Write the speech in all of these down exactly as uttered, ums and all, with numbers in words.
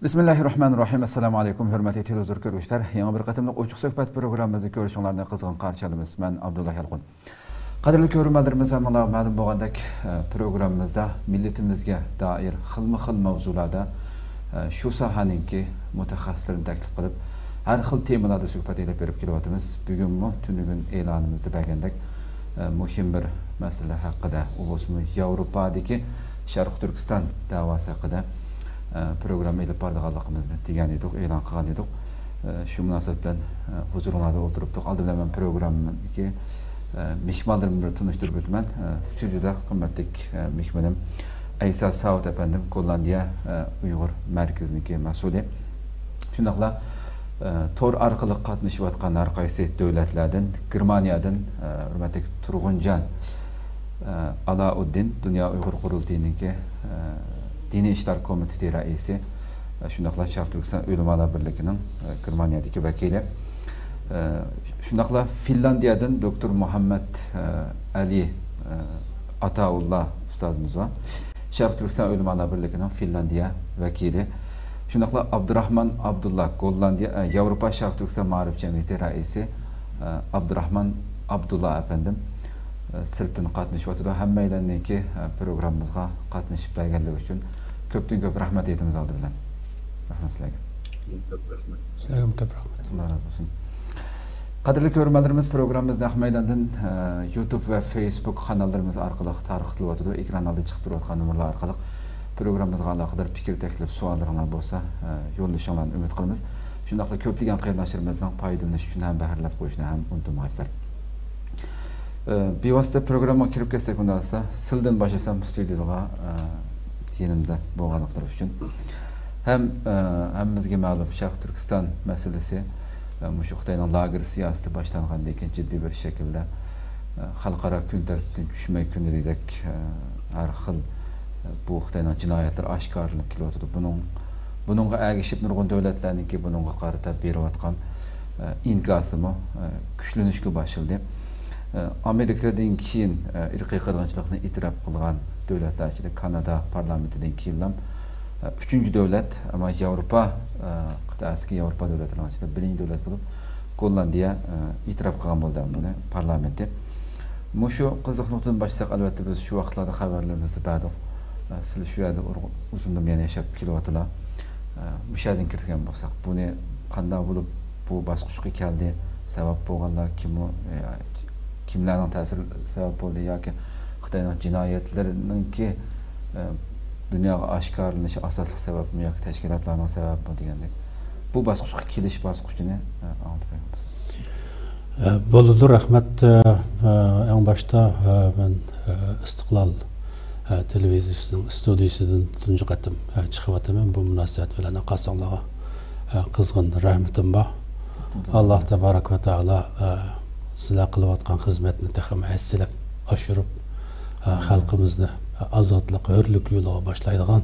بىسمىللاھىررەھمانىررەھىم. ئەسسالامۇئەلەيكۇم، ھۆرمەتلىك تېلېۋىزور كۆرگۈچىلەر. يېڭى بىر قېتىملىق ئوچۇق سۆھبەت پروگراممىمىزنى كۆرۈشۈڭلارنى قىزغىن قارشى ئالىمىز. مەن ئابدۇللا يالقۇن. قەدىرلىك كۆرۈرمەنلىرىمىز، ھەممىڭلارغا مەلۇم بولغاندەك، ئە، پروگراممىمىزدا مىللىتىمىزگە دائىر خىلمۇ خىل ماۋزۇلاردا، ئە، شۇ ساھەنىڭكى مۇتەخەسسىسلىرىنى تەكلىپ قىلىپ، ھەر خىل تېمىلاردا سۆھبەت ئېلىپ بېرىپ كېلىۋاتىمىز. بۈگۈنمۇ تۈنۈگۈن ئېلانىمىزدا بەرگەندەك، ئە، مۇھىم بىر مەسىلە ھەققىدە، ئۇ بولسىمۇ ياۋروپادىكى شەرقىي تۈركىستان دەۋاسى ھەققىدە، ئە، پروگرامما ئېلىپ بارىدىغانلىقىمىزنى دېگەن ئىدۇق، ئېلان قىلغان ئىدۇق. ئە، شۇ مۇناسىۋەت بىلەن، ئە، ھۇزۇرۇڭلاردا ئولتۇرۇپتۇق. ئالدى بىلەن مەن پروگراممىدىكى، ئە، مېھمانلىرىمنى بىر تونۇشتۇرۇپ ئۆتىمەن. ئە، ستۇدىيىدا قىممەتلىك، ئە، مېھمىنىم ئەيسا ساۋۇت ئەپەندىم، گوللاندىيە، ئە، ئۇيغۇر مەركىزىنىڭكى مەسئۇلى. شۇنداقلا، ئە، تور ئارقىلىق قاتنىشىۋاتقان ھەر قايسى دۆلەتلەردىن، گېرمانىيەدىن، ئە، ھۆرمەتلىك تۇرغۇنجان، ئە، ئالاؤددىن، دۇنيا ئۇيغۇر قۇرۇلتىيىنىڭكى، ئە، دىنىي ئىشلار كومىتېتى رەئىسى، ئە، شۇنداقلا شەرقىي تۈركىستان ئۆلىمالار بىرلىكىنىڭ، ئە، گېرمانىيەدىكى ۋەكىلى، ئە، شۇنداقلا فىنلاندىيەدىن دوكتور مۇھەممەد، ئە، ئەلى، ئە، ئاتاۋۇللا ئۇستازىمىز بار. شەرقىي تۈركىستان ئۆلىمالار بىرلىكىنىڭ فىنلاندىيە ۋەكىلى. شۇنداقلا ئابدۇراخمان ئابدۇللا، گوللاندىيە، ئە، ياۋروپا شەرقىي تۈركىستان مائارىپ جەمئىيىتى رەئىسى، ئە، ئابدۇراخمان ئابدۇللا ئەپەندىم، ئە، سىرتتىن قاتنىشىۋاتىدۇ. ھەممەيلەننىڭكى، ئە، پروگراممىمىزغا قاتنىشىپ بەرگەنلىكى ئۈچۈن كۆپتىن كۆپ رەھمەت ئېيتىمىز ئالدى بىلەن. رەھمەت سىلەرگە. كۆپ رەھمەت. سىلەرگىمۇ كۆپ رەھمەت. ئاللا رازى بولسۇن. قەدىرلىك كۆرۈرمەنلىرىمىز، پروگراممىمىز نەق مەيداندىن، ئە، يۇتۇب ۋە فېيسبۇك قاناللىرىمىز ئارقىلىق تارقىتىلىۋاتىدۇ. ئېكران ئالدىدا چىقىپ تۇرۇۋاتقان نومۇرلار ئارقىلىق پروگراممىمىزغا ئالاقىدار پىكىر، تەكلىپ، سوئاللىرىڭلار بولسا، ئە، يوللىشىڭلارنى ئۈمىد قىلىمىز. شۇنداقلا كۆپلىگەن قېرىنداشلىرىمىزنىڭ پايدىلىنىشى ئۈچۈن ھەم بەھرىلەپ قويۇشنى ھەم ئۇنتۇمىغايسىلەر. ئە، بىۋاسىتە پروگراممىغا كىرىپ كەتسەك، ئۇنداق بولسا، سىلىدىن باشلىسام، ستۇدىيىغا، ئە، يېنىمدا بولغانلىقلىرى ئۈچۈن. ھەم، ئە، ھەممىمىزگە مەلۇم، شەرقىي تۈركىستان مەسىلىسى، ئە، مۇشۇ خىتاينىڭ لاگېر سىياسىتى باشلانغاندىن كېيىن جىددىي بىر شەكىلدە، ئە، خەلقئارا كۈن تەرتىپىدىن چۈشمەي كۈندە دېگۈدەك، ئە، ھەر خىل، ئە، بۇ خىتاينىڭ جىنايەتلىرى ئاشكارىلىنىپ كېلىۋاتىدۇ. بۇنىڭ، بۇنىڭغا ئەگىشىپ نۇرغۇن دۆلەتلەرنىڭكى بۇنىڭغا قارىتا بېرىۋاتقان، ئە، ئىنكاسىمۇ، ئە، كۈچلىنىشكە باشلىدى. ئە، ئامېرىكىدىن كېيىن، ئە، ئىرقىي قىرغىنچىلىقنى ئېتىراپ قىلغان دۆلەتلەر ئىچىدە كانادا پارلامېنتىدىن كېيىنلا، ئە، ئۈچىنچى دۆلەت، ئەمما ياۋروپا، ئە، قىتئەسىدىكى ياۋروپا دۆلەتلىرىنىڭ ئىچىدە بىرىنچى دۆلەت بولۇپ، گوللاندىيە، ئە، ئېتىراپ قىلغان بولدى بۇنى پارلامېنتى. مۇشۇ قىزىق نۇقتىدىن باشلىساق، ئەلۋەتتە، بىز شۇ ۋاقىتلاردا خەۋەرلىرىمىزدە بەردۇق. ئە، سىلەر شۇ يەردە ئۇر-، ئۇزۇندىن بۇيان ياشاپ كېلىۋاتىلا. ئە، مۇشۇ يەردىن كىرگەن بولساق، بۇنى قانداق بولۇپ بۇ باسقۇچقا كەلدى؟ سەۋەب بولغانلار كىم؟ ئۇ، ئە، كىملەرنىڭ تەسىرى سەۋەب بولدى ياكى خىتاينىڭ جىنايەتلىرىنىڭكى، ئە، دۇنياغا ئاشكارىلىنىشى ئاساسلىق سەۋەبمۇ ياكى تەشكىلاتلارنىڭ سەۋەبىمۇ دېگەندەك، بۇ باسقۇچقا كېلىش باسقۇچىنى، ئە، ئاڭلىتىپ بەرگەن بولساڭىز. ئە، بولىدۇ، رەھمەت. ئە، ئە، ئەڭ باشتا، ئە، مەن، ئە، ئىستىقلال، ئە، تېلېۋىزىيىسىنىڭ ئىستۇدىيىسىدىن تۇنجى قېتىم، ئە، چىقىۋاتىمەن. بۇ مۇناسىۋەت بىلەن ئاقارساڭلارغا، ئە، قىزغىن رەھمىتىم بار. ئاللا تابارەك ۋە تائالا، ئە، سىلەر قىلىۋاتقان خىزمەتنى تېخىمۇ ھەسسىلەپ ئاشۇرۇپ، ئە، خەلقىمىزنى ئازادلىق، ھۆرلۈك يولىغا باشلايدىغان،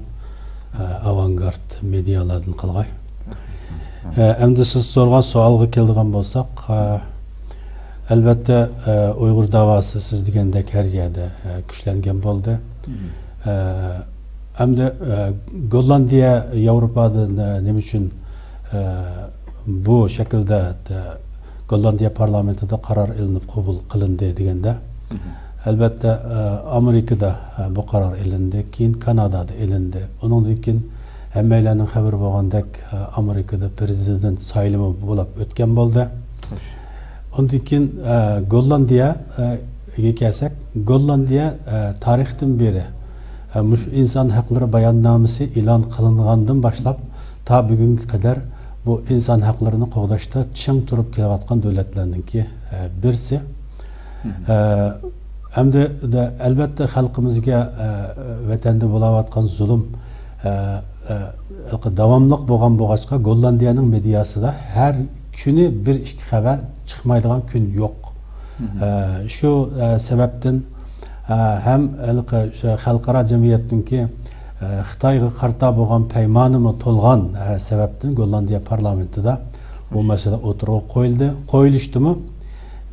ئە، ئاۋانگارت مېدىيالاردىن قىلغاي. ئە، ئەمدى سىز سورىغان سوئالغا كېلىدىغان بولساق، ئە، ئەلۋەتتە، ئە، ئۇيغۇر داۋاسى سىز دېگەندەك ھەر يەردە، ئە، كۈچلەنگەن بولدى. ئە، ئەمدى، ئە، گوللاندىيە ياۋروپادا نە-، نېمە ئۈچۈن، ئە، بۇ شەكىلدە، ئە، گوللاندىيە پارلامېنتىدا قارار ئېلىنىپ قوبۇل قىلىندى دېگەندە، ئەلۋەتتە، ئە، ئامېرىكىدا، ئە، بۇ قارار ئېلىندى، كېيىن كانادادا ئېلىندى. ئۇنىڭدىن كېيىن ھەممەيلەننىڭ خەۋىرى بولغاندەك، ئە، ئامېرىكىدا پرېزىدېنت سايلىمى بولۇپ ئۆتكەن بولدى. ئۇندىن كېيىن، ئە، گوللاندىيە، ئە، گە كەلسەك، گوللاندىيە، ئە، تارىختىن بېرى، ئە، مۇشۇ ئىنسان ھەقلىرى باياننامىسى ئېلان قىلىنغاندىن باشلاپ تا بۈگۈنگە قەدەر بۇ ئىنسان ھەقلىرىنى قوغداشتا چىڭ تۇرۇپ كېلىۋاتقان دۆلەتلەرنىڭكى، ئە، بىرسى. ئە، ئەمدى دە-، ئەلۋەتتە خەلقىمىزگە، ئە، ۋەتەندە بولاۋاتقان زۇلۇم، ئە، ئە، داۋاملىق بولغان بولغاچقا، گوللاندىيەنىڭ مېدىياسىدا ھەر كۈنى بىر ئىككى خەۋەر چىقمايدىغان كۈن يوق. ئە، شۇ، ئە، سەۋەبتىن، ئە، ھەم ھېلىقى شۇ خەلقئارا جەمئىيەتنىڭكى، ئە، خىتايغا قارىتا بولغان پەيمانىمۇ تولغان، ئە، سەۋەبتىن گوللاندىيە پارلامېنتىدا بۇ مەسىلە ئوتتۇرىغا قويۇلدى. قويۇلۇشتىمۇ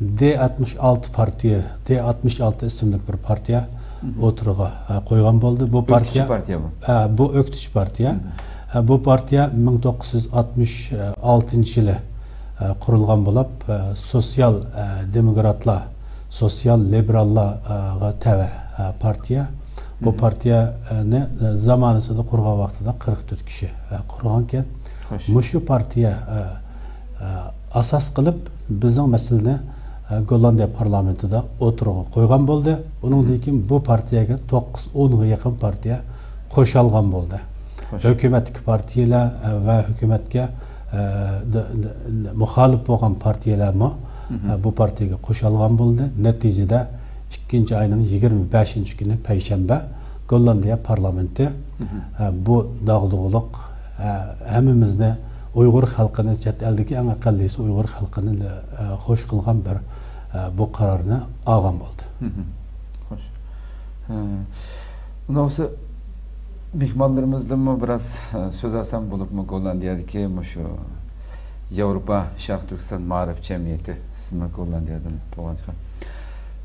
دې ئاتمىش ئالتە پارتىيە، دې ئاتمىش ئالتە ئىسىملىك بىر پارتىيە ئوتتۇرىغا، ئە، قويغان بولدى. بۇ ئۆكتىچى پارتىيە، پارتىيە بۇ. ئە، بۇ ئۆكتىچى پارتىيە. بۇ پارتىيە مىڭ توققۇز يۈز ئاتمىش ئالتىنچى يىلى قۇرۇلغان بولۇپ، سوتسىيال دېموكراتلار، سوتسىيال لىبېراللارغا تەۋە پارتىيە. بۇ پارتىيەنى زامانىسىدا قۇرغان ۋاقتىدا قىرىق تۆت كىشى قۇرغانكەن. مۇشۇ پارتىيە ئاساس قىلىپ بىزنىڭ مەسىلىنى گوللاندىيە پارلامېنتىدا ئوتتۇرىغا قويغان بولدى. ئۇنىڭدىن كېيىن بۇ پارتىيەگە توققۇز ئونغا يېقىن پارتىيە قوشالغان بولدى. ھۆكۈمەتتىكى پارتىيەلەر ۋە ھۆكۈمەتكە مۇخالىپ بولغان پارتىيەلەرمۇ بۇ پارتىيەگە قوشالغان بولدى. نەتىجىدە ئىككىنچى ئاينىڭ يىگىرمە بەشىنچى كۈنى پەيشەنبە گوللاندىيە پارلامېنتى بۇ داغدۇغىلىق، ھەممىمىزنى، ئۇيغۇر خەلقىنى، چەت ئەلدىكى ئەڭ ئەقەللىيسى ئۇيغۇر خەلقىنى خوش قىلغان بىر بۇ قارارنى ئالغان بولدى. خوش. ئۇنداق بولسا مېھمانلىرىمىزدىنمۇ بىراز سۆز ئالسام، بولۇپمۇ گوللاندىيەدىكى مۇشۇ ياۋروپا شەرقىي تۈركىستان مائارىپ جەمئىيىتى، سىزمۇ گوللاندىيەدىن بولغان ئىكەن.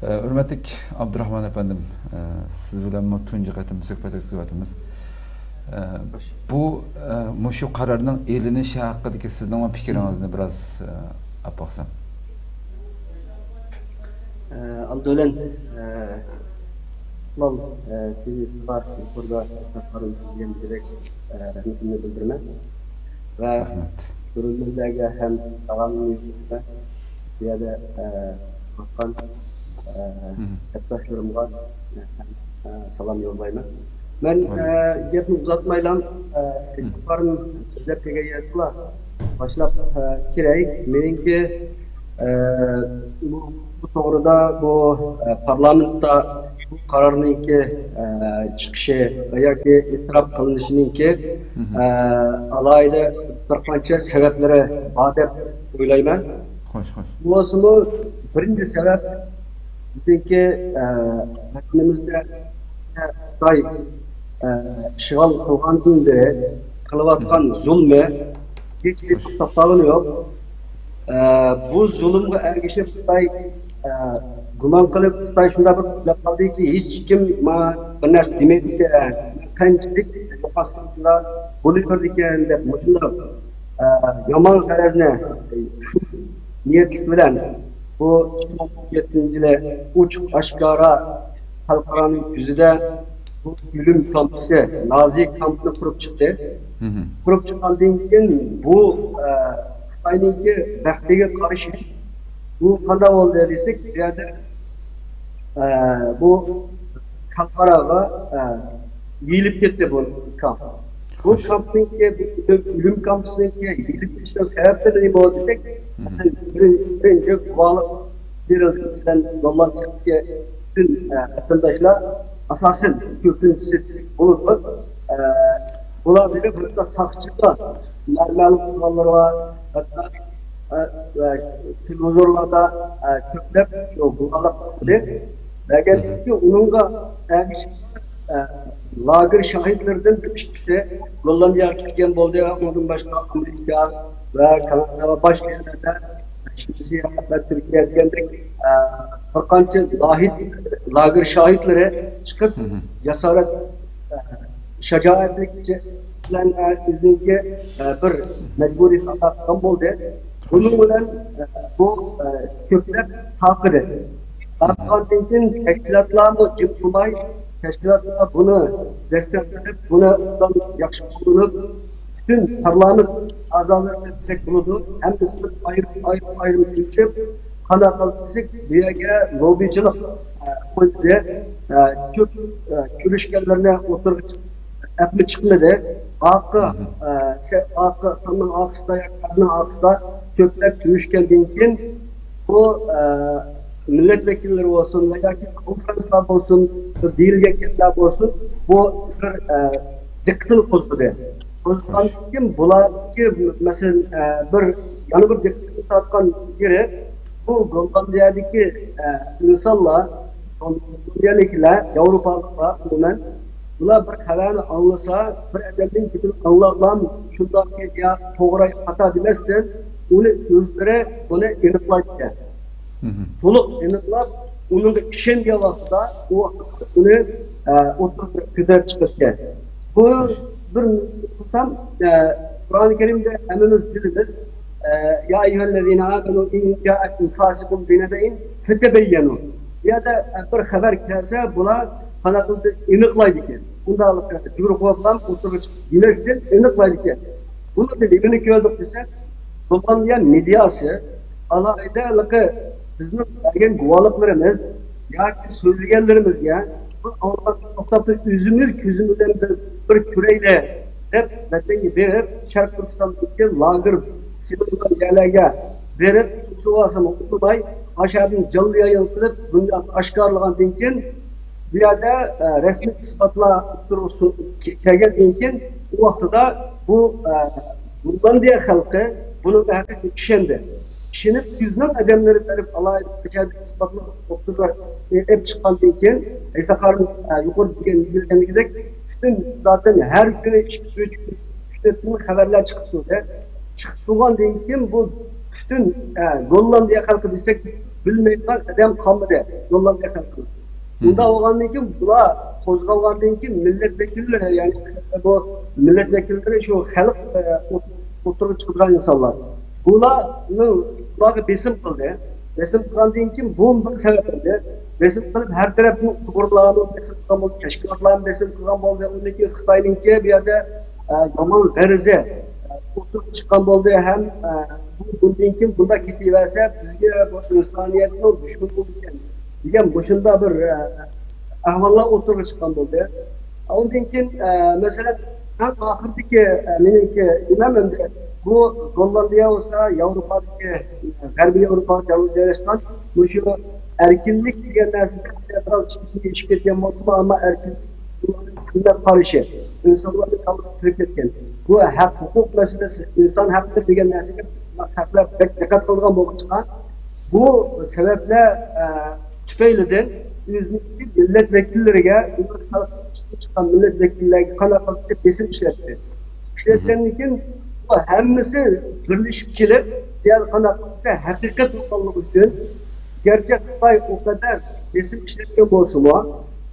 ھۆرمەتلىك ئابدۇراخمان ئەپەندىم، سىز بىلەنمۇ تۇنجى قېتىم سۆھبەت ئۆتكۈزۈۋاتىمىز. بۇ مۇشۇ قارارنىڭ ئېلىنىشى ھەققىدىكى سىزنىڭ پىكرىڭىزنى بىراز ئاپ باقسام. ئالدى بىلەن ئىستىقلال تىۋىسىغا يۇقىرىدا ئەسقەر قارىمىز دېگەندەك رەھمىتىمنى بىلدۈرىمەن ۋە كۆرۈرمەنلەرگە ھەم سالامىمنى يەتكۈزىمەن. بۇ يەردە باققان سەپداشلىرىمغا سالام يوللايمەن. مەن گەپنى ئۇزارتمايلا، سەپەرىم سۆزلەپ كەلگەن يەردىلا باشلاپ كىرەي. مېنىڭكى بۇ توغرىدا بۇ پارلامېنتتا بۇ قارارنىڭكى چىقىشى ياكى ئېتىراپ قىلىنىشىنىڭكى ئالاھىدە بىر قانچە سەۋەبلىرى بار دەپ ئويلايمەن. بولسىمۇ، بىرىنچى سەۋەب، بىزنىڭكى ۋەتىنىمىزدە خىتاي ئىشغال قىلغاندىن بېرى قىلىۋاتقان زۇلمى ھېچبىر توختاپ قالغىنى يوق. بۇ زۇلۇمغا ئەگىشىپ خىتاي گۇمان قىلىپ، خىتاي شۇنداق بىر ئويلاپ قالدىكى، ھېچكىم ماڭا بىر نەرسە دېمەيدىكەن، قانچىلىك يوقاتساملا بولۇۋېرىدىكەن دەپ، مۇشۇنداق يامان غەرەزنى، شۇ نىيەتلىك بىلەن بۇ ئىككى مىڭ ئون يەتتىنچى يىلى ئوچۇق ئاشكارا خەلقئارانىڭ يۈزىدە بۇ ئۆلۈم كامپىسى، نازى كامپىنى قۇرۇپ چىقتى. قۇرۇپ چىققاندىن كېيىن بۇ خىتاينىڭكى بەختىگە قارشى بۇ قانداق بولدى دېسەك، بۇ يەردە بۇ خەلقئاراغا يېيىلىپ كەتتى بۇ كامپ. بۇ كامپنىڭكى، بۇ ئۆلۈم كامپىسىنىڭكى يېيىلىپ كېتىشىنىڭ سەۋەبلىرى نېمە بولدى دېسەك، مەسىلەن، بىرىنچى، بىرىنچى گۇۋاھلىق بېرىلدى. مەسىلەن، گوللاندىيەدىكى پۈتۈن ۋەتەنداشلار، ئاساسەن كۆپىنچىسى بولۇپ، بۇلار دېگەن ھەتتا ساقچىغا، مەلۇم قىلغانلىرىغا، ھەتتا تېلېۋىزورلاردا كۆپلەپ شۇ گۇۋاھلىق بەرگەندىن كېيىن، ئۇنىڭغا ئەگىشىپ لاگېر شاھىتلىرىدىن بىر ئىككىسى گوللاندىيەگە كەلگەن بولدى ۋە ئۇنىڭدىن باشقا ئامېرىكا ۋە كانادا ۋە باشقا يەرلەردە، شىۋېتسىيە ۋە تۈركىيە دېگەندەك، بىر قانچە لاگېر شاھىتلىرى چىقىپ، جاسارەت، شاجائەتلىك بىلەن ئۆزىنىڭكى بىر مەجبۇرىيىتىنى ئادا قىلغان بولدى. بۇنىڭ بىلەن بۇ كۆپلەپ تارقىدى. تارقىغاندىن كېيىن تەشكىلاتلارمۇ جىم تۇرماي، تەشكىلاتلار بۇنى دەستەك قىلىپ، بۇنى ئوبدان ياخشى قوللىنىپ، پۈتۈن پارلامېنت ئەزالىرى دېسەك بولىدۇ، ھەممىسى ئايرىم، ئايرىم، ئايرىم كۆچۈپ، قانداق قىلدى دېسەك، بۇ يەرگە لوببىچىلىق قىلدى، كۆپ كۆرۈشكەنلىرىنى ئوتتۇرىغا ئەپمۇ چىقمىدى. ئارقا، ئارقا، تامنىڭ ئارقىسىدا ياكى ئارقىسىدا كۆپلەپ كۆرۈشكەندىن كېيىن، بۇ مىللەت ۋەكىللىرى بولسۇن ۋە ياكى كونفرانسلار بولسۇن، بىر دېيىلگەن گەپلەر بولسۇن، بۇ بىر دىققىتىنى قوزغىدى. قوزغىغاندىن كېيىن بۇلاردىكى، مەسىلەن، بىر، يەنە بىر دىققىتىنى تارتقان يېرى، بۇ گوللاندىيەدىكى ئىنسانلار، گوللاندىيەلىكلەر، ياۋروپالىقلار ئومۇمەن، بۇلار بىر خەۋەرنى ئاڭلىسا، بىر ئادەمدىن گېپىنى ئاڭلاپلا شۇنداق يا توغرا خاتا دېمەستىن، ئۇنى ئۆزلىرى بۇنى ئېنىقلايدىكەن. تولۇق ئېنىقلاپ، ئۇنىڭغا ئىشەنگەن ۋاقتىدا ئۇ ئۇنى ئوتتۇرىغا كۆتۈرۈپ چىقىدىكەن. بۇ بىر قىلسام، ئە، قۇرئان كەرىمدە ھەممىمىز بىلىمىز، ئە، يا ئەييۇھەللەزىنە ئامەنۇ ئىن جائەكۇم فاسىقۇن بىنەبەئىن فەتەبەييەنۇ. بۇ يەردە، ئە، بىر خەۋەر كەلسە، بۇلار قانداق قىلىپ ئېنىقلايدىكەن. بۇنداق جۇرۇقۇۋاتقان ئوتتۇرىغا چىقىپ يېمەسلىك ئېنىقلايدىكەن. بۇنىڭدىن نېمىنى كۆردۇق دېسەك، بولغان يەر مېدىياسى، ئالاھىدە ھېلىقى بىزنىڭ بەرگەن گۇۋاھلىقلىرىمىز ياكى سۆزلىگەنلىرىمىزگە بىر ئاڭلىغان توختاپ تۇرۇپ ئۆزىمىز كۆزىمىز بىلەن بىر، بىر كۆرەيلى دەپ ۋەتەنگە بېرىپ، شەرقىي تۈركىستاندىكى لاگېر سېلىنغان يەرلەرگە بېرىپ، تۇرسۇۋالسىمۇ ئۇنىماي، ئاشۇ يەردىن جانلى يايىن قىلىپ دۇنياغا ئاشكارىلىغاندىن كېيىن، بۇ يەردە، ئە، رەسمىي ئىسپاتلار ئوتتۇرىغا سۇ-، كە-، كەلگەندىن كېيىن، ئۇ ۋاقتىدا بۇ، ئە، گوللاندىيە خەلقى بۇنىڭغا ھەقىقىي ئىشەندى. ئىشىنىپ، ئۆزىنىڭ ئادەملىرى بېرىپ، ئالاھىدە بەشەردە ئىسپاتلار ئوتتۇرىغا، ئە، ئېلىپ چىققاندىن كېيىن، ئەيسا قارىم، ئە، يۇقىرىدا دېگەن، بىلگەنلىكىدەك، پۈتۈن زاتەن ھەر كۈنى ئىككى، ئۈچ، ئۈچ، تۆت كۈن خەۋەرلەر چىقىپ تۇردى. چىقىپ تۇرغاندىن كېيىن بۇ پۈتۈن، ئە، گوللاندىيە خەلقى دېسەك، بىلمەيدىغان ئادەم قالمىدى گوللاندىيە خەلقىنىڭ. ئۇنداق بولغاندىن كېيىن، بۇلار قوزغالغاندىن كېيىن مىللەت ۋەكىللىرى، يەنى بۇ مىللەت ۋەكىللىرى شۇ خەلق، ئە، ئوت-، ئوتتۇرىغا چىقىدىغان ئىنسانلار. بۇلارنىڭ، بۇلارغا بېسىم قىلدى. بېسىم قىلغاندىن كېيىن بۇ بىر سەۋەب بولدى. بېسىم قىلىپ ھەر تەرەپنىڭ ئۇيغۇرلارمۇ بېسىم قىلغان بولدى، تەشكىلاتلارمۇ بېسىم قىلغان بولدى. ئۇندىن كېيىن خىتاينىڭكى بۇ يەردە، ئە، يامان غەرىزى، ئە، ئوتتۇرىغا چىققان بولدى ھەم، ئە، بۇ، بۇندىن كېيىن بۇنداق كېتىۋەرسە بىزگە بۇ ئىنسانىيەتنىڭ دۈشمىنى بولىدىكەن دېگەن مۇشۇنداق بىر، ئە، ئەھۋاللار ئوتتۇرىغا چىققان بولدى. ئۇندىن كېيىن، ئە، مەسىلەن، ئەڭ ئاخىرىدىكى، ئە، مېنىڭكى نېمەم ئەمدى بۇ گوللاندىيە بولسا، ياۋروپادىكى، غەربىي ياۋروپا جايلاشقان مۇشۇ ئەركىنلىك دېگەن نەرسىدە بىراز چېكىنىپ ئېشىپ كەتكەن بولسىمۇ، ئەمما ئەركىنلىك قىممەت قارىشى، ئىنسانلارنى كاللىسىغا كىرىپ كەتكەن. بۇ ھەق، ھوقۇق مەسىلىسى، ئىنسان ھەقلىرى دېگەن نەرسىگە خەقلەر بەك دىققەت قىلىدىغان بولغاچقا، بۇ سەۋەبلەر، ئە، تۈپەيلىدىن ئۆزىنىڭكى مىللەت ۋەكىللىرىگە، ئۆزىنىڭ خەلقىنىڭ ئىچىدىن چىققان مىللەت ۋەكىللىرىگە قانداق قىلىپ بېسىم ئىشلەتتى. ئىشلەتكەندىن كېيىن بۇ ھەممىسى بىرلىشىپ كېلىپ، بۇ يەردە قانداق قىلسا ھەقىقەت بولغانلىقى ئۈچۈن، گەرچە خىتاي ئۇ قەدەر بېسىم ئىشلەتكەن بولسىمۇ،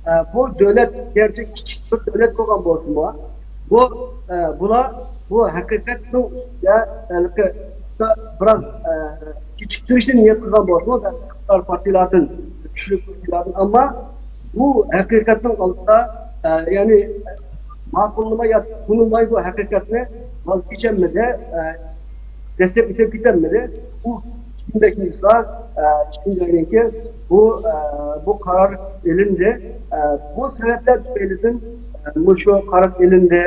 ئە، بۇ دۆلەت گەرچە كىچىك بىر دۆلەت بولغان بولسىمۇ، بۇ، ئە، بۇلار بۇ ھەقىقەتنىڭ ئۈستىدە، ھېلىقى بىراز، ئە، كېچىكتۈرۈشنى نىيەت قىلغان بولسىمۇ، ئىقتىدار پارتىيىلەردىن، كۈچلۈك پارتىيىلەردىن، ئەمما بۇ ھەقىقەتنىڭ ئالدىدا، ئە، يەنى ماقۇللىماي يا تونۇماي بۇ ھەقىقەتنى ۋاز كېچەلمىدى، ئە، دەسسەپ ئۆتۈپ كېتەلمىدى. بۇ ئىككى مىڭ بەشىنچى يىلدا، ئە، ئىككىنچى ئايدىن كېيىن بۇ، ئە، بۇ قارار ئېلىندى. ئە، بۇ سەۋەبلەر تۈپەيلىدىن، ئە، مۇشۇ قارار ئېلىندى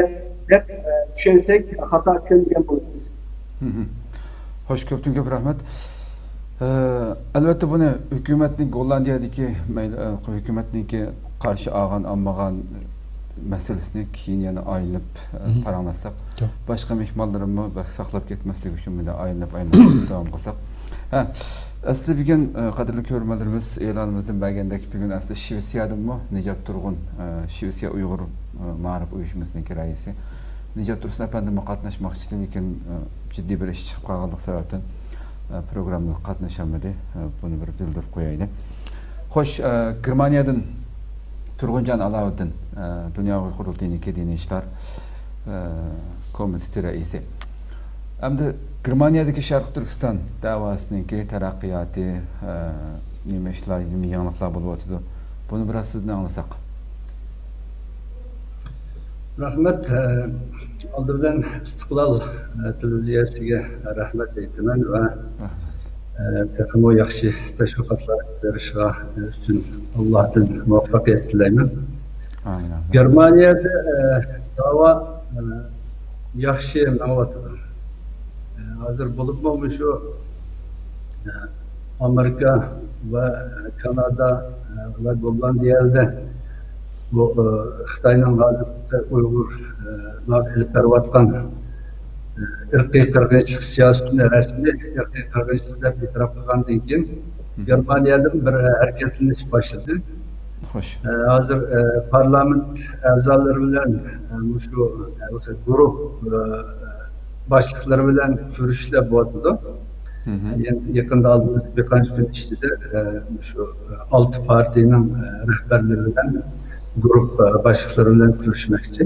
دەپ، ئە، چۈشەنسەك، خاتا چۈشەنمىگەن بولىمىز. خوش، كۆپتىن كۆپ رەھمەت. ئە، ئەلۋەتتە، بۇنى ھۆكۈمەتنىڭ، گوللاندىيەدىكى مەيلى، ئە، ھۆكۈمەتنىڭكى قارشى ئالغان، ئالمىغان مەسىلىسىنى كېيىن يەنە ئايلىنىپ، ئە، پاراڭلاشساق. باشقا مېھمانلىرىممۇ بەك ساقلاپ كەتمەسلىك ئۈچۈن بۇنى ئايلىنىپ، ئايلىنىپ داۋام قىلساق. ھە، ئەسلى بۈگۈن، ئە، قەدىرلىك كۆرۈرمەنلىرىمىز، ئېلانىمىزدىن بەرگەندەك، بۈگۈن ئەسلى شىۋېتسىيەدىنمۇ نىجات تۇرغۇن، ئە، شىۋېتسىيە ئۇيغۇر، ئە، مائارىپ ئۇيۇشمىسىنىڭكى رەئىسى نىجات تۇرسۇن ئەپەندىمۇ قاتناشماقچى ئىدى، لېكىن، ئە، جىددىي بىر ئىش چىقىپ قالغانلىق سەۋەبتىن، ئە، پروگراممىغا قاتنىشالمىدى. ئە، بۇنى بىر بىلدۈرۈپ قويايلى. خوش، ئە، گېرمانىيەدىن تۇرغۇنجان ئالاۋۇددىن، ئە، دۇنيا ئۇيغۇر قۇرۇلتىيىنىڭكى دىنىي ئىشلار، ئە، كومىتېتى رەئىسى. ئەمدى گېرمانىيەدىكى شەرقىي تۈركىستان دەۋاسىنىڭكى تەرەققىياتى، ئە، نېمە ئىشلار، نېمە يېڭىلىقلار بولۇۋاتىدۇ؟ بۇنى بىراز سىزدىن ئاڭلىساق. رەھمەت، ئە، ئالدى بىلەن ئىستىقلال، ئە، تېلېۋىزىيەسىگە رەھمەت ئېيتىمەن ۋە، ئە، تېخىمۇ ياخشى تەشۋىقاتلار بېرىشىغا، ئۈچۈن ئاللاھتىن مۇۋەپپەقىيەت تىلەيمەن. ئامىن. گېرمانىيەدە، ئە، داۋا، ئە، ياخشى مېڭىۋاتىدۇ. ئە، ھازىر بولۇپمۇ مۇشۇ، ئە، ئامېرىكا ۋە كانادا، ئە، ۋە گوللاندىيەدە بۇ، ئە، خىتاينىڭ ھازىرقى ئۇيغۇر، ئە، نىڭ ئېلىپ بېرىۋاتقان، ئە، ئىرقىي قىرغىنچىلىق سىياسىتىنى رەسمىي ئىرقىي قىرغىنچىلىق دەپ ئېتىراپ قىلغاندىن كېيىن، گېرمانىيەدىن بىر ھەرىكەتلىنىش باشلىدى. خوش. ئە، ھازىر، ئە، پارلامېنت ئەزالىرى بىلەن، ئە، مۇشۇ، ئە، گۇرۇپ، ئە، باشلىقلىرى بىلەن كۆرۈشۈشلەر بولۇۋاتىدۇ. يېقىندا ئالدىمىزدا بىر قانچە كۈن ئىچىدە، ئە، مۇشۇ، ئە، ئالتە پارتىيىنىڭ، ئە، رەھبەرلىرى بىلەن، گۇرۇپ، ئە، باشلىقلىرى بىلەن كۆرۈشمەكچى.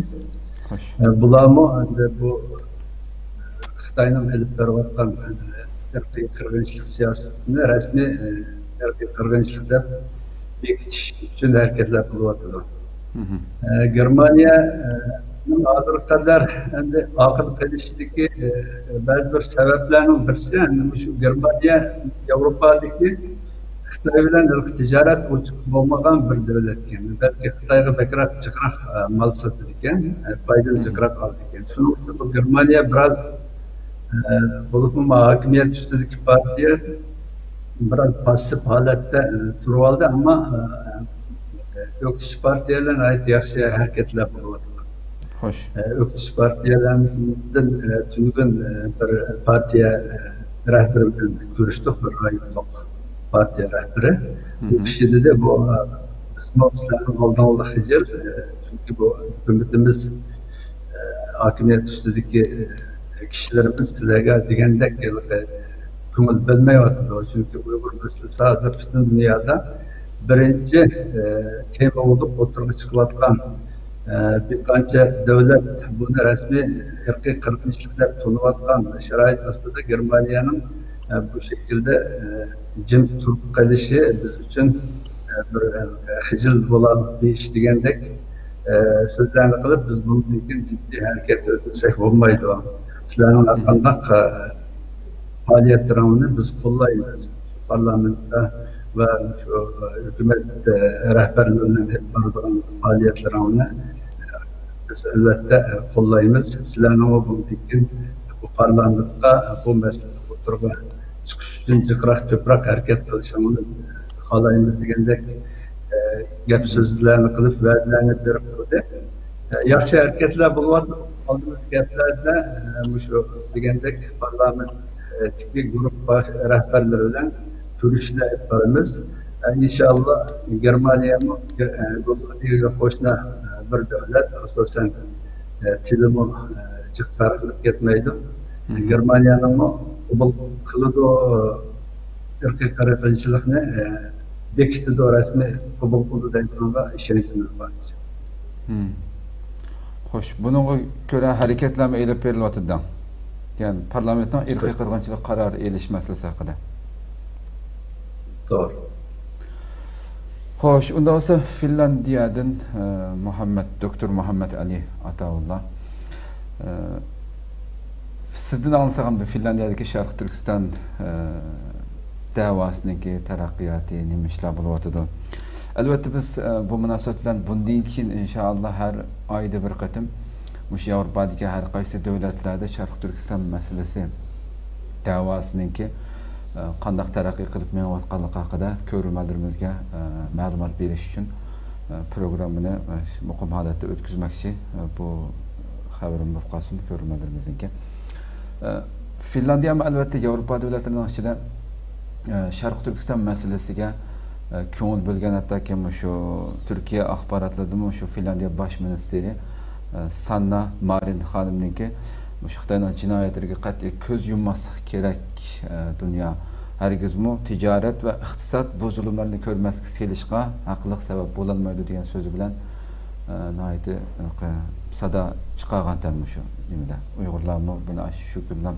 ئە، بۇلارمۇ ئەمدى بۇ خىتاينىڭ ئېلىپ بېرىۋاتقان ئىرقىي قىرغىنچىلىق سىياسىتىنى رەسمىي، ئە، ئىرقىي قىرغىنچىلىق دەپ بېكىتىش ئۈچۈن ھەرىكەتلەر قىلىۋاتىدۇ. ئە، گېرمانىيەنىڭ ھازىرغا قەدەر ئەمدى ئارقىدا قېلىشىدىكى، ئە، بەزى بىر سەۋەبلەرنىڭ بىرسى، ئەمدى مۇشۇ گېرمانىيە ياۋروپادىكى خىتاي بىلەن ھېلىقى تىجارەت ئوچۇق بولمىغان بىر دۆلەتكەن. بەلكى خىتايغا بەكرەك جىقراق، ئە، مال ساتىدىكەن، ئە، پايدىنى جىقراق ئالىدىكەن. شۇنىڭ ئۈچۈن بۇ گېرمانىيە بىراز، ئە، بولۇپمۇ ھاكىمىيەت ئۈستىدىكى پارتىيە بىراز پاسسىپ ھالەتتە، ئە، تۇرۇۋالدى، ئەمما، ئە، ئۆكتىچى پارتىيەلەر ناھايىتى ياخشى ھەرىكەتلەر بولۇۋاتىدۇ. خوش. ئۆكتىچى پارتىيەلەردىن، ئە، تۈنۈگۈن، ئە، بىر پارتىيە، ئە، رەھبىرى بىلەن كۆرۈشتۇق، بىر رايونلۇق پارتىيە رەھبىرى. بۇ كىشى دېدى، بۇ، ئە، بىزمۇ سىلەرنىڭ ئالدىڭلاردا خىجىل، ئە، چۈنكى بۇ ھۆكۈمىتىمىز، ئە، ھاكىمىيەت ئۈستىدىكى، ئە، كىشىلىرىمىز سىلەرگە دېگەندەك ھېلىقى كۆڭۈل بۆلمەيۋاتىدۇ. چۈنكى ئۇيغۇر مەسىلىسى ھازىر پۈتۈن دۇنيادا بىرىنچى، ئە، تېما بولۇپ ئوتتۇرىغا چىقىۋاتقان، ئە، بىر قانچە دۆلەت بۇنى رەسمىي ئىرقىي قىرغىنچىلىق دەپ تونۇۋاتقان شارائىت ئاستىدا گېرمانىيەنىڭ، ئە، بۇ شەكىلدە، ئە، جىم تۇرۇپ قېلىشى بىز ئۈچۈن، ئە، بىر، ئە، خىجىل بولارلىق بىر ئىش دېگەندەك، ئە، سۆزلەرنى قىلىپ، بىز بۇنىڭدىن كېيىن جىددىي ھەرىكەت ئۆتكۈزسەك بولمايدۇ. سىلەرنىڭ ھەرقانداق، ئە، پائالىيەتلىرىڭلارنى بىز قوللايمىز. پارلامېنتتا ۋە شۇ ھۆكۈمەت رەھبەرلىرىنىڭ ئېلىپ بارىدىغان پائالىيەتلىرىڭلارنى بىز ئەلۋەتتە قوللايمىز. سىلەرنىڭمۇ بۇندىن كېيىن بۇ پارلامېنتقا بۇ مەسىلىنى ئوتتۇرىغا چىقىش ئۈچۈن جىقراق، كۆپرەك ھەرىكەت قىلىشىڭلارنى خالايمىز دېگەندەك گەپ سۆزلەرنى قىلىپ، ۋەدىلەرنى بېرىپ تۇردى. ياخشى ھەرىكەتلەر بولۇۋاتىدۇ. ئالدىمىزدىكى ھەپتىلەردە، ئە، مۇشۇ دېگەندەك پارلامېنتتىكى گۇرۇپپا رەھبەرلىرى بىلەن كۆرۈشۈشلەر ئېلىپ بارىمىز. ئە، ئىنشاللا گېرمانىيەمۇ، ئە، گېرمانىيەگە قوشنا، ئە، بىر دۆلەت، ئاساسەن، ئە، تىلىمۇ، ئە، جىق پەرق قىلىپ كەتمەيدۇ. گېرمانىيەنىڭمۇ قوبۇل قىلىدۇ، ئىرقىي قىرغىنچىلىقنى، ئە، بېكىتىدۇ، رەسمىي قوبۇل قىلىدۇ دەيدىغانغا ئىشەنچىمىز بار. خوش، بۇنىڭغا كۆرە ھەرىكەتلەرمۇ ئېلىپ بېرىلىۋاتىدۇ. يەنى پارلامېنتنىڭ ئىرقىي قىرغىنچىلىق قارارى ئېلىش مەسىلىسى ھەققىدە. توغرا. خوش، ئۇنداق بولسا فىنلاندىيەدىن، ئە، مۇھەممەد، دوكتور مۇھەممەد ئەلى ئاتاۋۇللا. ئە، سىزدىن ئاڭلىساق ئەمدى فىنلاندىيەدىكى شەرقىي تۈركىستان، ئە، دەۋاسىنىڭكى تەرەققىياتى نېمە ئىشلار بولۇۋاتىدۇ؟ ئەلۋەتتە بىز، ئە، بۇ مۇناسىۋەت بىلەن بۇندىن كېيىن ئىنشائاللا ھەر ئايدا بىر قېتىم مۇشۇ ياۋروپادىكى ھەر قايسى دۆلەتلەردە شەرقىي تۈركىستان مەسىلىسى دەۋاسىنىڭكى، ئە، قانداق تەرەققىي قىلىپ مېڭىۋاتقانلىقى ھەققىدە كۆرۈرمەنلىرىمىزگە، ئە، مەلۇمات بېرىش ئۈچۈن، ئە، پروگراممىنى، ئە، مۇقىم ھالەتتە ئۆتكۈزمەكچى. ئە، بۇ خەۋىرىم بولۇپ قالسۇن كۆرۈرمەنلىرىمىزنىڭكى. ئە، فىنلاندىيەمۇ ئەلۋەتتە ياۋروپا دۆلەتلىرىنىڭ ئىچىدە، ئە، شەرقىي تۈركىستان مەسىلىسىگە، ئە، كۆڭۈل بۆلگەن، ھەتتاكى مۇشۇ تۈركىيە ئاخباراتلىرىدىمۇ شۇ فىنلاندىيە باش مىنىستىرى، ئە، ساننا مارىن خانىمنىڭكى مۇشۇ خىتاينىڭ جىنايەتلىرىگە قەتئىي كۆز يۇمماسلىق كېرەك، ئە، دۇنيا ھەرگىزمۇ تىجارەت ۋە ئىقتىساد بۇ زۇلۇملارنى كۆرمەسكە سېلىشقا ھەقلىق سەۋەب بولالمايدۇ دېگەن سۆزى بىلەن، ئە، ناھايىتى، ئە، سادا چىقارغانتى مۇشۇ نېمىدە. ئۇيغۇرلارمۇ بۇنى ئاشۇ شۇ كۈنلەر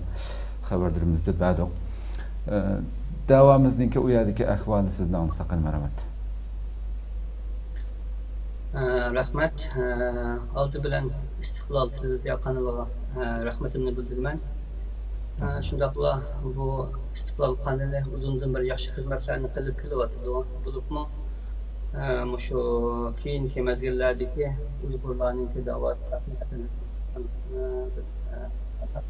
خەۋەرلىرىمىزدە بەردۇق. ئە، دەۋامىزنىڭكى ئۇ يەردىكى ئەھۋالى سىزدىن ئاڭلىساق، مەرھەمەت. ئە، رەھمەت. ئە، ئالدى بىلەن ئىستىقلال تېلېۋىزىيە قانىلىغا، ئە، رەھمىتىمنى بىلدۈرىمەن. ئە، شۇنداقلا بۇ ئىستىقلال قانىلى ئۇزۇندىن بېرى ياخشى خىزمەتلەرنى قىلىپ كېلىۋاتىدۇ. بولۇپمۇ، ئە، مۇشۇ كېيىنكى مەزگىللەردىكى ئۇيغۇرلارنىڭكى دەۋا تەرەققىياتىنى، ئە،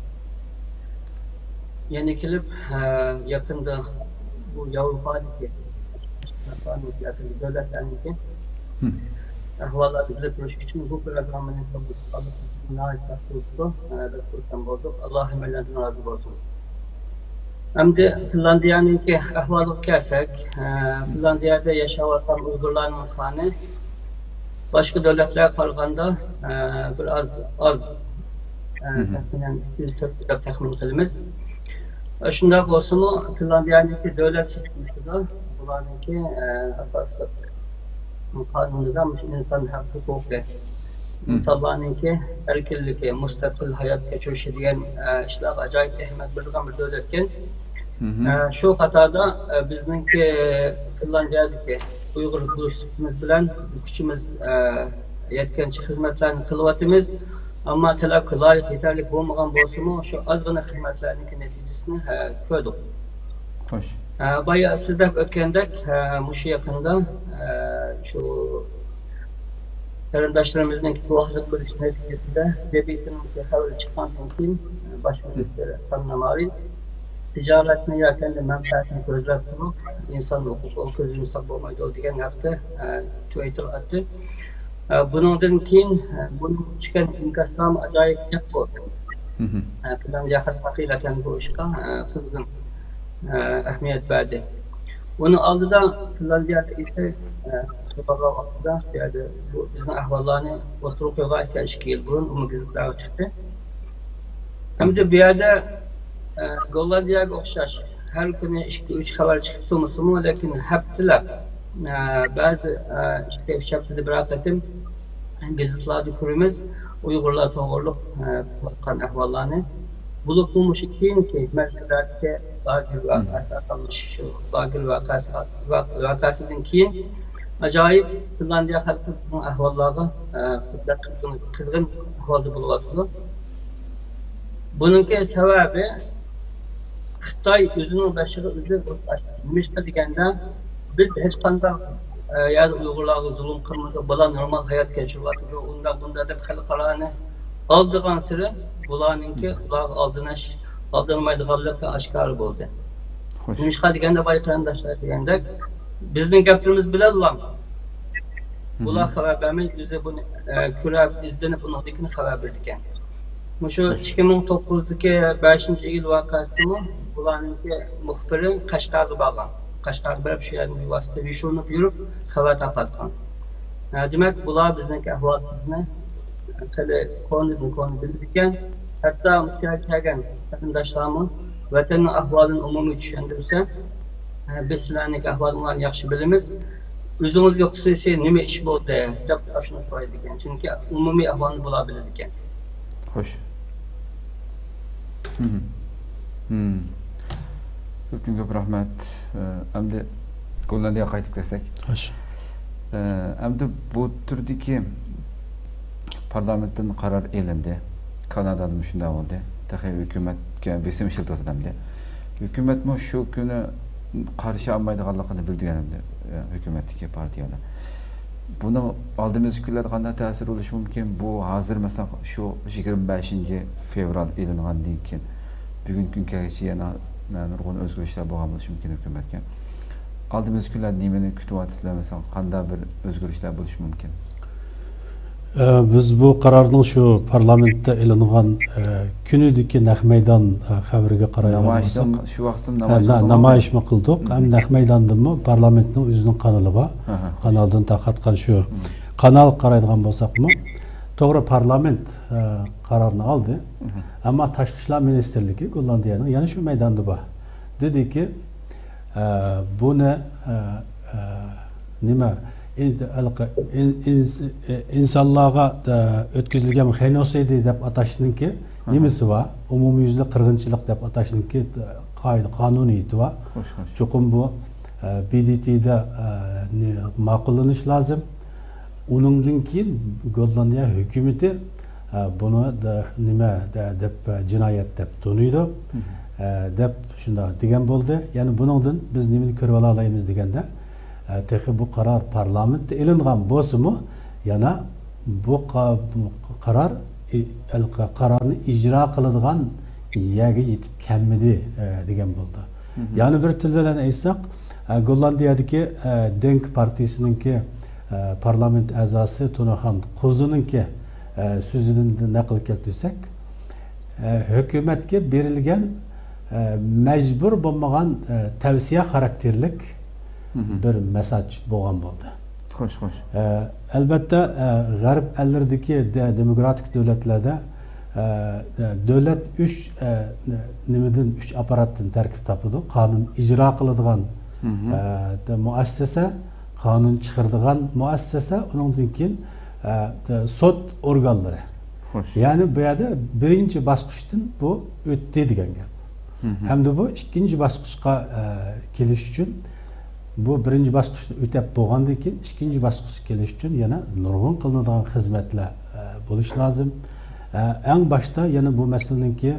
يەنە كېلىپ، ئە، يېقىندا بۇ ياۋروپادىكى دۆلەتلەرنىڭكى ئەھۋاللارنى بىلىپ تۇرۇش ئۈچۈن بۇ پروگراممىنى ناھايىتى ياخشى بولدۇق، ئە، بەك خۇرسەن بولدۇق. ئاللا ھەممەيلەندىن رازى بولسۇن. ئەمدى فىنلاندىيەنىڭكى ئەھۋالىغا كەلسەك، ئە، فىنلاندىيەدە ياشاۋاتقان ئۇيغۇرلارنىڭ سانى باشقا دۆلەتلەرگە قارىغاندا، ئە، بىر ئاز ئاز، ئە، تەخمىنەن ئىككى يۈز تۆت يۈز دەپ تەخمىن قىلىمىز. ئە، شۇنداق بولسىمۇ، فىنلاندىيەنىڭكى دۆلەت سىستېمىسىدا بۇلارنىڭكى، ئە، ئاساسلىق قانۇنىدا مۇشۇ ئىنسان ھەققى ھوقۇقى ئىنسانلارنىڭكى ئەركىنلىكى، مۇستەقىل ھايات كەچۈرۈشى دېگەن، ئە، ئىشلارغا ئاجايىپ ئەھمىيەت بېرىدىغان بىر دۆلەتكەن. ئە، شۇ قاتاردا، ئە، بىزنىڭكى فىنلاندىيەدىكى ئۇيغۇر بولۇش سۈپىتىمىز بىلەن كۈچىمىز، ئە، يەتكەنچە خىزمەتلەرنى قىلىۋاتىمىز. ئەمما تەلەپكە لايىق يېتەرلىك بولمىغان بولسىمۇ، شۇ ئازغىنە خىزمەتلەرنىڭكى نەتىجىسىنى، ئە، كۆردۇق. خوش. ئە، بايا سىز دەپ ئۆتكەندەك، ئە، مۇشۇ يېقىندا، ئە، شۇ قېرىنداشلىرىمىزنىڭ گۇۋاھلىق بېرىشى نەتىجىسىدە، بېبىكنىڭ خەۋىرى چىققاندىن كېيىن، باش مىنىستىر ساننا مارىن تىجارەتنى ياكى مەنپەئەتنى كۆزلەپ تۇرۇپ، ئىنسان ھوقۇقىغا كۆز يۇمساق بولمايدۇ دېگەن ھەقتە، ئە، تىۋىتتېر ئاتتى. ئە، بۇنىڭدىن كېيىن، ئە، بۇنىڭ چۈشكەن ئىنكاسلارمۇ ئاجايىپ جىق بولدى. ئە، فىنلاندىيە خەلقى ھەقىقەتەن بۇ ئىشقا، ئە، قىزغىن، ئە، ئەھمىيەت بەردى. ئۇنىڭ ئالدىدا فىنلاندىيە رەئىسى، ئە، خەۋەر ۋاقتىدا بۇ يەردە بۇ بىزنىڭ ئەھۋاللارنى ئوتتۇرىغا قويغان ئىكەن، ئىككى يىل بۇرۇن ئۇمۇ گېزىتلەرگە چىقتى. ئەمدى بۇ يەردە، ئە، گوللاندىيەگە ئوخشاش ھەر كۈنى ئىككى، ئۈچ خەۋەر چىقىپ تۇرمىسىمۇ، لېكىن ھەپتىلەپ، ئە، بەزى، ئە، ئىككى، ئۈچ ھەپتىدە بىرەر قېتىم گېزىتلاردا كۆرىمىز ئۇيغۇرلار توغرۇلۇق، ئە، قىلىۋاتقان ئەھۋاللارنى. بولۇپمۇ مۇشۇ كېيىنكى مەزگىللەردىكى لاگېر ۋەقەسى ئاتالمىش شۇ لاگېر ۋەقەسى، ۋەق-، ۋەقەسىدىن كېيىن ئاجايىپ فىنلاندىيە خەلقى بۇ ئەھۋاللارغا، ئە، بەك قىزغىن، قىزغىن ئەھۋالدا بولۇۋاتىدۇ. بۇنىڭكى سەۋەبى خىتاي ئۆزىنىڭ بېشىغا ئۆزى ئوت ئاچتى. نېمىشقا دېگەندە، بىز ھېچقانداق، ئە، يەردە ئۇيغۇرلارغا زۇلۇم قىلمىدۇق، بۇلار نورمال ھايات كەچۈرۈۋاتىدۇ، ئۇنداق، بۇنداق دەپ خەلقئارانى ئالدىغانسېرى بۇلارنىڭكى، ئۇلارغا ئالدىنىش، ئالدانمايدىغانلىقى ئاشكارا بولدى. خوش. نېمىشقا دېگەندە، بايا قېرىنداشلار دېگەندەك، بىزنىڭ گەپلىرىمىز بىلەنلا بۇلار خەۋەر بەرمەي، ئۆزى بۇنى، ئە، كۆرۈپ، ئىزدىنىپ، ئۇنىڭدىن كېيىن خەۋەر بېرىدىكەن. مۇشۇ ئىككى مىڭ توققۇزدىكى بەشىنچى ئىيۇل ۋەقەسىدىمۇ بۇلارنىڭكى مۇخبىرى قەشقەرگە بارغان. قەشقەرگە بېرىپ، شۇ يەردىن بىۋاسىتە يوشۇرۇنۇپ يۈرۈپ خەۋەر تاپاتقان. ئە، دېمەك، بۇلار بىزنىڭكى ئەھۋالىمىزنى خېلى كونىدىن كونا بىلىدىكەن. ھەتتا مۇشۇ يەرگە كەلگەن قېرىنداشلارمۇ ۋەتەننىڭ ئەھۋالىنى ئومۇمىي چۈشەندۈرسە، ئە، بىز سىلەرنىڭكى ئەھۋالىڭلارنى ياخشى بىلىمىز. ئۆزىڭىزگە خۇسۇسىي نېمە ئىش بولدى دەپ ئاشۇنى سورايدىكەن. چۈنكى ئومۇمىي ئەھۋالنى بۇلار بىلىدىكەن. خوش. كۆپتىن كۆپ رەھمەت. ئە، ئەمدى گوللاندىيەگە قايتىپ كەلسەك. خوش. ئە، ئەمدى بۇ تۈردىكى پارلامېنتتىن قارار ئېلىندى. كانادادىمۇ شۇنداق بولدى. تېخى ھۆكۈمەتكە بېسىم ئىشلىتىۋاتىدۇ ئەمدى. ھۆكۈمەتمۇ شۇ كۈنى قارشى ئالمايدىغانلىقىنى بىلدۈرگەن ئەمدى، ئە، ھۆكۈمەتتىكى پارتىيەلەر. بۇنىڭ ئالدىمىزدىكى كۈنلەردە قانداق تەسىرى بولۇشى مۇمكىن؟ بۇ ھازىر، مەسىلەن، شۇ يىگىرمە بەشىنچى فېۋرال ئېلىنغاندىن كېيىن، بۈگۈنكى كۈنگىچە يەنە، يەنە نۇرغۇن ئۆزگىرىشلەر بولغان بولۇشى مۇمكىن ھۆكۈمەتكە. ئالدىمىزدىكى كۈنلەردە نېمىنى كۈتۈۋاتىسىلەر؟ مەسىلەن، قانداق بىر ئۆزگىرىشلەر بولۇشى مۇمكىن؟ ئە، بىز بۇ قارارنىڭ شۇ پارلامېنتتا ئېلىنغان، ئە، كۈنىدىكى نەق مەيدان، ئە، خەۋىرىگە قارايدىغان بولساق، شۇ ۋاقىتتا ھە، نامايىش نا-، قىلدىڭىزمۇ؟ نامايىشمۇ قىلدۇق. ھەم نەق مەيداندىمۇ پارلامېنتنىڭ ئۆزىنىڭ قانىلى بار. ھە، ھە. قانالدىن تارقاتقان شۇ قانالغا قارايدىغان بولساقمۇ، توغرا پارلامېنت، ئە، قارارنى ئالدى. ئەمما تاشقى ئىشلار مىنىستىرلىكى گوللاندىيەنىڭ يەنە شۇ مەيداندا بار. دېدىكى، ئە، بۇنى، ئە، ئە، نېمە، ئىن-، ھېلىقى ئىن-، ئىنس-، ئە، ئىنسانلارغا، ئە، ئۆتكۈزۈلگەن خېنوسىدى دەپ ئاتاشنىڭكى نېمىسى بار؟ ئومۇميۈزلۈك قىرغىنچىلىق دەپ ئاتاشنىڭكى، ئە، قائىدە، قانۇنىيىتى بار. خوش، خوش. چوقۇم بۇ، ئە، ب د ت دا، ئە، نى-، ماقۇللىنىش لازىم. ئۇنىڭدىن كېيىن گوللاندىيە ھۆكۈمىتى، ئە، بۇنى دە-، نېمە دە-، دەپ، ئە، جىنايەت دەپ تونۇيدۇ، ئە، دەپ شۇنداق دېگەن بولدى. يەنى بۇنىڭدىن بىز نېمىنى كۆرۈۋالالايمىز دېگەندە، ئە، تېخى بۇ قارار پارلامېنتتا ئېلىنغان بولسىمۇ، يەنە بۇ قا-، بۇ قارار، ئى-، ئەل-، قا-، قارارنى ئىجرا قىلىدىغان يەرگە يېتىپ كەلمىدى، ئە، دېگەن بولدى. يەنە بىر تىل بىلەن ئېيتساق، ئە، گوللاندىيەدىكى، ئە، دېنك پارتىيىسىنىڭكى، ئە، پارلامېنت ئەزاسى تونۇخان قوزىنىڭكى، ئە، سۆزىدىن نەقىل كەلتۈرسەك، ئە، ھۆكۈمەتكە بېرىلگەن، ئە، مەجبۇر بولمىغان، ئە، تەۋسىيە خاراكتېرلىك بىر مېساج بولغان بولدى. خوش، خوش. ئە، ئەلۋەتتە، ئە، غەرب ئەللىرىدىكى دە-، دېموكراتىك دۆلەتلەردە، ئە، ئە، دۆلەت ئۈچ، ئە، نېمىدىن، ئۈچ ئاپپاراتتىن تەركىب تاپىدۇ. قانۇن ئىجرا قىلىدىغان، ئە، دە-، مۇئەسسەسە، قانۇن چىقىرىدىغان مۇئەسسەسە، ئۇنىڭدىن كېيىن ئە، سوت ئورگانلىرى. خوش. يەنى بۇ يەردە بىرىنچى باسقۇچتىن بۇ ئۆتتى دېگەن گەپ. مھم. ئەمدى بۇ ئىككىنچى باسقۇچقا، ئە، كېلىش ئۈچۈن، بۇ بىرىنچى باسقۇچنى ئۆتەپ بولغاندىن كېيىن، ئىككىنچى باسقۇچقا كېلىش ئۈچۈن يەنە نۇرغۇن قىلىنىدىغان خىزمەتلەر، ئە، بولۇش لازىم. ئە، ئەڭ باشتا يەنە بۇ مەسىلىنىڭكى،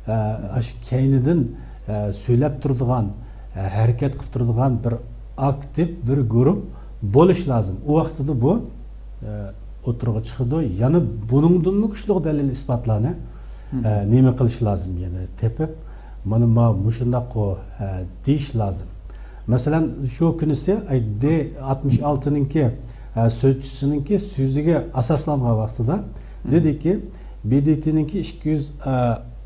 ئە، ئاشۇ كەينىدىن، ئە، سۆيلەپ تۇرىدىغان، ئە، ھەرىكەت قىلىپ تۇرىدىغان بىر ئاكتىپ بىر گۇرۇپ بولۇش لازىم. ئۇ ۋاقتىدا بۇ، ئە، ئوتتۇرىغا چىقىدۇ. يەنە بۇنىڭدىنمۇ كۈچلۈك دەلىل ئىسپاتلارنى، مھم. ئە، نېمە قىلىش لازىم؟ يەنە تېپىپ، مانا ما مۇشۇنداققۇ، ئە، دېيىش لازىم. مەسىلەن، شۇ كۈنىسى، ئاي، دې ئاتمىش ئالتىنىڭكى، ئە، سۆزچىسىنىڭكى سۆزىگە ئاساسلانغان ۋاقتىدا دېدىكى، بې دې تېنىڭكى ئىككى يۈز، ئە،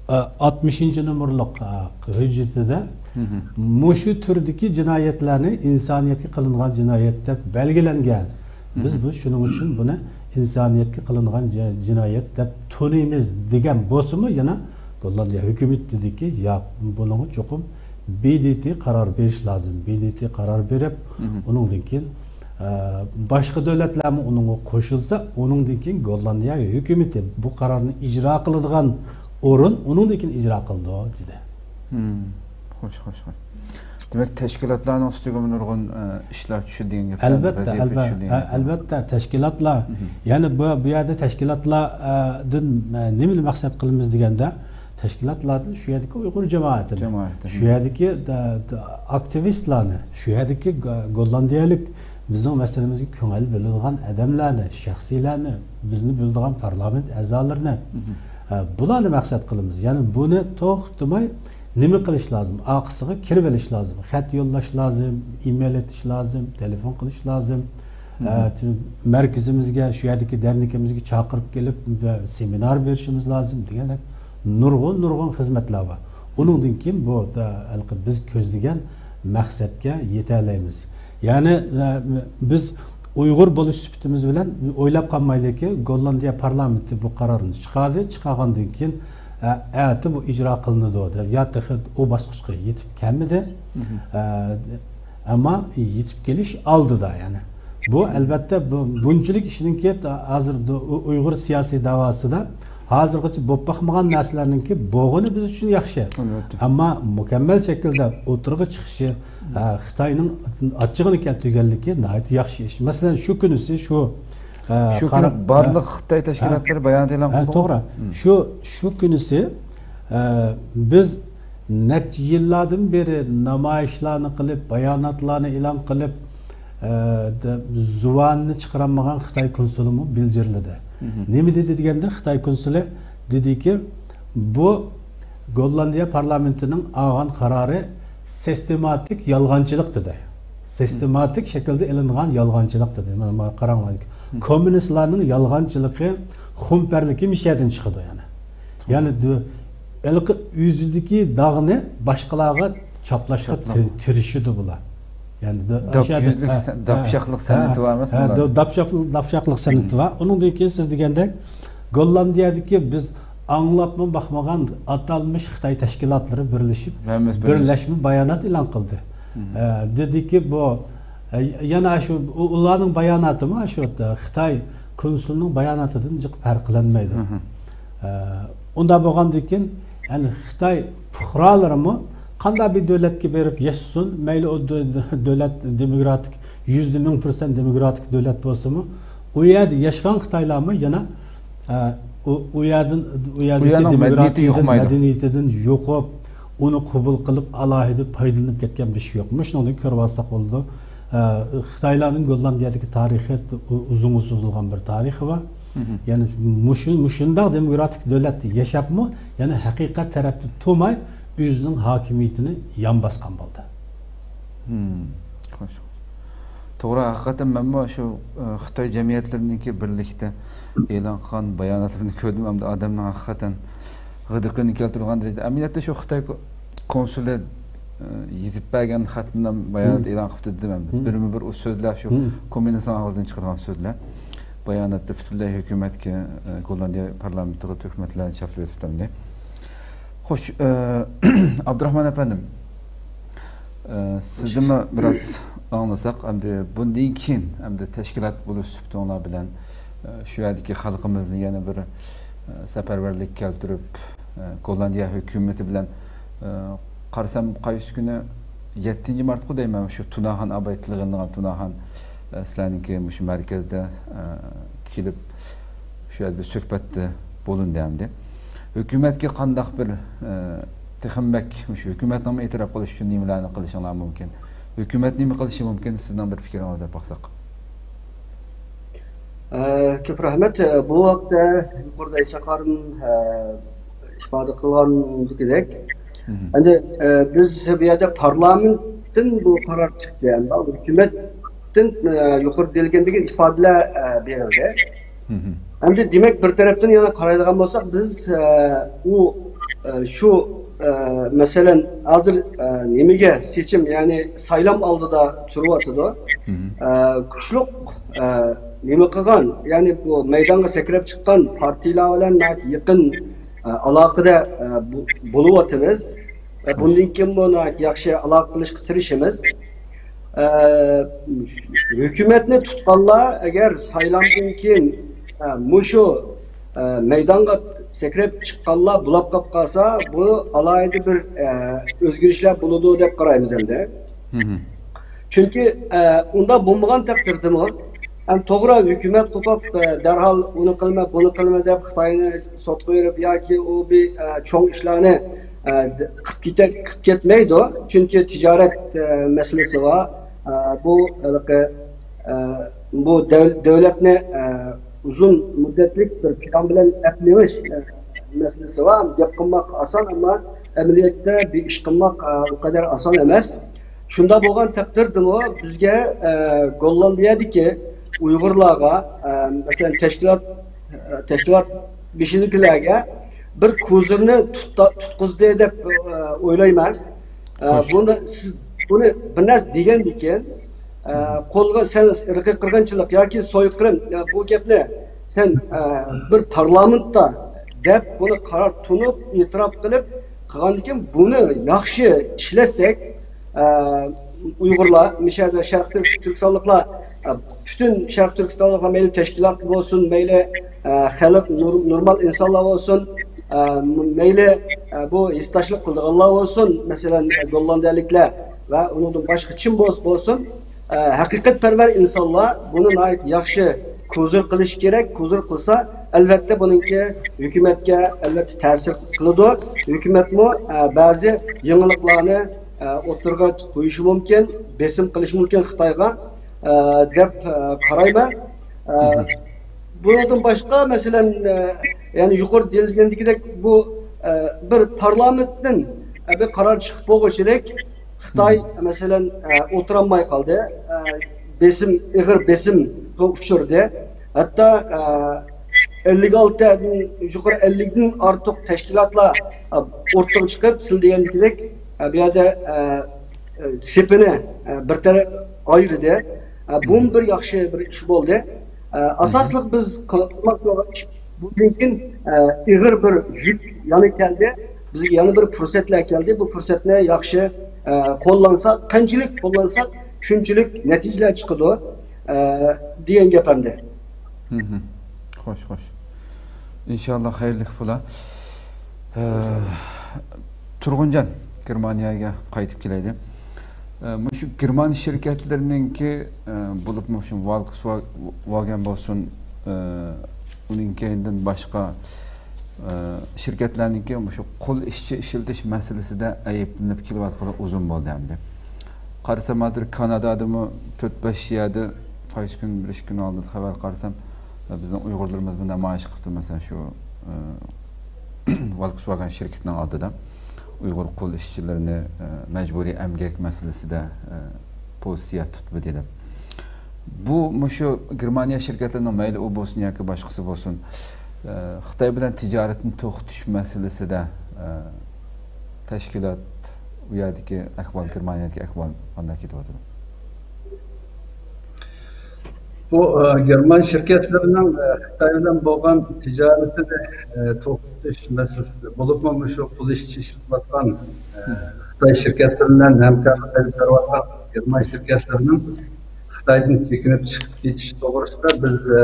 ئە، ئاتمىشىنچى نومۇرلۇق، ئە، ھۆججىتىدە مھم. مۇشۇ تۈردىكى جىنايەتلەرنى ئىنسانىيەتكە قىلىنغان جىنايەت دەپ بەلگىلەنگەن. بىز مھم. بۇ، شۇنىڭ ئۈچۈن بۇنى ئىنسانىيەتكە قىلىنغان جە-، جىنايەت دەپ تونۇيمىز دېگەن بولسىمۇ، يەنە گوللاندىيە ھۆكۈمىتى دېدىكى، ياق، بۇنىڭغا چوقۇم بې دې تې قارار بېرىش لازىم، بې دې تې قارار بېرىپ، مھم. ئۇنىڭدىن كېيىن، ئە، باشقا دۆلەتلەرمۇ ئۇنىڭغا قوشۇلسا، ئۇنىڭدىن كېيىن گوللاندىيە ھۆكۈمىتى بۇ قارارنى ئىجرا قىلىدىغان ئورۇن، ئۇنىڭدىن كېيىن ئىجرا قىلىدۇ، دېدى. مم. خوش، خوش، خوش. دېمەك، تەشكىلاتلارنىڭ ئۈستىگىمۇ نۇرغۇن، ئە، ئىشلار چۈشىدۇ دېگەن گەپ. ئەلۋەتتە، ۋەزىپە ئەلبەتتە، چۈشىدۇ دېگەن ھە، گەپ. ئەلۋەتتە، تەشكىلاتلار، مھم. يەنى بۇ، بۇ يەردە تەشكىلاتلاردىن، ئە، نېمىنى مەقسەت قىلىمىز دېگەندە، تەشكىلاتلاردىن شۇ يەردىكى ئۇيغۇر جامائىتىنى، جامائىتى، شۇ مھم. يەردىكى، دە-، دە-، ئاكتىۋىستلارنى، شۇ يەردىكى گو-، گوللاندىيەلىك بىزنىڭ مەسىلىمىزگە كۆڭۈل بۆلىدىغان ئادەملەرنى، شەخسلەرنى، بىزنى بىلىدىغان پارلامېنت ئەزالىرىنى، مھم. ئە، بۇلارنى مەقسەت قىلىمىز. يەنى بۇنى توختىماي نېمە قىلىش لازىم؟ ئارقىسىغا كىرىۋېلىش لازىم. خەت يوللاش لازىم، ئىمېيل ئېتىش لازىم، تېلېفون قىلىش لازىم. مھم. ئە، تۈ-، مەركىزىمىزگە، شۇ يەردىكى دەرنىكىمىزگە چاقىرىپ كېلىپ، بە-، سېمىنار بېرىشىمىز لازىم دېگەندەك نۇرغۇن، نۇرغۇن خىزمەتلەر بار. ئۇنىڭدىن كېيىن بۇ، دە-، ھېلىقى بىز كۆزلىگەن مەقسەتكە يېتەلەيمىز. يەنى، ئە، بىز ئۇيغۇر بولۇش سۈپىتىمىز بىلەن ئويلاپ قالمايلىكى، گوللاندىيە پارلامېنتى بۇ قارارنى چىقاردى. چىقارغاندىن كېيىن، ئە، ئەتە بۇ ئىجرا قىلىنىدۇ دەپ، يا تېخى ئۇ باسقۇچقا يېتىپ كەلمىدى. مھم. ئە، ئەمما يېتىپ كېلىش ئالدىدا، يەنى. بۇ، ئەلۋەتتە، بۇ، بۇنچىلىك ئىشنىڭكى ھازىر دۇ-، ئۇ-، ئۇيغۇر سىياسىي داۋاسىدا ھازىرغىچە بولۇپ باقمىغان نەرسىلەرنىڭكى بولغىنى بىز ئۈچۈن ياخشى. ئەلۋەتتە. ئەمما مۇكەممەل شەكىلدە ئوتتۇرىغا چىقىشى، ئە، خىتاينىڭ ئاچچىقىنى كەلتۈرگەنلىكى ناھايىتى ياخشى ئىش. مەسىلەن، شۇ كۈنىسى شۇ، ئە، شۇ كۈنى قارا-، بارلىق ئە، خىتاي تەشكىلاتلىرى ئە، بايانات ئېلان ئە، قىلدى. توغرا. مم. شۇ، شۇ كۈنىسى، ئە، بىز نەچچە يىللاردىن بېرى نامايىشلارنى قىلىپ، باياناتلارنى ئېلان قىلىپ، ئە، دە-، زۇۋانىنى چىقىرالمىغان خىتاي كونسۇلىمۇ بىلجىرلىدى. مم. نېمە دېدى دېگەندە، خىتاي كونسۇلى دېدىكى، بۇ گوللاندىيە پارلامېنتىنىڭ ئالغان قارارى سىستېماتىك يالغانچىلىق دېدى. سىستېماتىك شەكىلدە ئېلىنغان يالغانچىلىق دېدى. مانا، مانا قاراڭلار. مم. كوممۇنىستلارنىڭ يالغانچىلىقى، خۇمپەرلىكى مۇشۇ يەردىن چىقىدۇ يەنى. يەنى دۆ-، ھېلىقى ئۆزىدىكى داغنى باشقىلارغا چاپلاشقا چاپلاپ. تىر-، تىرىشىدۇ بۇلار. يەنى دۆ-، داپ ئاشۇ يەردە، يۈزلۈك ھە، سەن-، ھە، داپشاقلىق ھە، سەنئىتى بار ئەمەسمۇ ھە، بۇلارنىڭ؟ داپ-، داپشاقلىق، داپشاقلىق سەنئىتى بار. ئۇنىڭدىن كېيىن سىز دېگەندەك، گوللاندىيەدىكى بىز ئاڭلاپمۇ باقمىغان ئاتالمىش خىتاي تەشكىلاتلىرى بىرلىشىپ، ھەممىسى بىرلەشمە بايانات ئېلان قىلدى. مم. ئە، دېدىكى، بۇ، ئە، يەنە شۇ، ئۇ-، ئۇلارنىڭ باياناتىمۇ شۇ، ئە، خىتاي كونسۇلىنىڭ باياناتىدىن جىق پەرقلەنمەيدۇ. مم. ئە، ئۇنداق بولغاندىن كېيىن، يەنى خىتاي پۇقرالىرىمۇ قانداق بىر دۆلەتكە بېرىپ ياشىسۇن، مەيلى ئۇ دۆ-، دۆلەت دېموكراتىك، يۈزدە مىڭ پىرسەنت دېموكراتىك دۆلەت بولسىمۇ، ئۇ يەردە ياشىغان خىتايلارمۇ يەنە، ئە، ئۇ، ئۇ يەردىن، ئۇ يەردىكى ئۇ يەرنىڭ مەدەنىيىتى دېموكراتىيىدىن، يۇقمايدۇ. مەدەنىيىتىدىن يۇقۇپ، ئۇنى قوبۇل قىلىپ، ئالاھىدە پايدىلىنىپ كەتكەن بىر شەيئى يوق. مۇشۇنىڭدىن كۆرۈۋالساق بولىدۇ. ئە، خىتايلارنىڭ گوللاندىيەدىكى تارىخى ئۇ-، ئۇزۇنغا سوزۇلغان بىر تارىخى بار. مم. يەنى مۇشۇ-، مۇشۇنداق دېموكراتىك دۆلەتتە ياشاپمۇ، يەنى ھەقىقەت تەرەپتە تۇرماي، ئۆزىنىڭ ھاكىمىيىتىنى يان باسقان بولدى. مم. خوش. توغرا، ھەقىقەتەن مەنمۇ شۇ، ئە، خىتاي جەمئىيەتلىرىنىڭكى بىرلىكتە ئېلان قىلغان باياناتلىرىنى كۆردۈم. ئەمدى ئادەمنىڭ ھەقىقەتەن غىدىقىنى كەلتۈرىدىغان دەرىجىدە. ئەمەلىيەتتە شۇ خىتاي كو-، كونسۇلى، ئە، يېزىپ بەرگەن خەتنى بايانات مم. ئېلان قىلىپتۇ دېدىم ئەمدى. مم. بىرمۇ بىر ئۇ سۆزلەر شۇ مم. كوممۇنىست ئاغزىدىن چىقىدىغان سۆزلەر. باياناتتا پۈتۈنلەي ھۆكۈمەتكە، ئە، گوللاندىيە پارلامېنتىغا تۆھمەتلەرنى چاپلىۋېتىپتۇ ئەمدى. خوش، ئە، ئابدۇراخمان ئەپەندىم، ئە، سىزدىنمۇ بىراز ئاڭلىساق، ئەمدى بۇندىن كېيىن، ئەمدى تەشكىلات بولۇش سۈپىتىڭلار بىلەن، شۇ يەردىكى خەلقىمىزنى يەنە بىر، ئە، سەپەرۋەرلىككە كەلتۈرۈپ، ئە، گوللاندىيە ھۆكۈمىتى بىلەن، ئە، قارىسام، قايسى كۈنى، يەتتىنچى مارتقۇ دەيمەن، شۇ تۇناخان ئاباي تىلغا ئېلىنغان تۇناخان، ئە، سىلەرنىڭكى مۇشۇ مەركەزدە، ئە، كېلىپ، شۇ يەردە بىر سۆھبەتتە بولۇندى ئەمدى. ھۆكۈمەتكە قانداق بىر، ئە، تېخىمۇ بەك، مۇشۇ ھۆكۈمەتنىڭمۇ ئېتىراپ قىلىشى ئۈچۈن نېمىلەرنى قىلىشىڭلار مۇمكىن؟ ھۆكۈمەت نېمە قىلىشى مۇمكىن؟ سىزنىڭ بىر پىكرىڭىزنى ئاپ باقساق. ئە، كۆپ رەھمەت. ئە، بۇ ھەقتە يۇقىرىدا ئىسا خانىم، ئە، ئىپادە قىلغاندىكىدەك، مهم. ئەمدى، ئە، بىز بۇ يەردە پارلامېنتتىن بۇ قارار چىقتى. ئەمدى ھۆكۈمەتتىن، ئە، يۇقىرىدا دېيىلگەندىكى ئىپادىلەر، ئە، بېرىلدى. مهم. ئەمدى دېمەك، بىر تەرەپتىن يەنە قارايدىغان بولساق، بىز، ئە، ئۇ، ئە، شۇ، ئە، مەسىلەن، ھازىر، ئە، نېمىگە سېچىم، يەنى سايلام ئالدىدا تۇرۇۋاتىدۇ. مهم. ئە، كۈچلۈك، ئە، نېمە قىلغان، يەنى بۇ مەيدانغا سەكرەپ چىققان پارتىيىلار بىلەن ناھايىتى يېقىن، ئە، ئالاقىدە، ئە، بۇ-، بولۇۋاتىمىز. ۋە خوش. بۇندىن كېيىنمۇ ناھايىتى ياخشى ئالاقە قىلىشقا تىرىشىمىز. ئە، ھۆكۈمەتنى تۇتقانلار ئەگەر سايلامدىن كېيىن، ئە، مۇشۇ، ئە، مەيدانغا سەكرەپ چىققانلار بۇلاپ قاپ قالسا، بۇ ئالاھىدە بىر، ئە، ئۆزگىرىشلەر بولىدۇ دەپ قارايمىز ئەمدى. مهم. چۈنكى، ئە، ئۇنداق بولمىغان تەقدىردىمۇ، ئەم، توغرا، ھۆكۈمەت قوپۇپ، ئە، دەرھال ئۇنى قىلما، بۇنى قىلما دەپ خىتاينى سوتقا بېرىپ ياكى ئۇ بىر، ئە، چوڭ ئىشلارنى، ئە، د-، قىلىپ كېتە-، قىلىپ كەتمەيدۇ. چۈنكى تىجارەت، ئە، مەسىلىسى بار. ئە، بۇ ھېلىقى، ئە، بۇ دەل-، دۆلەتنى، ئە، ئۇزۇن مۇددەتلىك بىر پىلان بىلەن ئەپ مېڭىش، ئە، مەسىلىسى بار. گەپ قىلماق ئاسان، ئەمما ئەمەلىيەتتە بىر ئىش قىلماق، ئە، ئۇ قەدەر ئاسان ئەمەس. شۇنداق بولغان تەقدىردىمۇ بىزگە، ئە، گوللاندىيەدىكى ئۇيغۇرلارغا، ئە، مەسىلەن، تەشكىلات، ئە، تەشكىلات بېشىدىكىلەرگە بىر كوزىرنى تۇتتا-، تۇتقۇزدى دەپ، ئە، ئويلايمەن. ئە، خوش. بۇنى سىز، بۇنى بىر نەرسە دېگەندىكىن، ئە، مم. قولغا سەن ئىرقىي قىرغىنچىلىق ياكى سويقىرىم، يا بۇ گەپنى سەن، ئە، بىر پارلامېنتتا دەپ بۇنى قارار تونۇپ، ئېتىراپ قىلىپ قىلغاندىن كېيىن بۇنى ياخشى ئىشلەتسەك، ئە، ئۇيغۇرلار، مۇشۇ يەردە شەرقىي تۈرك-، تۈركىستانلىقلار، ئە، پۈتۈن شەرقىي تۈركىستانلىقلار مەيلى تەشكىلات بولسۇن، مەيلى، ئە، خەلق، نور-، نورمال ئىنسانلار بولسۇن، ئە، مەيلى، ئە، بۇ ھېسداشلىق قىلىدىغانلار بولسۇن، مەسىلەن، گوللاندىيەلىكلەر ۋە ئۇنىڭدىن باشقا كىم بولسا بولسۇن، ئە، ھەقىقەتپەرۋەر ئىنسانلار بۇنى ناھايىتى ياخشى كوزىر قىلىشى كېرەك. كوزىر قىلسا، ئەلۋەتتە بۇنىڭكى ھۆكۈمەتكە ئەلۋەتتە تەسىر قىلىدۇ. ھۆكۈمەتمۇ، ئە، بەزى يېڭىلىقلارنى، ئە، ئوتتۇرىغا قويۇشى مۇمكىن، بېسىم قىلىشى مۇمكىن خىتايغا، ئە، دەپ، ئە، قارايمەن. ئە، مهم. بۇنىڭدىن باشقا، مەسىلەن، ئە، يەنى يۇقىرىدا دېيىلگەندىكىدەك بۇ، ئە، بىر پارلامېنتتىن، ئە، بىر قارار چىقىپ بولغۇچىلىك خىتاي، مم. مەسىلەن، ئە، ئولتۇرالماي قالدى. ئە، بېسىم، ئېغىر بېسىمغا ئۇچرىدى. ھەتتا، ئە، ئەللىك ئالتىدىن، يۇقىرى ئەللىكتىن ئارتۇق تەشكىلاتلار، ئە، ئوتتۇرىغا چىقىپ، سىز دېگەندەك، ئە، بۇ يەردە، ئە، ئە، سېپىنى، ئە، بىر تەرەپ ئايرىدى. ئە، بۇمۇ مم. بىر ياخشى بىر ئىش بولدى. ئە، مم. ئاساسلىق بىز قىلماقچى بولغان ئىش بۇندىن كېيىن، ئە، ئېغىر بىر يۈك يەنە كەلدى. بىزگە يەنە بىر پۇرسەتلەر كەلدى. بۇ پۇرسەتنى ياخشى، ئە، قوللانساق، قانچىلىك قوللانساق، شۇنچىلىك نەتىجىلەر چىقىدۇ، ئە، دېگەن گەپ ئەمدى. مهم. خوش، خوش. ئىنشاللا خەيرلىك بولا. ئە، تۇرغۇنجان، گېرمانىيەگە قايتىپ كېلەيلى. ئە، مۇشۇ گېرمان شىركەتلىرىنىڭكى، ئە، بولۇپمۇ شۇ ۋالكسۋاگېن بولسۇن، ئە، ئۇنىڭ كەينىدىن باشقا، ئە، شىركەتلەرنىڭكى مۇشۇ قۇل ئىشچى ئىشلىتىش مەسىلىسىدە ئەيىبلىنىپ كېلىۋاتقىلى ئۇزۇن بولدى ئەمدى. قارىسام، ھازىر كانادادىمۇ تۆت بەش يەردە قايسى كۈن، بىر ئىككى كۈن ئالدىدا خەۋەر قارىسام، بىزنىڭ ئۇيغۇرلىرىمىزمۇ نامايىش قىپتۇ، مەسىلەن، شۇ، ئە، ۋالكسۋاگېن شىركىتىنىڭ ئالدىدا ئۇيغۇر قۇل ئىشچىلىرىنى، ئە، مەجبۇرىي ئەمگەك مەسىلىسىدە، ئە، پوزىتسىيە تۇتمىدى دەپ. بۇ، مۇشۇ گېرمانىيە شىركەتلىرىنىڭ، مەيلى ئۇ بولسۇن ياكى باشقىسى بولسۇن، ئە، خىتاي بىلەن تىجارەتنى توختىتىش مەسىلىسىدە، ئە، تەشكىلات، ئۇ يەردىكى ئەھۋال، گېرمانىيەدىكى ئەھۋال قانداق كېتىۋاتىدۇ؟ بۇ، ئە، گېرمان شىركەتلىرىنىڭ، ئە، خىتاي بىلەن بولغان تىجارىتىنى، ئە، توختىتىش مەسىلىسىدە، بولۇپمۇ مۇشۇ قۇل ئىشچى ئىشلىتىۋاتقان، ئە، خىتاي شىركەتلىرى بىلەن ھەمكارلىق ئېلىپ بېرىۋاتقان گېرمان شىركەتلىرىنىڭ خىتايدىن چېكىنىپ چىقىپ كېتىشى توغرىسىدا بىز، ئە،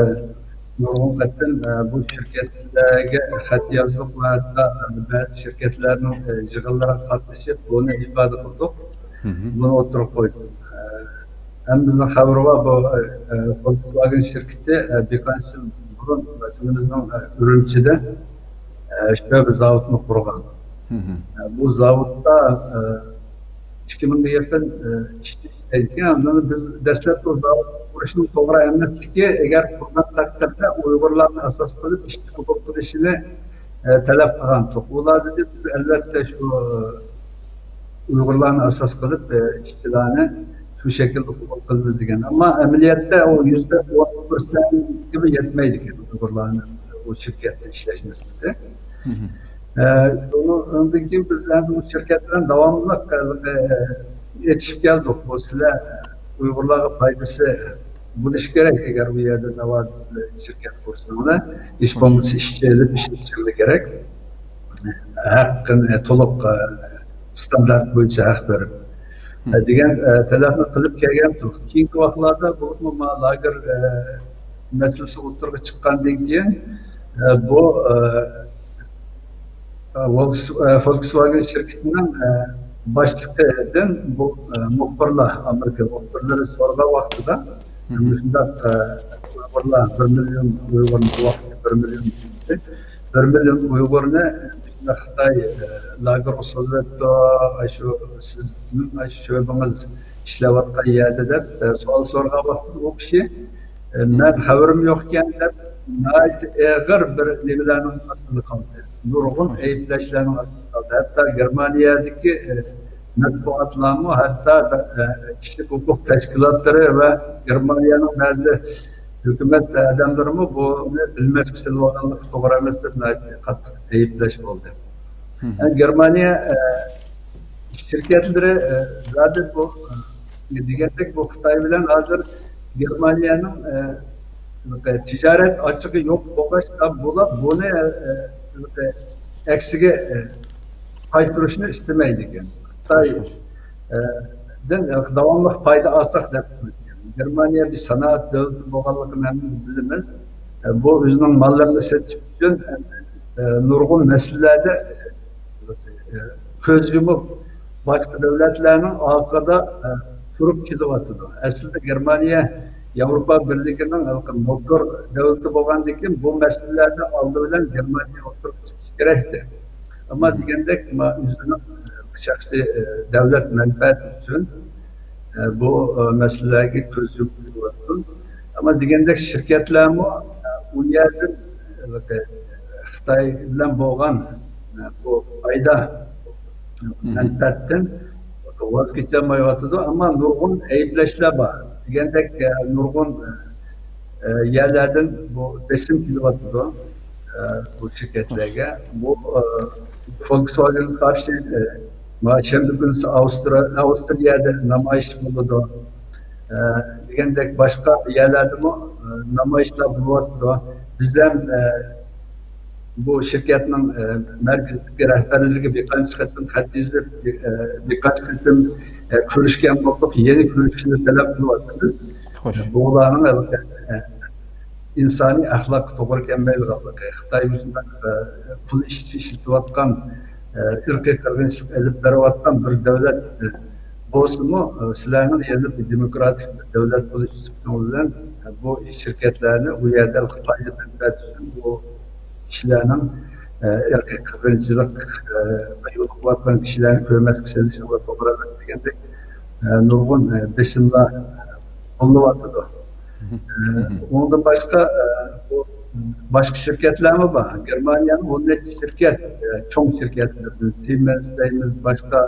نۇرغۇن قېتىم، ئە، بۇ شىركەتلەرگە خەت يازدۇق ۋە ھەتتا بەزى شىركەتلەرنىڭ، ئە، يىغىنلىرىغا قاتنىشىپ، بۇنى ئىپادە قىلدۇق. بۇنى ئوتتۇرىغا قويدۇق. ئە، ھەممىمىزنىڭ خەۋىرى بار، بۇ، ئە، فولكسۋاگېن شىركىتى، ئە، بىر قانچە يىل بۇرۇن ۋەتىنىمىزنىڭ، ئە، ئۈرۈمچىدە، ئە، شۆبە زاۋۇتىنى قۇرغان. ئە، بۇ زاۋۇتتا، ئە، ئىككى مىڭغا يېقىن، ئە، ئىشچى ئىشلەيدىكەن. ئاندىن بىز دەسلەپتە بۇ زاۋۇت قۇرۇشنىڭ توغرا ئەمەسلىكى، ئەگەر قۇرغان تەقدىردە ئۇيغۇرلارنى ئاساس قىلىپ ئىشچى قوبۇل قىلىشىنى، ئە، تەلەپ قىلغانتۇق. ئۇلار دېدى، بىز ئەلۋەتتە شۇ، ئە، ئۇيغۇرلارنى ئاساس قىلىپ، ئە، ئىشچىلارنى شۇ شەكىلدە قوبۇل قىلىمىز دېگەن. ئەمما ئەمەلىيەتتە ئۇ يۈزدە ئون پىرسەنتكىمۇ يەتمەيدىكەن ئۇيغۇرلارنى ئۇ شىركەتتە ئىشلەش نىسبىتى. ئە، شۇنىڭ، ئۇنىڭدىن كېيىن بىز ئەمدى ئۇ شىركەت بىلەن داۋاملىق، ئە، ئېيتىشىپ كەلدۇق. بۇ سىلەر ئۇيغۇرلارغا پايدىسى بولۇشى كېرەك، ئەگەر ئۇ يەردە ناۋادا سىلەر شىركەت قۇرسىڭلار، ھېچ بولمىسا ئىشچى ئېلىپ ئىشلىتىشىڭلار كېرەك. ھەققىنى، ئە، تولۇق، ئە، ستاندارت بويىچە ھەق بېرىپ، ئە، دېگەن، ئە، تەلەپنى قىلىپ كەلگەنتۇق. كېيىنكى ۋاقىتلاردا بولۇپمۇ ما لاگېر، ئە، مەسىلىسى ئوتتۇرىغا چىققاندىن كېيىن، ئە، بۇ، ئە، ئە، ۋولكس-، ئە، فولكسۋاگېن شىركىتىنىڭ، ئە، باشلىقىدىن بۇ، ئە، مۇخبىرلار، ئامېرىكا مۇخبىرلىرى سورىغان ۋاقتىدا، مۇشۇنداق، ئە، ئۇيغۇرلار، بىر مىليون ئۇيغۇرنى، بۇ ۋاقىتتا بىر مىليون، بىر مىليون ئۇيغۇرنى مۇشۇنداق خىتاي، ئە، لاگېرغا سولىۋەتتى، ئاشۇ سىزنىڭ ئاشۇ شۆبىڭىز ئىشلەۋاتقان يەردە دەپ، ئە، سوئال سورىغان ۋاقتىدا ئۇ كىشى، ئە، مەن خەۋىرىم يوقكەن دەپ، ناھايىتى ئېغىر بىر نېمىلەرنىڭ ئاستىدا قالدى. نۇرغۇن ئەيىبلەشلەرنىڭ ئاستىدا قالدى. ھەتتا گېرمانىيەدىكى، ئە، مەتبۇئاتلارمۇ، ھەتتا، ئە، كىشىلىك ھوقۇق تەشكىلاتلىرى ۋە گېرمانىيەنىڭ بەزى ھۆكۈمەت ئادەملىرىمۇ بۇنى بىلمەسكە سېلىۋالغانلىقى توغرا ئەمەس دەپ ناھايىتى قاتتىق ئەيىبلەش بولدى. ئە، گېرمانىيە، ئە، شىركەتلىرى، ئە، زادى بۇ، ئە، دېگەندەك بۇ خىتاي بىلەن ھازىر گېرمانىيەنىڭ، ئە، تىجارەت ئاچىقى يوق بولغاچقا، بۇلار بۇنى، ئە، ئە، ئەكسىگە، ئە، قايتۇرۇشنى ئىستىمەيدىكەن. خىتاي، ئە، دىن، ئە، داۋاملىق پايدا ئالساق دەپ قويغان. گېرمانىيە بىر سانائەت دۆلىتى بولغانلىقىنى ھەممىمىز بىلىمىز. ئە، بۇ ئۆزىنىڭ ماللىرىنى سېتىش ئۈچۈن، ئە، نۇرغۇن مەسىلىلەردە، ئە، كۆز يۇمۇپ، باشقا دۆلەتلەرنىڭ ئارقىدا، ئە، تۇرۇپ كېلىۋاتىدۇ. ئەسلىدە گېرمانىيە ياۋروپا بىرلىكىنىڭ ھېلىقى موتور دۆلىتى بولغاندىن كېيىن، بۇ مەسىلىلەردە ئالدى بىلەن گېرمانىيە ئوتتۇرىغا چىقىشى كېرەكتى. ئەمما دېگەندەك، ما-، ئۆزىنىڭ، ئە، شەخسىي، ئە، دۆلەت مەنپەئەتى ئۈچۈن، ئە، بۇ، ئە، مەسىلىلەرگە كۆز يۇمۇپ كېلىۋاتىدۇ. ئەمما دېگەندەك، شىركەتلەرمۇ، ئە، ئۇ يەردىن، ئە، خىتاي بىلەن بولغان، ئە، بۇ پايدا، مەنپەئەتتىن ۋاز كېچەلمەيۋاتىدۇ. ئەمما نۇرغۇن ئەيىبلەشلەر بار. دېگەندەك، ئە، نۇرغۇن، ئە، يەرلەردىن بۇ بېسىم كېلىۋاتىدۇ، ئە، بۇ شىركەتلەرگە. بۇ، ئە، فولكسۋاگېنغا قارشى، ئە، ما-، شەنبە كۈنى ئاۋسترا-، ئاۋسترىيەدە نامايىش بولىدۇ. ئە، دېگەندەك باشقا يەرلەردىمۇ، ئە، نامايىشلار بولۇۋاتىدۇ. بىز ھەم، ئە، بۇ شىركەتنىڭ، ئە، مەركىزىدىكى رەھبەرلىرىگە بىر قانچە قېتىم خەت يېزىپ، بىر، ئە، بىر قانچە قېتىم، ئە، كۆرۈشكەن بولدۇق، يەنە كۆرۈشۈشنى تەلەپ قىلىۋاتىمىز. بۇلارنىڭ، ئە، ئىنسانىي ئەخلاققا توغرا كەلمەيدىغانلىقى، خىتاي مۇشۇنداق، ئە، قۇل ئىشچى ئىشلىتىۋاتقان، ئە، ئىرقىي قىرغىنچىلىق ئېلىپ بېرىۋاتقان بىر دۆلەت، ئە، بولسىمۇ، ئە، سىلەرنىڭ يەنە بىر دېموكراتىك بىر دۆلەت بولۇش سۈپىتىڭىز بىلەن، ئە، بۇ شىركەتلەرنى ئۇ يەردە پايدا مەنپەئەت ئۈچۈن بۇ كىشىلەرنىڭ، ئە، ئىرقىي قىرغىنچىلىق، ئە، يولۇقۇۋاتقان كىشىلەرنى كۆرمەسكە سېلىشىڭلار توغرا ئەمەس دېگەندەك، ئە، نۇرغۇن، ئە، بېسىملار قوللىنىۋاتىدۇ. ئە، ئۇنىڭدىن باشقا، ئە، بۇ باشقا شىركەتلەرمۇ بار. گېرمانىيەنىڭ ئون نەچچە شىركەت، ئە، چوڭ شىركەتلىرىدىن سىمېنس دەيمىز، باشقا،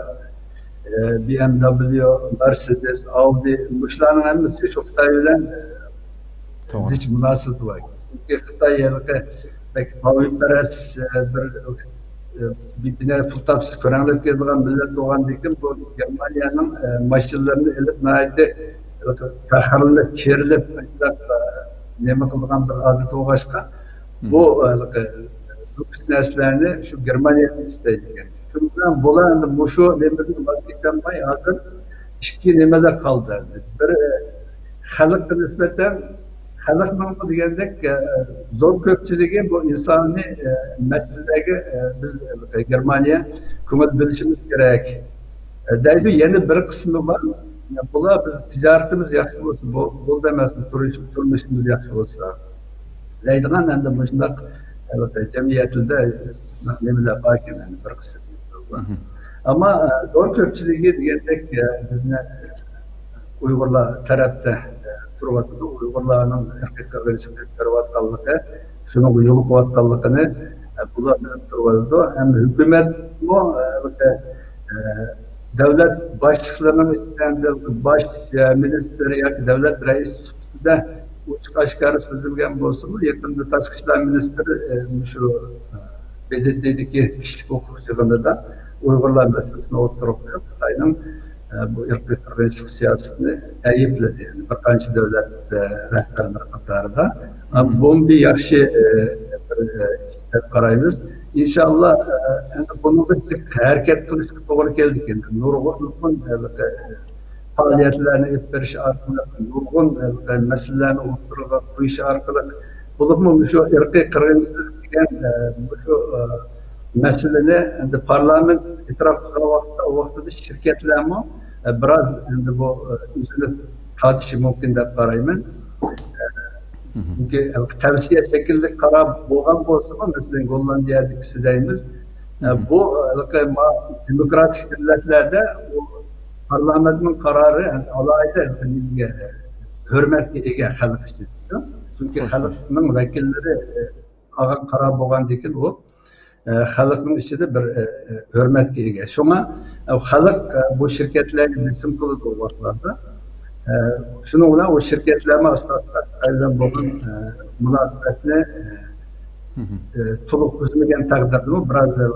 ئە، بى ئېم دەبليۇ، مەرسېدېس، ئاۋدى، مۇشۇلارنىڭ ھەممىسى شۇ خىتاي بىلەن، ئە، زىچ مۇناسىۋىتى بار. چۈنكى خىتاي ھېلىقى بەك ئاۋۇپەرەس، ئە، بىر، ئە، بىر، بىر پۇل تاپسا كۆرەڭلەپ كېتىدىغان مىللەت بولغاندىكىن، بۇ گېرمانىيەنىڭ، ئە، ماشىنىلىرىنى ئېلىپ ناھايىتى ھېلىقى پەخىرلىنىپ، كېرىلىپ، ئاشۇنداق، ئە، نېمە قىلىدىغان بىر ئادىتى بولغاچقا، بۇ، ئە، ھېلىقى لۇكس نەرسىلەرنى شۇ گېرمانىيەدىن ئىستەيدىكەن. شۇنىڭ بىلەن بۇلار ئەمدى مۇشۇ نېمىدىن ۋاز كېچەلمەي، ھازىر ئىككى نېمىدە قالدى. بىر، ئە، خەلققە نىسبەتەن خەلقنىڭمۇ دېگەندەك، ئە، زور كۆپچىلىكى بۇ ئىنسانىي، ئە، مەسىلىلەرگە، ئە، بىز، ئە، گېرمانىيە كۆڭۈل بۆلۈشىمىز كېرەك، ئە، دەيدۇ. يەنە بىر قىسمى بار، بۇلار بىز تىجارىتىمىز ياخشى بولسا، بۇ، بولدى ئەمەسمۇ، تۇرۇش-، تۇرمۇشىمىز ياخشى بولسا دەيدىغان، ئەمدى مۇشۇنداق، ئە، جەمئىيەتلەردە شۇنداق نېمىلەر باركەن، ئەمدى بىر قىسىم ئىنسانلار. مهم. ئەمما، ئە، زور كۆپچىلىكى دېگەندەك، ئە، بىزنى ئۇيغۇرلار تەرەپتە، ئە، تۇرۇۋاتىدۇ. ئۇيغۇرلارنىڭ ئىرقىي قىرغىنچىلىققا ئېلىپ بېرىۋاتقانلىقى، شۇنىڭغا يولۇقۇۋاتقانلىقىنى، ئە، بۇلار بىلىپ تۇرۇۋاتىدۇ. ھەم ھۆكۈمەتمۇ، ئە، ئە، دۆلەت باشلىقلىرىنىڭ ئىچىدە باش، ئە، مىنىستىر ياكى دۆلەت رەئىسى سۈپىتىدە ئوچۇق ئاشكارا سۆزلىمىگەن بولسىمۇ، يېقىندا تاشقى ئىشلار مىنىستىرى، ئە، مۇشۇ، ئە، ب د ت دىكى كىشىلىك ھوقۇق يىغىنىدا ئۇيغۇرلار مەسىلىسىنى ئوتتۇرىغا قويۇپ، خىتاينىڭ، ئە، بۇ ئىرقىي قىرغىنچىلىق سىياسىتىنى ئەيىبلىدى. يەنى بىر قانچە دۆلەت، ئە، رەھبەرلىرى قاتارىدا. ئە، مم. بۇمۇ بىر ياخشى، ئە، بىر، ئە، ئىش دەپ قارايمىز. ئىنشاللا، ئە، ئەمدى بۇنىڭغا ھەرىكەت قىلىشقا توغرا كەلدى. نۇرغۇن، نۇرغۇن، ئە، پائالىيەتلەرنى ئېلىپ بېرىش ئارقىلىق، نۇرغۇن، ئە، مەسىلىلەرنى ئوتتۇرىغا قويۇش ئارقىلىق، بولۇپمۇ مۇشۇ ئىرقىي قىرغىنچىلىق دېگەن، ئە، مۇشۇ، ئە، مەسىلىنى ئەمدى پارلامېنت ئېتىراپ قىلغان ۋاقىتتا، ئۇ ۋاقىتتا شىركەتلەرمۇ، ئە، بىراز ئەمدى بۇ، ئە، ئۆزىنى تارتىشى مۇمكىن دەپ قارايمەن. ئە، مهم. چۈنكى تەۋسىيە شەكلىدە قارار بولغان بولسىمۇ، مەسىلەن، گوللاندىيەدىكىسى دەيمىز، ئە، مهم. بۇ، ئە، ما-، دېموكراتىك دۆلەتلەردە بۇ پارلامېنتنىڭ قارارى ئالاھىدە نېمىگە، ھۆرمەتكە ئىگە خەلق ئىچىدە. چۈنكى خوش، خوش. خەلقنىڭ ۋەكىللىرى، ئە، ئالغان قارار بولغاندىكىن ئۇ، ئە، خەلقنىڭ ئىچىدە بىر، ئە، ئە، ھۆرمەتكە ئىگە. شۇڭا، ئە، خەلق، ئە، بۇ شىركەتلەرگە بېسىم قىلىدۇ ئۇ ۋاقىتلاردا. ئە، شۇنىڭ بىلەن ئۇ شىركەتلەرمۇ ئاستا-ئاستا خىتاي بىلەن بولغان، ئە، مۇناسىۋەتنى، ئە، مهم. ئە، تولۇق ئۈزمىگەن تەقدىردىمۇ بىراز، ئە،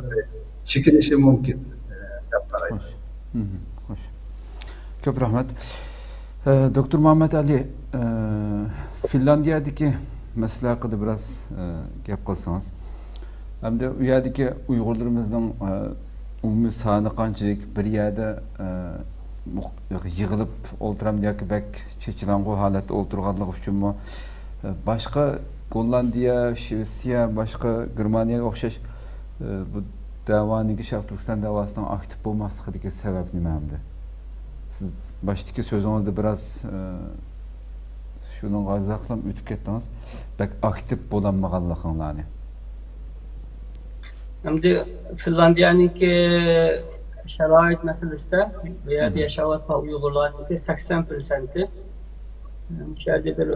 چېكىنىشى مۇمكىن، ئە، دەپ قارايمەن. خوش. مهم. خوش. كۆپ رەھمەت. ئە، دوكتور مۇھەممەد ئەلى، ئە، فىنلاندىيەدىكى مەسىلە ھەققىدە بىراز، ئە، گەپ قىلسىڭىز. ھەمدە ئۇ يەردىكى ئۇيغۇرلىرىمىزنىڭ، ئە، ئومۇمىي سانى قانچىلىك، بىر يەردە، ئە، مۇق-، يىغىلىپ ئولتۇرامدۇ ياكى بەك چېچىلاڭغۇ ھالەتتە ئولتۇرغانلىقى ئۈچۈنمۇ، ئە، باشقا گوللاندىيە، شىۋېتسىيە، باشقا گېرمانىيەگە ئوخشاش، ئە، بۇ دەۋانىڭكى شەرقىي تۈركىستان دەۋاسىنىڭ ئاكتىپ بولماسلىقىدىكى سەۋەب نېمە ھەمدە؟ سىز باشتىكى سۆزىڭىزدە بىراز، ئە، شۇنىڭغا ئازراقلا ئۆتۈپ كەتتىڭىز. بەك ئاكتىپ بولالمىغانلىقىڭلارنى. ئەمدى فىنلاندىيەنىڭكى شارائىت مەسىلىسىدە، بۇ يەردە مم. ياشاۋاتقان ئۇيغۇرلارنىڭكى سەكسەن پىرسەنتى، مم، شۇ يەردە بىر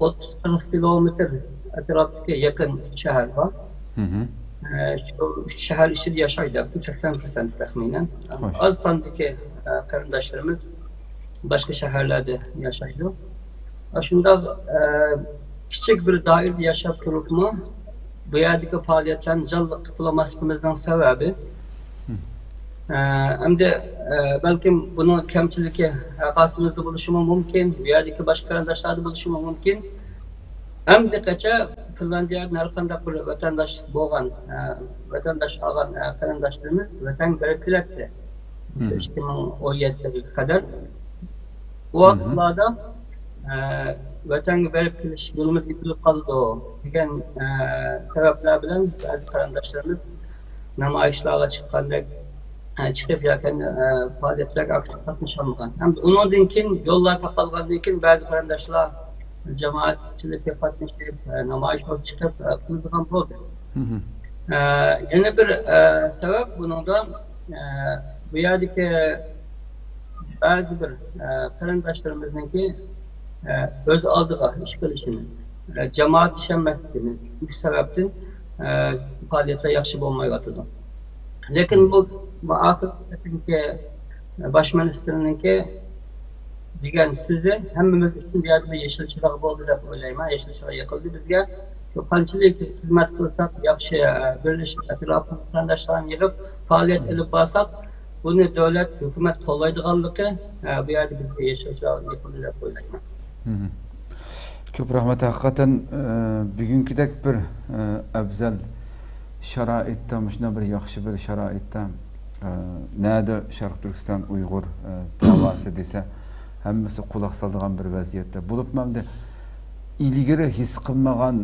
ئوتتۇز قىرىق كىلومېتىر ئەتراپتىكى يېقىن ئۈچ شەھەر بار. مم. ئە، شۇ ئۈچ شەھەر ئىچىدە ياشايدۇ، سەكسەن پىرسەنت تەخمىنەن. خوش. ئاز ساندىكى، ئە، قېرىنداشلىرىمىز باشقا شەھەرلەردە ياشايدۇ. شۇنداق، ئە، كىچىك بىر دائىرىدە ياشاپ تۇرۇپمۇ، بۇ يەردىكى پائالىيەتلەرنى جانلىق قىلالماسلىقىمىزنىڭ سەۋەبى، مم. ئە، ئەمدى، ئە، بەلكىم بۇنىڭ كەمچىلىكى ھەرقايسىمىزدا بولۇشىمۇ مۇمكىن، بۇ يەردىكى باشقا قېرىنداشلاردا بولۇشىمۇ مۇمكىن. ئەمدىكىچە فىنلاندىيەدىن ھەر قانداق بىر ۋەتەنداش بولغان، ئە، ۋەتەنداش ئالغان، ئە، قېرىنداشلىرىمىز ۋەتەنگە بېرىپ كېلەتتى. مم. ئىككى مىڭ ئون يەتتىگە قەدەر. بۇ مم. ۋاقىتلاردا، ئە، ۋەتەنگە بېرىپ كېلىش يولىمىز ئېچىلىپ قالىدۇ دېگەن، ئە، سەۋەبلەر بىلەن بەزى قېرىنداشلىرىمىز نامايىشلارغا چىققاندەك، ئە، چىقىپ ياكى، ئە، پائالىيەتلەرگە ئاكتىپ قاتنىشالمىغان. ھەم ئۇنىڭدىن كېيىن يوللار تاقالغاندىن كېيىن بەزى قېرىنداشلار جامائەتچىلىككە قاتنىشىپ، ئە، نامايىش بولسا چىقىپ، ئە، قىلىدىغان بولدى. مم. ئە، يەنە بىر، ئە، سەۋەب بۇنىڭدا، ئە، بۇ يەردىكى بەزى بىر، ئە، قېرىنداشلىرىمىزنىڭكى، ئە، ئۆز ئالدىغا ئىش قىلىشىمىز، ئە، جامائەت ئىشەنمەسلىكىمىز، مۇشۇ سەۋەبتىن، ئە، پائالىيەتلەر ياخشى بولمايۋاتىدۇ. لېكىن بۇ، بۇ ئاخىرقى باش مىنىستىرنىڭكى دېگەن سۆزى ھەممىمىز ئۈچۈن بۇ يەردە بىر يېشىل چىراغ بولدى دەپ ئويلايمەن. يېشىل چىراغ يېقىلدى بىزگە. شۇ قانچىلىك خىزمەت قىلساق ياخشى، ئە، بىرلىشىپ ئەتراپىمىزدىكى قېرىنداشلارنى يىغىپ پائالىيەت ئېلىپ بارساق، بۇنى دۆلەت، ھۆكۈمەت قوللايدىغانلىقى، ئە، بۇ يەردە بىزگە يېشىل چىراغ يېقىلدى دەپ ئويلايمەن. مم. كۆپ رەھمەت. ھەقىقەتەن، ئە، بۈگۈنكىدەك بىر، ئە، ئەۋزەل شارائىتتا، مۇشۇنداق بىر ياخشى بىر شارائىتتا، ئە، نەدە شەرقىي تۈركىستان ئۇيغۇر، ئە، دەۋاسى دېسە، ھەممىسى قۇلاق سالىدىغان بىر ۋەزىيەتتە. بولۇپمۇ ئەمدى ئىلگىرى ھېس قىلمىغان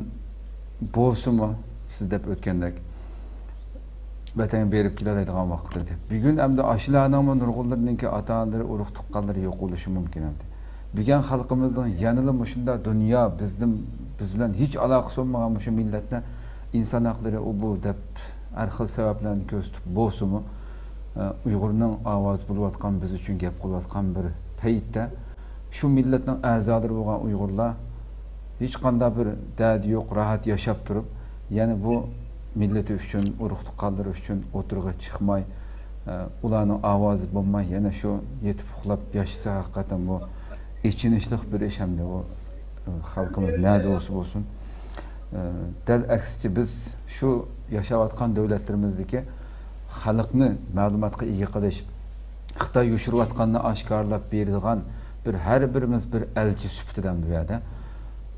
بولسىمۇ، سىز دەپ ئۆتكەندەك، ۋەتەنگە بېرىپ كېلەلەيدىغان ۋاقىت ئىدى. بۈگۈن ئەمدى ئاشۇلارنىڭمۇ نۇرغۇنلىرىنىڭكى ئاتا-ئانىلىرى، ئۇرۇق-تۇغقانلىرى يوق بولۇشى مۇمكىن ئەمدى. بۈگۈن خەلقىمىزنىڭ يەنىلا مۇشۇنداق دۇنيا بىزدىن، بىز بىلەن ھېچ ئالاقىسى بولمىغان مۇشۇ مىللەتنى ئىنسان ھەقلىرى ئۇ بۇ دەپ ھەر خىل سەۋەبلەرنى كۆرسىتىپ بولسىمۇ، ئۇيغۇرنىڭ ئاۋازى بولۇۋاتقان، بىز ئۈچۈن گەپ قىلىۋاتقان بىر پەيتتە، شۇ مىللەتنىڭ ئەزالىرى بولغان ئۇيغۇرلار ھېچقانداق بىر دەردى يوق، راھەت ياشاپ تۇرۇپ، يەنە بۇ مىللىتى ئۈچۈن، ئۇرۇق-تۇغقانلىرى ئۈچۈن ئوتتۇرىغا چىقماي، ئە، ئۇلارنىڭ ئاۋازى بولماي، يەنە شۇ يېتىپ ئۇخلاپ ياشىسا، ھەقىقەتەن بۇ ئېچىنىشلىق بىر ئىش ھەمدە بۇ، ئە، خەلقىمىز نەدە بولسا بولسۇن. ئە، دەل ئەكسىچە، بىز شۇ ياشاۋاتقان دۆلەتلىرىمىزدىكى خەلقنى مەلۇماتقا ئىگە قىلىش، خىتاي يوشۇرۇۋاتقاننى ئاشكارىلاپ بېرىدىغان بىر، ھەر بىرىمىز بىر ئەلچى سۈپىتىدە بۇ يەردە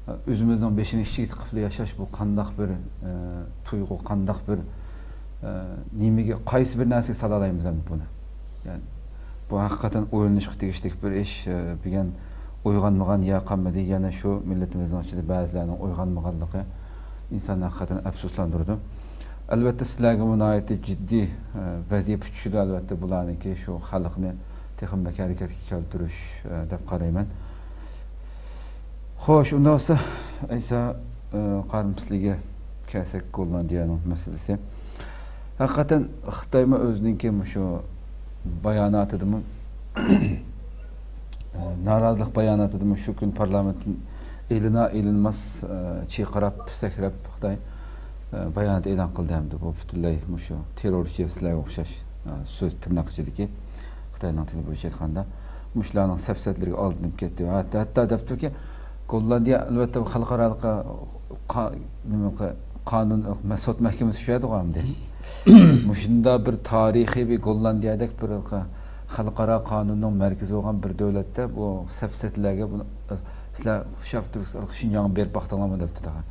ئۆزىمىزنىڭ بېشىنى كىچىك قىلىپ ياشاش، بۇ قانداق بىر، ئە، تۇيغۇ، قانداق بىر، ئە، نېمىگە، قايسى بىر نەرسىگە سالالايمىز ئەمدى بۇنى؟ يەنى بۇ ھەقىقەتەن ئويلىنىشقا تېگىشلىك بىر ئىش. ئە، بۈگۈن ئويغانمىغان يا قالمىدى، يەنە شۇ مىللىتىمىزنىڭ ئىچىدە بەزىلەرنىڭ ئويغانمىغانلىقى ئىنساننى ھەقىقەتەن ئەپسۇسلاندۇرىدۇ. ئەلۋەتتە، سىلەرگىمۇ ناھايىتى جىددىي، ئە، ۋەزىپە چۈشىدۇ، ئەلۋەتتە، بۇلارنىڭكى شۇ خەلقنى تېخىمۇ بەك ھەرىكەتكە كەلتۈرۈش، ئە، دەپ قارايمەن. خوش، ئۇنداق بولسا، ئەيسا، ئە، قارىم، سىلىگە كەلسەك، گوللاندىيەنىڭ مەسىلىسى. ھەقىقەتەن، خىتايمۇ ئۆزىنىڭكى مۇشۇ باياناتىدىمۇ، نارازىلىق باياناتىدىمۇ شۇ كۈن پارلامېنتتىن ئېلىنا-ئېلىنماس، ئە، چىرقىراپ، سەكرەپ خىتاي، ئە، بايانات ئېلان قىلدى ھەمدە بۇ پۈتۈنلەي مۇشۇ تېررورچى سىلەرگە ئوخشاش، ئە، سۆز تىرناق ئىچىدىكى خىتاينىڭ تىلى بويىچە ئېيتقاندا، مۇشۇلارنىڭ سەپسەتىلىرىگە ئالدىنىپ كەتتى. ھەتتا، ھەتتا دەپتۇكى، گوللاندىيە، ئەلۋەتتە، خەلقئارالىق قا-، نېمە قا-، قانۇن، سوت مەھكىمىسى شۇ يەردىغۇ ئەمدى. مۇشۇنداق بىر تارىخىي بىر گوللاندىيەدەك بىر خەلقئارا قانۇننىڭ مەركىزى بولغان بىر دۆلەتتە بۇ سەپسەتىلەرگە بۇ، سىلەر شەرقىي تۈركىستان، شىنجاڭغا بېرىپ باقتىڭلارمۇ دەپتۇ تېخى.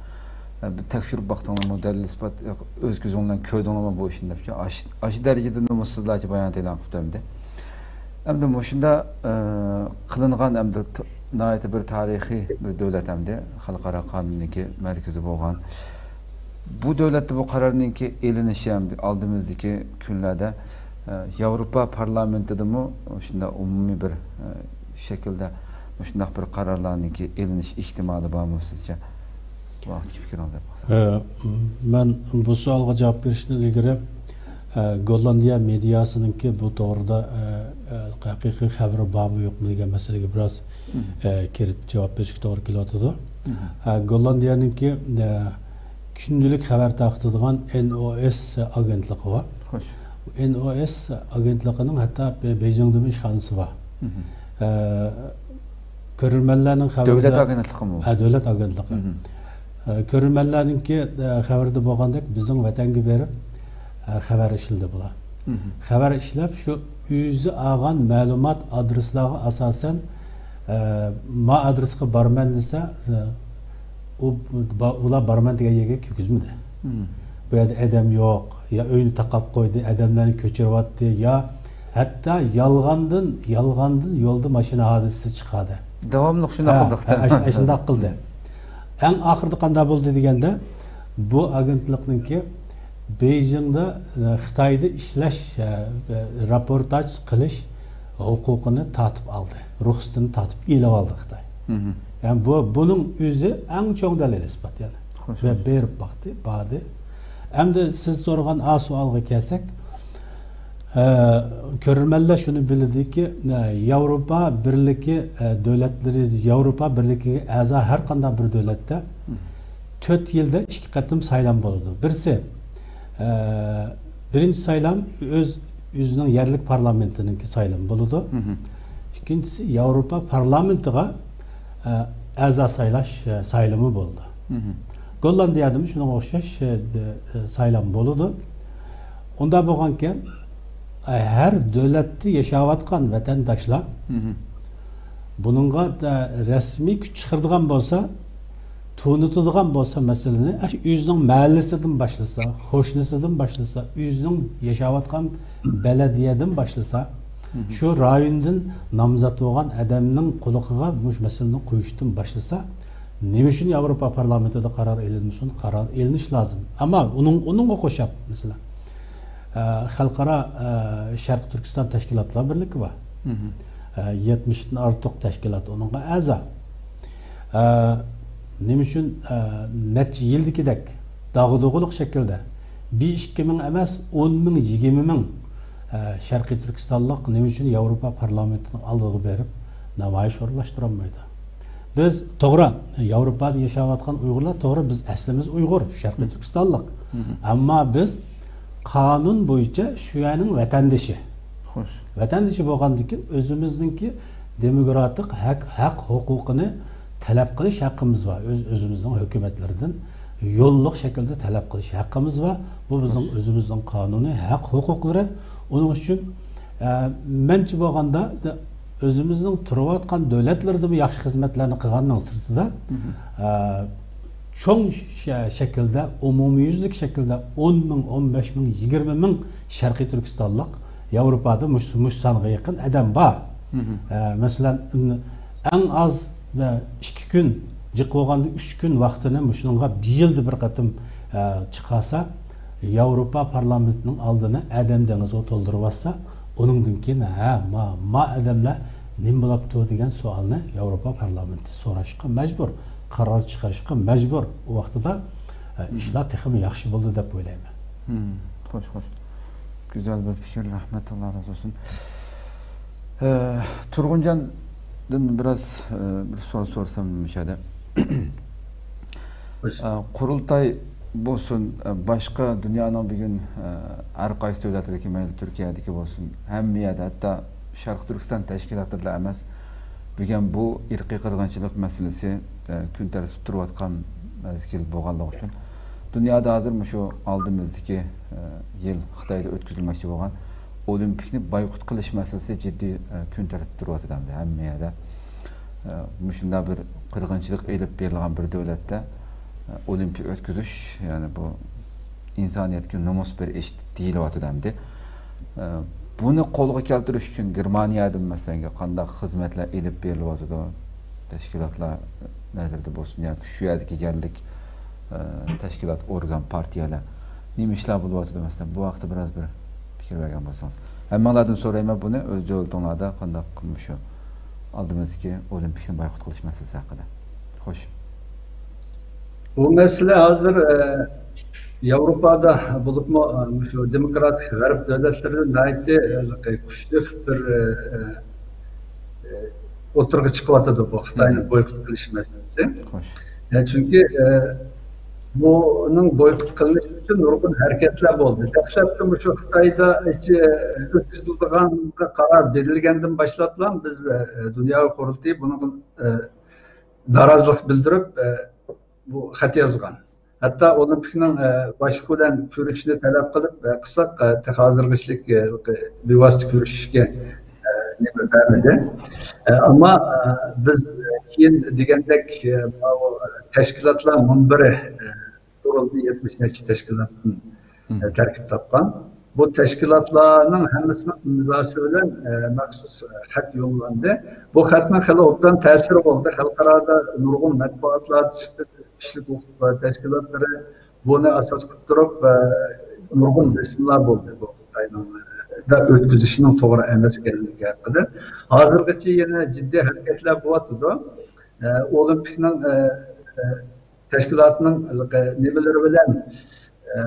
بىر تەكشۈرۈپ باقتىڭلارمۇ، دەلىل ئىسپات، ئۆز كۆزۈڭ بىلەن كۆردۈڭلارمۇ بۇ ئىشنى دەپچۇ. ئاش-، ئاشۇ دەرىجىدە نومۇسسىزلارچە بايانات ئېلان قىپتۇ ئەمدى. ئەمدى مۇشۇنداق، ئە، قىلىنغان ئەمدى ت-، ناھايىتى بىر تارىخىي بىر دۆلەت ئەمدى خەلقئارا قانۇننىڭكى مەركىزى بولغان. بۇ دۆلەتتە بۇ قارارنىڭكى ئېلىنىشى ئەمدى ئالدىمىزدىكى كۈنلەردە، ئە، ياۋروپا پارلامېنتىدىمۇ شۇنداق ئومۇمىي بىر، ئە، شەكىلدە مۇشۇنداق بىر قارارلارنىڭكى ئېلىنىش ئېھتىمالى بارمۇ سىزچە؟ ۋاقىتتىكى پىكرىڭىزنى ئېيتىپ باقساڭ. ئە، مەن بۇ سوئالغا جاۋاب بېرىشتىن ئىلگىرى، ئە، گوللاندىيە مېدىياسىنىڭكى بۇ توغرىدا، ئە، ئە، ھەقىقىي خەۋىرى بارمۇ يوقمۇ دېگەن مەسىلىگە بىراز، مم. ئە، كىرىپ جاۋاب بېرىشكە توغرا كېلىۋاتىدۇ. مم. ئە، گوللاندىيەنىڭكى، ئە، كۈندىلىك خەۋەر تارقىتىدىغان ئېن ئو ئېس ئاگېنتلىقى بار. خوش. ئېن ئو ئېس ئاگېنتلىقىنىڭ ھەتتا بې-، بېيجىڭدىمۇ ئىشخانىسى بار. مم. ئە، كۆرۈرمەنلەرنىڭ خەۋىرىدە دۆلەت ئاگېنتلىقىمۇ؟ ھە، دۆلەت ئاگېنتلىقى. مم. ئە، كۆرۈرمەنلەرنىڭكى، ئە، خەۋىرىدە بولغاندەك، بىزنىڭ ۋەتەنگە بېرىپ، ئە، خەۋەر ئىشلىدى بۇلار. مم. خەۋەر ئىشلەپ، شۇ ئۆزى ئالغان مەلۇمات ئادرېسلارغا ئاساسەن، ئە، ما ئادرېسقا بارىمەن دېسە، ئە، ئۇ، با-، ئۇلار بارىمەن دېگەن يەرگە كىرگۈزمىدى. مم. بۇ يەردە ئادەم يوق، يا ئۆينى تاقاپ قويدى، ئادەملەرنى كۆچۈرۈۋەتتى، يا ھەتتا يالغاندىن، يالغاندىن يولدا ماشىنا ھادىسىسى چىقاردى. داۋاملىق شۇنداق ھە، قىلدى. ھە، ئەش-، ئەشۇنداق قىلدى. ئەڭ ئاخىرىدا قانداق بولدى دېگەندە، بۇ ئاگېنتلىقنىڭكى بېيجىڭدا، ئە، خىتايدا ئىشلەش، ئە، ئە، راپورتاژ قىلىش ھوقۇقىنى تارتىپ ئالدى، رۇخسىتىنى تارتىپ ئېلىپ ئالدى خىتاي. مم. يەنى بۇ، بۇنىڭ ئۆزى ئەڭ چوڭ دەلىل ئىسپات يەنى. خوش. ۋە بېرىپ باقتى، باردى. ئەمدى سىز سورىغان ئا سوئالغا كەلسەك، ئە، كۆرۈرمەنلەر شۇنى بىلدىكى، ئە، ياۋروپا بىرلىكى، ئە، دۆلەتلىرى، ياۋروپا بىرلىكىگە ئەزا ھەر قانداق بىر دۆلەتتە مم. تۆت يىلدا ئىككى قېتىم سايلام بولىدۇ. بىرسى، ئە، بىرىنچى سايلام ئۆز، ئۆزىنىڭ يەرلىك پارلامېنتىنىڭكى سايلىمى بولىدۇ. مم. ئىككىنچىسى ياۋروپا پارلامېنتىغا، ئە، ئەزا سايلاش، ئە، سايلىمى بولىدۇ. مم. گوللاندىيەدىمۇ شۇنىڭغا ئوخشاش، ئە، د-، ئە، سايلام بولىدۇ. ئۇنداق بولغانكەن، ئە، ھەر دۆلەتتە ياشاۋاتقان ۋەتەنداشلار مم. بۇنىڭغا، ئە، رەسمىي كۈچ چىقىرىدىغان بولسا، تونۇتىدىغان بولسا مەسىلىنى، ئە، ئۆزىنىڭ مەھەللىسىدىن باشلىسا، قوشنىسىدىن باشلىسا، ئۆزىنىڭ ياشاۋاتقان بەلەدىيەدىن باشلىسا، مم. شۇ رايوندىن نامزات بولغان ئادەمنىڭ قۇلىقىغا مۇشۇ مەسىلىنى قويۇشتىن باشلىسا، نېمە ئۈچۈن ياۋروپا پارلامېنتىدا قارار ئېلىنمىسۇن؟ قارار ئېلىنىش لازىم. ئەمما ئۇنىڭ، ئۇنىڭغا قوشاپ، مەسىلەن، ئە، خەلقئارا، ئە، شەرقىي تۈركىستان تەشكىلاتلار بىرلىكى بار. ئە، يەتمىشتىن ئارتۇق تەشكىلات ئۇنىڭغا ئەزا. ئە، نېمە ئۈچۈن، ئە، نەچچە يىلدىكىدەك داغدۇغىلىق شەكىلدە بىر ئىككى مىڭ ئەمەس، ئون مىڭ، يىگىرمە مىڭ، ئە، شەرقىي تۈركىستانلىق نېمە ئۈچۈن ياۋروپا پارلامېنتىنىڭ ئالدىغا بېرىپ نامايىش ئورۇنلاشتۇرالمايدۇ؟ بىز، توغرا، ياۋروپادا ياشاۋاتقان ئۇيغۇرلار، توغرا، بىز ئەسلىمىز ئۇيغۇر، شەرقىي تۈركىستانلىق. ئەمما بىز قانۇن بويىچە شۇ يەرنىڭ ۋەتەندىشى. خوش. ۋەتەندىشى بولغاندىكىن، ئۆزىمىزنىڭكى دېموكراتىق ھەق، ھەق ھوقۇقىنى تەلەپ قىلىش ھەققىمىز بار. ئۆز، ئۆزىمىزنىڭ ھۆكۈمەتلىرىدىن يوللۇق شەكىلدە تەلەپ قىلىش ھەققىمىز بار. بۇ بىزنىڭ ئۆزىمىزنىڭ قانۇنى، ھەق ھوقۇقلىرى. ئۇنىڭ ئۈچۈن، ئە، مەنچە بولغاندا، ئۆزىمىزنىڭ تۇرۇۋاتقان دۆلەتلىرىدىمۇ ياخشى خىزمەتلەرنى قىلغاننىڭ سىرتىدا، ئە، چوڭ شە-، شەكىلدە، ئومۇميۈزلۈك شەكىلدە ئون مىڭ، ئون بەش مىڭ، يىگىرمە مىڭ شەرقىي تۈركىستانلىق ياۋروپادا مۇش-، مۇش سانغا يېقىن ئادەم بار. ئە، مەسىلەن، ئەڭ ئاز، ئە، ئىككى كۈن، جىق بولغاندا ئۈچ كۈن ۋاقتىنى مۇشۇنىڭغا بىر يىلدا بىر قېتىم، ئە، چىقارسا، ياۋروپا پارلامېنتىنىڭ ئالدىنى ئادەم دېڭىزىغا تولدۇرۇۋاتسا، ئۇنىڭدىن كېيىن، ھە، ما، ما ئادەملەر نېمە بولاپتۇ دېگەن سوئالنى ياۋروپا پارلامېنتى سوراشقا مەجبۇر، قارار چىقىرىشقا مەجبۇر. ئۇ ۋاقتىدا، ئە، ئىشلار تېخىمۇ ياخشى بولىدۇ دەپ ئويلايمەن. خوش، خوش. گۈزەل بىر پىكىر، رەھمەت، ئاللا رازى بولسۇن. ئە، تۇرغۇنجاندىن بىراز، ئە، بىر سوئال سورىسام مۇشۇ يەردە. ئە، قۇرۇلتاي بولسۇن، ئە، باشقا دۇنيانىڭ بۈگۈن، ئە، ھەر قايسى دۆلەتلىرىدىكى، مەيلى تۈركىيەدىكى بولسۇن، ھەممە يەردە، ھەتتا شەرقىي تۈركىستان تەشكىلاتلىرىدا ئەمەس، بۈگۈن بۇ ئىرقىي قىرغىنچىلىق مەسىلىسى، ئە، كۈن تەرتىپتە تۇرۇۋاتقان مەزگىل بولغانلىقى ئۈچۈن، دۇنيادا ھازىر مۇشۇ ئالدىمىزدىكى، ئە، يىل خىتايدا ئۆتكۈزۈلمەكچى بولغان ئولىمپىكنى بايقۇت قىلىش مەسىلىسى جىددىي، ئە، كۈن تەرتىپتە تۇرۇۋاتىدۇ ئەمدى ھەممە يەردە. ئە، مۇشۇنداق بىر قىرغىنچىلىق ئېلىپ بېرىلغان بىر دۆلەتتە، ئە، ئولىمپىك ئۆتكۈزۈش، يەنى بۇ ئىنسانىيەتكە نومۇس بېرىش دېيىلىۋاتىدۇ ئەمدى. ئە، بۇنى قولغا كەلتۈرۈش ئۈچۈن گېرمانىيەدىن، مەسىلەن، قانداق خىزمەتلەر ئېلىپ بېرىلىۋاتىدۇ؟ تەشكىلاتلار نەزىرىدە بولسۇن ياكى شۇ يەردىكى يەرلىك، ئە، تەشكىلات، ئورگان، پارتىيەلەر نېمە ئىشلار بولۇۋاتىدۇ، مەسىلەن، بۇ ھەقتە بىراز بىر پىكىر بەرگەن بولسىڭىز. ھەممىڭلاردىن سورايمەن بۇنى، ئۆز دۆلىتىڭلاردا قانداق مۇشۇ ئالدىمىزدىكى ئولىمپىكنى بايقۇت قىلىش مەسىلىسى ھەققىدە. خوش. بۇ مەسىلە ھازىر، ئە، ياۋروپادا بولۇپمۇ، ئە، مۇشۇ دېموكراتىك غەرب دۆلەتلىرىدە ناھايىتى، ئە، كۈچلۈك بىر، ئە، ئە، ئوتتۇرىغا چىقىۋاتىدۇ بۇ خىتاينى بايقۇت قىلىش مەسىلىسى. خوش. ئە، چۈنكى، ئە، بۇنىڭ بايقۇت قىلىنىشى ئۈچۈن نۇرغۇن ھەرىكەتلەر بولدى. دەسلەپتە مۇشۇ خىتايدا ئىچى ئۆتكۈزۈلىدىغانغا قارار بېرىلگەندىن باشلاپلا بىز، ئە، دۇنيا قۇرۇلتىيى بۇنىڭغا، ئە، نارازىلىق بىلدۈرۈپ، ئە، بۇ خەت يازغان. ھەتتا ئولىمپىكنىڭ، ئە، باشلىقى بىلەن كۆرۈشۈشنى تەلەپ قىلىپ، ئە، قىلساق، ئە، تېخى ھازىرغىچىلىك، ئە، بىۋاسىتە كۆرۈشۈشكە، ئە، نېمە بەرمىدى. ئە، ئەمما، ئە، بىز، ئە، كېيىن دېگەندەك، ئە، ماۋۇ، ئە، تەشكىلاتلار مۇنبىرى، ئە، قۇرۇلدى، يەتمىش نەچچە تەشكىلاتتىن، ئە، تەركىب تاپقان. بۇ تەشكىلاتلارنىڭ ھەممىسىنىڭ ئىمزاسى بىلەن، ئە، مەخسۇس خەت يوللاندى. بۇ خەتنىڭ خېلى ئوبدان تەسىرى بولدى. خەلقئارادا نۇرغۇن مەتبۇئاتلاردا چىقتى، كىشىلىك ھوقۇق تەشكىلاتلىرى بۇنى ئاساس قىلىپ تۇرۇپ، ئە، نۇرغۇن بېسىملار بولدى بۇ خىتاينىڭ، ئە، ئۆتكۈزۈشىنىڭ توغرا ئەمەس ئىكەنلىكى ھەققىدە. ھازىرغىچە يەنە جىددىي ھەرىكەتلەر بولۇۋاتىدۇ. ئە، ئولىمپىكنىڭ، ئە، ئە، تەشكىلاتنىڭ نېمىلىرى بىلەن، ئە،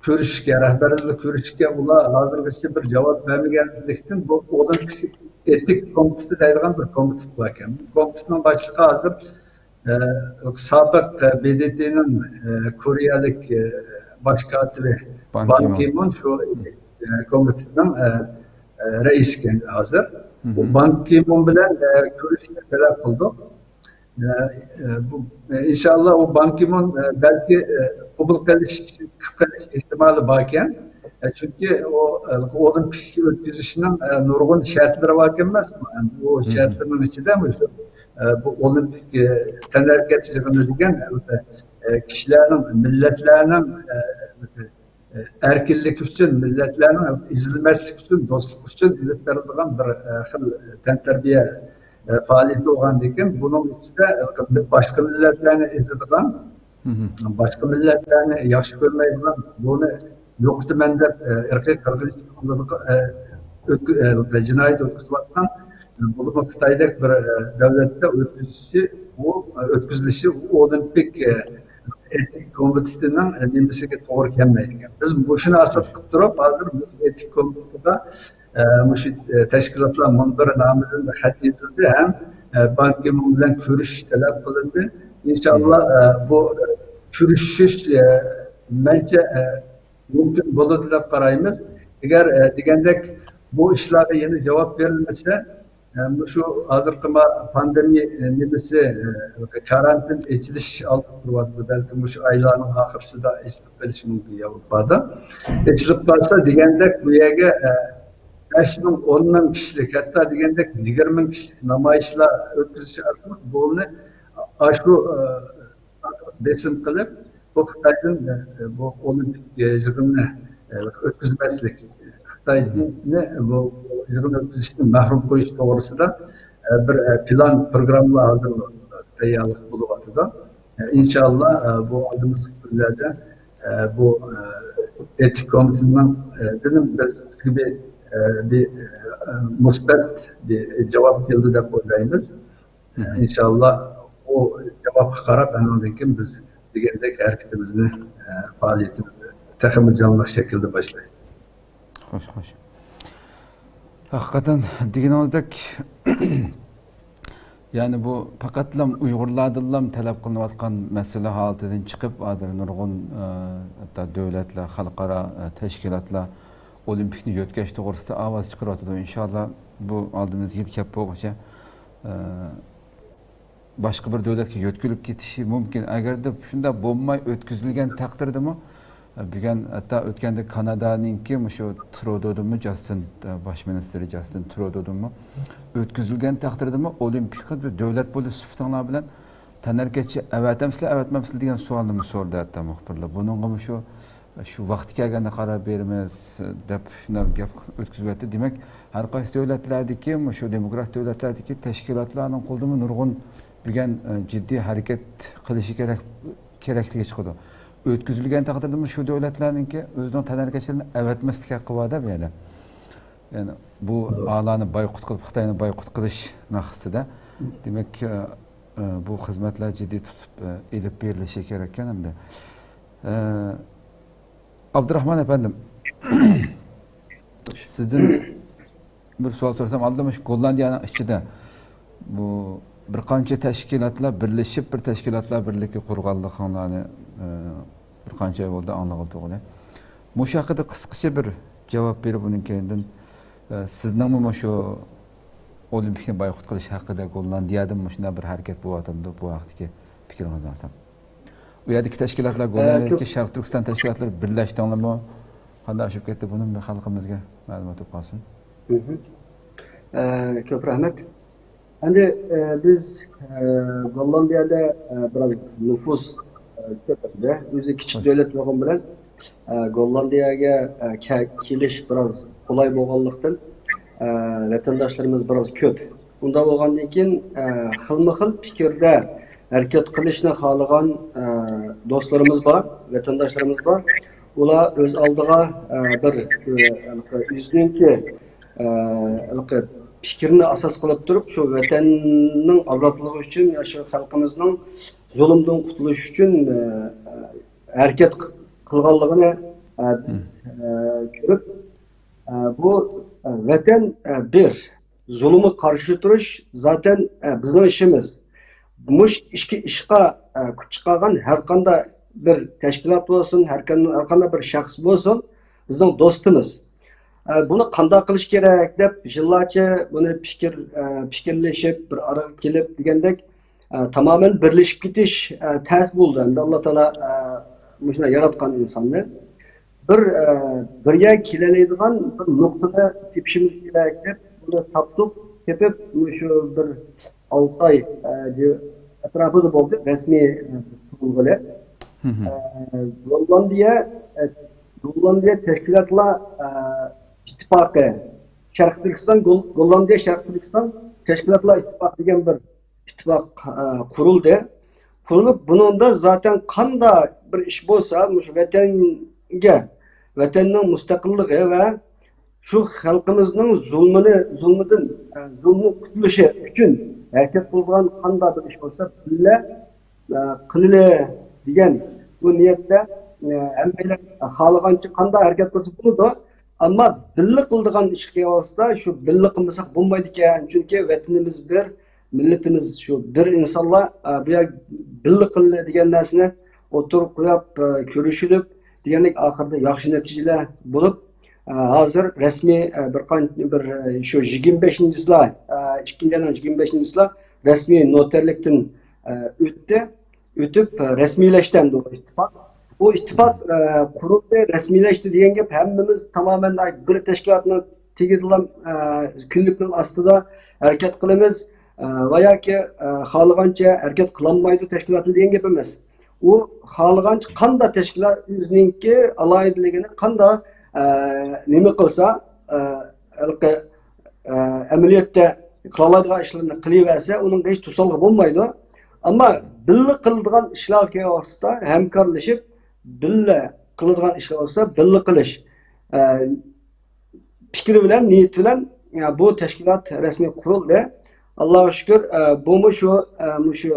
كۆرۈشۈشكە، رەھبەرلىرى بىلەن كۆرۈشۈشكە ئۇلار ھازىرغىچە بىر جاۋاب بەرمىگەنلىكتىن، بۇ ئولىمپىك ئېتىك كومىتېتى دەيدىغان بىر كومىتېت باركەن. بۇ كومىتېتنىڭ باشلىقى ھازىر، ئە، سابىق، ئە، ب د ت نىڭ، ئە، كورېيەلىك، ئە، باش كاتىپى بان كىمون شۇ، ئە، كومىتېتنىڭ، ئە، ئە، رەئىسى ئىكەن ھازىر. بۇ بان كىمون بىلەن، ئە، كۆرۈشۈشنى تەلەپ قىلدۇق. ئە، ئە، بۇ، ئە، ئىنشاللا ئۇ بان كىمون، ئە، بەلكى، ئە، قوبۇل قىلىش، قىلىپ قېلىش ئېھتىمالى باركەن. ئە، چۈنكى ئۇ، ئە، ئولىمپىك ئۆتكۈزۈشنىڭ، ئە، نۇرغۇن شەرتلىرى باركەن ئەمەسمۇ؟ ئەمدى ئۇ شەرتلىرىنىڭ ئىچىدە مۇشۇ، ئە، بۇ ئولىمپىك، ئە، تەنھەرىكەت يىغىنى دېگەن، ئەلۋەتتە، ئە، كىشىلەرنىڭ، مىللەتلەرنىڭ، ئە، ئەركىنلىك ئۈچۈن، مىللەتلەرنىڭ ئېزىلمەسلىك ئۈچۈن، دوستلۇق ئۈچۈن ئېلىپ بېرىلىدىغان بىر، ئە، خىل تەنتەربىيە، ئە، پائالىيىتى بولغاندىن كېيىن، بۇنىڭ ئىچىدە باشقا مىللەتلەرنى ئېزىدىغان، باشقا مىللەتلەرنى ياخشى كۆرمەيدىغان، بۇنى يوقىتىمەن دەپ، ئە، ئىرقىي قىرغىنچىلىق قىلىدىغان، ئە، ئۆتكۈ-، ئە، جىنايەت ئۆتكۈزۈۋاتقان، بولۇپمۇ خىتايدەك بىر، ئە، دۆلەتتە ئۆتكۈزۈشى، ئۇ، ئە، ئۆتكۈزۈلۈشى، ئۇ ئولىمپىك، ئە، ئېتىك كومىتېتىنىڭ، ئە، نېمىسىگە توغرا كەلمەيدىكەن. بىز مۇشۇنى ئاساس قىلىپ تۇرۇپ، ھازىر مۇشۇ ئېتىك كومىتېتىدا، ئە، مۇشۇ، ئە، تەشكىلاتلار مۇنبىرى نامىدىن بىر خەت يېزىلدى ھەم، ئە، بان كى مۇن بىلەن كۆرۈشۈش تەلەپ قىلىندى. ئىنشاللا، ئە، بۇ، ئە، كۆرۈشۈش، ئە، مەنچە، ئە، مۇمكىن بولىدۇ دەپ قارايمىز. ئەگەر، ئە، دېگەندەك بۇ ئىشلارغا يەنە جاۋاب بېرىلمىسە، ئە، مۇشۇ ھازىرقى ما-، پاندېمىيە، ئە، نېمىسى، ئە، كارانتىن ئېچىلىش ئالدىدا تۇرۇۋاتىدۇ. بەلكىم مۇشۇ ئايلارنىڭ ئاخىرسىدا ئېچىلىپ قېلىشى مۇمكىن ياۋروپادا. ئېچىلىپ قالسا دېگەندەك بۇ يەرگە، ئە، بەش مىڭ، ئون مىڭ كىشىلىك، ھەتتا دېگەندەك يىگىرمە مىڭ كىشىلىك نامايىشلار ئۆتكۈزۈش ئارقىلىق بۇنى ئاشۇ، ئە، بېسىم قىلىپ، بۇ خىتايدىن، ئە، بۇ ئولىمپىك، ئە، يىغىننى، ئە، ئۆتكۈزمەسلىك، خىتاينى بۇ يىغىن ئۆتكۈزۈشتىن مەھرۇم قويۇش توغرىسىدا، ئە، بىر، ئە، پىلان، پروگرامما ھازىرلىنىۋاتىدۇ، تەييارلىق بولۇۋاتىدۇ. ئە، ئىنشاللا، ئە، بۇ ئالدىمىزدىكى كۈنلەردە، ئە، بۇ، ئە، ئېتىك كومىتېتىنىڭ، ئە، دېدىم، بىز، بىزگە بىر، ئە، بىر، ئە، مۇسبەت بىر جاۋاب كېلىدۇ دەپ ئويلايمىز. ئىنشاللا ئۇ جاۋابقا قاراپ، ئاندىن كېيىن بىز دېگەندەك ھەرىكىتىمىزنى، ئە، پائالىيىتىمىزنى تېخىمۇ جانلىق شەكىلدە باشلايمىز. خوش، خوش. ھەقىقەتەن دېگىنىڭىزدەك، يەنى بۇ پەقەتلا ئۇيغۇرلاردىنلا تەلەپ قىلىنىۋاتقان مەسىلە ھالىتىدىن چىقىپ، ھازىر نۇرغۇن، ئە، ھەتتا دۆلەتلەر، خەلقئارا، ئە، تەشكىلاتلار ئولىمپىكنى يۆتكەش توغرىسىدا ئاۋاز چىقىرىۋاتىدۇ. ئىنشاللا بۇ ئالدىمىزدىكى يىل كەپ بولغۇچە، ئە، باشقا بىر دۆلەتكە يۆتكىلىپ كېتىشى مۇمكىن. ئەگەردە شۇنداق بولماي ئۆتكۈزۈلگەن تەقدىردىمۇ، بۈگۈن ھەتتا ئۆتكەندە كانادانىڭكى مۇشۇ ترۇدودىمۇ، جاستىن، باش مىنىستىرى جاستىن ترۇدودىمۇ ئۆتكۈزۈلگەن تەقدىردىمۇ ئولىمپىكقا بىر دۆلەت بولۇش سۈپىتىڭلار بىلەن تەنھەرىكەتچى ئەۋەتەمسىلەر، ئەۋەتمەمسىلەر دېگەن سوئالنىمۇ سورىدى ھەتتا مۇخبىرلار. بۇنىڭغىمۇ شۇ شۇ ۋاقتى كەلگەندە قارار بېرىمىز دەپ شۇنداق گەپ ئۆتكۈزۈۋەتتى. دېمەك، ھەر قايسى دۆلەتلەردىكى، مۇشۇ دېموكرات دۆلەتلەردىكى تەشكىلاتلارنىڭ قولىدىمۇ نۇرغۇن بۈگۈن، ئە، جىددىي ھەرىكەت قىلىشى كېرەك، كېرەكلىكى چىقىدۇ. ئۆتكۈزۈلگەن تەقدىردىمۇ شۇ دۆلەتلەرنىڭكى ئۆزىنىڭ تەنھەرىكەتچىلىرىنى ئەۋەتمەسلىك ھەققى بار-دە بۇ يەردە. يەنى بۇ ئالانى بايقۇت قىلىپ، خىتاينى بايقۇت قىلىش مەقسىتىدە. دېمەك، ئە، ئە، بۇ خىزمەتلەر جىددىي تۇتۇپ، ئە، ئېلىپ بېرىلىشى كېرەككەن ئەمدى. ئە، ئابدۇراخمان ئەپەندىم، سىزدىن بىر سوئال سورىسام، ئالدى مۇشۇ گوللاندىيەنىڭ ئىچىدە بۇ بىر قانچە تەشكىلاتلار بىرلىشىپ، بىر تەشكىلاتلار بىرلىكى قۇرغانلىقىڭلارنى، ئە، بىر قانچە ئاي بولدى ئاڭلىغىلى تۇرغىلى. مۇشۇ ھەققىدە قىسقىچە بىر جاۋاب بېرىپ، ئۇنىڭ كەينىدىن، ئە، سىزنىڭمۇ مۇشۇ ئولىمپىكنى بايقۇت قىلىش ھەققىدە گوللاندىيەدىمۇ مۇشۇنداق بىر ھەرىكەت بولۇۋاتامدۇ؟ بۇ ھەقتىكى پىكرىڭىزنى ئالسام. ئۇ يەردىكى تەشكىلاتلار، ئە، گوللاندىيەدىكى كۆپ شەرقىي تۈركىستان تەشكىلاتلىرى بىرلەشتىڭلارمۇ؟ قانداق ئېشىپ كەتتى؟ بۇنى بىر خەلقىمىزگە مەلۇم بولۇپ قالسۇن. مھم. ئە، كۆپ رەھمەت. ئەمدى، ئە، بىز، ئە، گوللاندىيەدە، ئە، بىراز نوپۇس، ئە، كۆپ ئەمدى. ئۆزى كىچىك دۆلەت بولغان بىلەن، ئە، گوللاندىيەگە، ئە، كە-، كېلىش بىراز قولاي بولغانلىقتىن، ئە، ۋەتەنداشلىرىمىز بىراز كۆپ. ئۇنداق بولغاندىن كېيىن، ئە، خىلمۇ خىل پىكىردە ھەرىكەت قىلىشنى خالىغان، ئە، دوستلىرىمىز بار، ۋەتەنداشلىرىمىز بار. ئۇلار ئۆز ئالدىغا، ئە، بىر، ئە، ئۆزىنىڭكى، ئە، پىكرىنى ئاساس قىلىپ تۇرۇپ، شۇ ۋەتەننىڭ ئازادلىقى ئۈچۈن يا شۇ خەلقىمىزنىڭ زۇلۇمدىن قۇتۇلۇش ئۈچۈن، ئە، ھەرىكەت قىلغانلىقىنى، ئە، بىز، ئە، كۆرۈپ، ئە، بۇ، ئە، ۋەتەن، ئە، بىر. زۇلۇمغا قارشى تۇرۇش زاتەن، ئە، بىزنىڭ ئىشىمىز. مۇش ئىشقا، ئىشقا، ئە، كۈچ چىقارغان ھەر قانداق بىر تەشكىلات بولسۇن، ھەر قان-، ھەر قانداق بىر شەخس بولسۇن، بىزنىڭ دوستىمىز. ئە، بۇنى قانداق قىلىش كېرەك دەپ يىللارچە بۇنى پىكىر، ئە، پىكىرلىشىپ، بىر ئارىغا كېلىپ دېگەندەك، ئە، تامامەن بىرلىشىپ كېتىش، ئە، تەس بولدى. ئەمدى ئاللا تائالا، ئە، مۇشۇنداق ياراتقان ئىنساننى. بىر، ئە، بىر يەرگە كېلەلەيدىغان بىر نۇقتىنى تېپىشىمىز كېرەك دەپ، بۇنى تاپتۇق. تېپىپ، مۇشۇ بىر ئالتە ئاي، ئە، ئەتراپىدا بولدى رەسمىي، ئە، تۇرۇلغىلى. ئە، گوللاندىيە، ئە، گوللاندىيە تەشكىلاتلار، ئە، ئىتتىپاقى، شەرقىي تۈركىستان، گول-، گوللاندىيە، شەرقىي تۈركىستان تەشكىلاتلار ئىتتىپاقى دېگەن بىر ئىتتىپاق، ئە، قۇرۇلدى. قۇرۇلۇپ، بۇنىڭدا زاتەن قانداق بىر ئىش بولسا، مۇشۇ ۋەتەنگە، ۋەتەننىڭ مۇستەقىللىقى ۋە شۇ خەلقىمىزنىڭ زۇلمىنى، زۇلمىدىن، ئە، زۇلمىدىن قۇتۇلۇشى ئۈچۈن ھەرىكەت قىلىدىغان قانداق بىر ئىش بولسا، بىللە، ئە، قىلىلى دېگەن بۇ نىيەتتە، ئە، ھەممەيلەن خالىغانچە قانداق ھەرىكەت قىلسا بولىدۇ. ئەمما بىللە قىلىدىغان ئىشقا كەلسە، شۇ بىللە قىلمىساق بولمايدىكەن. چۈنكى ۋەتىنىمىز بىر، مىللىتىمىز شۇ بىر ئىنسانلار، ئە، بۇ يەر بىللە قىلىلى دېگەن نەرسىنى ئوتتۇرىغا قويۇپ، ئە، كۆرۈشۈلۈپ دېگەندەك ئاخىرىدا ياخشى نەتىجىلەر بولۇپ، ئە، ھازىر رەسمىي، ئە، بىر قان-، بىر، ئە، شۇ يىگىرمە بەشىنچى چىسلا، ئە، ئىككىنچى ئاينىڭ يىگىرمە بەشىنچى چىسلا رەسمىي نوتەرلىكتىن، ئە، ئۆتتى. ئۆتۈپ، ئە، رەسمىيلەشتى ئەمدى ئۇ ئىتتىپاق. ئۇ ئىتتىپاق، ئە، قۇرۇلدى، رەسمىيلەشتى دېگەن گەپ ھەممىمىز تامامەن بىر تەشكىلاتنىڭ تېگىدىلا، ئە، كۈنلۈكنىڭ ئاستىدا ھەرىكەت قىلىمىز، ئە، ۋە ياكى، ئە، خالىغانچە ھەرىكەت قىلالمايدۇ تەشكىلاتنى دېگەن گەپ ئەمەس. ئۇ خالىغانچە قانداق تەشكىلات ئۆزىنىڭكى ئالاھىدىلىكىنى قانداق، ئە، نېمە قىلسا، ئە، ھېلىقى، ئە، ئەمەلىيەتتە قىلالايدىغان ئىشلارنى قىلىۋەرسە، ئۇنىڭغا ھېچ توسالغۇ بولمايدۇ. ئەمما بىللە قىلىدىغان ئىشلارغا كەلگەن ۋاقىتتا ھەمكارلىشىپ، بىللە قىلىدىغان ئىشلار بولسا بىللە قىلىش، ئە، پىكرى بىلەن، نىيىتى بىلەن، يا، بۇ تەشكىلات رەسمىي قۇرۇلدى. ئاللاغا شۈكۈر، ئە، بۇمۇ شۇ، ئە، مۇشۇ،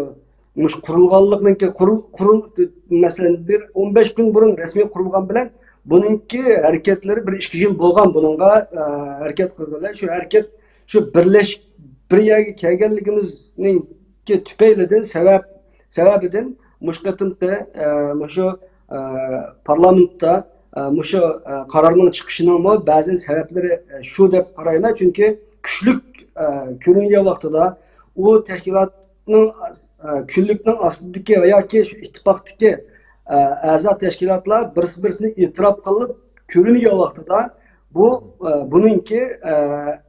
مۇشۇ قۇرۇلغانلىقنىڭكى قۇرۇل-، قۇرۇل-، مەسىلەن، بىر ئون بەش كۈن بۇرۇن رەسمىي قۇرۇلغان بىلەن بۇنىڭكى ھەرىكەتلىرى بىر ئىككى يىل بولغان بۇنىڭغا، ئە، ھەرىكەت قىلغىلى. شۇ ھەرىكەت، شۇ بىرلەش-، بىر يەرگە كەلگەنلىكىمىزنىڭكى تۈپەيلىدىن، سەۋەب، سەۋەبىدىن مۇشۇ قېتىمقى، ئە، مۇشۇ، ئە، پارلامېنتتا، ئە، مۇشۇ، ئە، قارارنىڭ چىقىشىنىڭمۇ بەزى سەۋەبلىرى، ئە، شۇ دەپ قارايمەن. چۈنكى كۈچلۈك، ئە، كۆرۈنگەن ۋاقتىدا ئۇ تەشكىلاتنىڭ، ئە، كۈنلۈكنىڭ ئاستىدىكى ۋە ياكى شۇ ئىتتىپاقتىكى، ئە، ئەزا تەشكىلاتلار بىرسى-بىرسىنى ئېتىراپ قىلىپ كۆرۈنگەن ۋاقتىدا بۇ، ئە، بۇنىڭكى، ئە،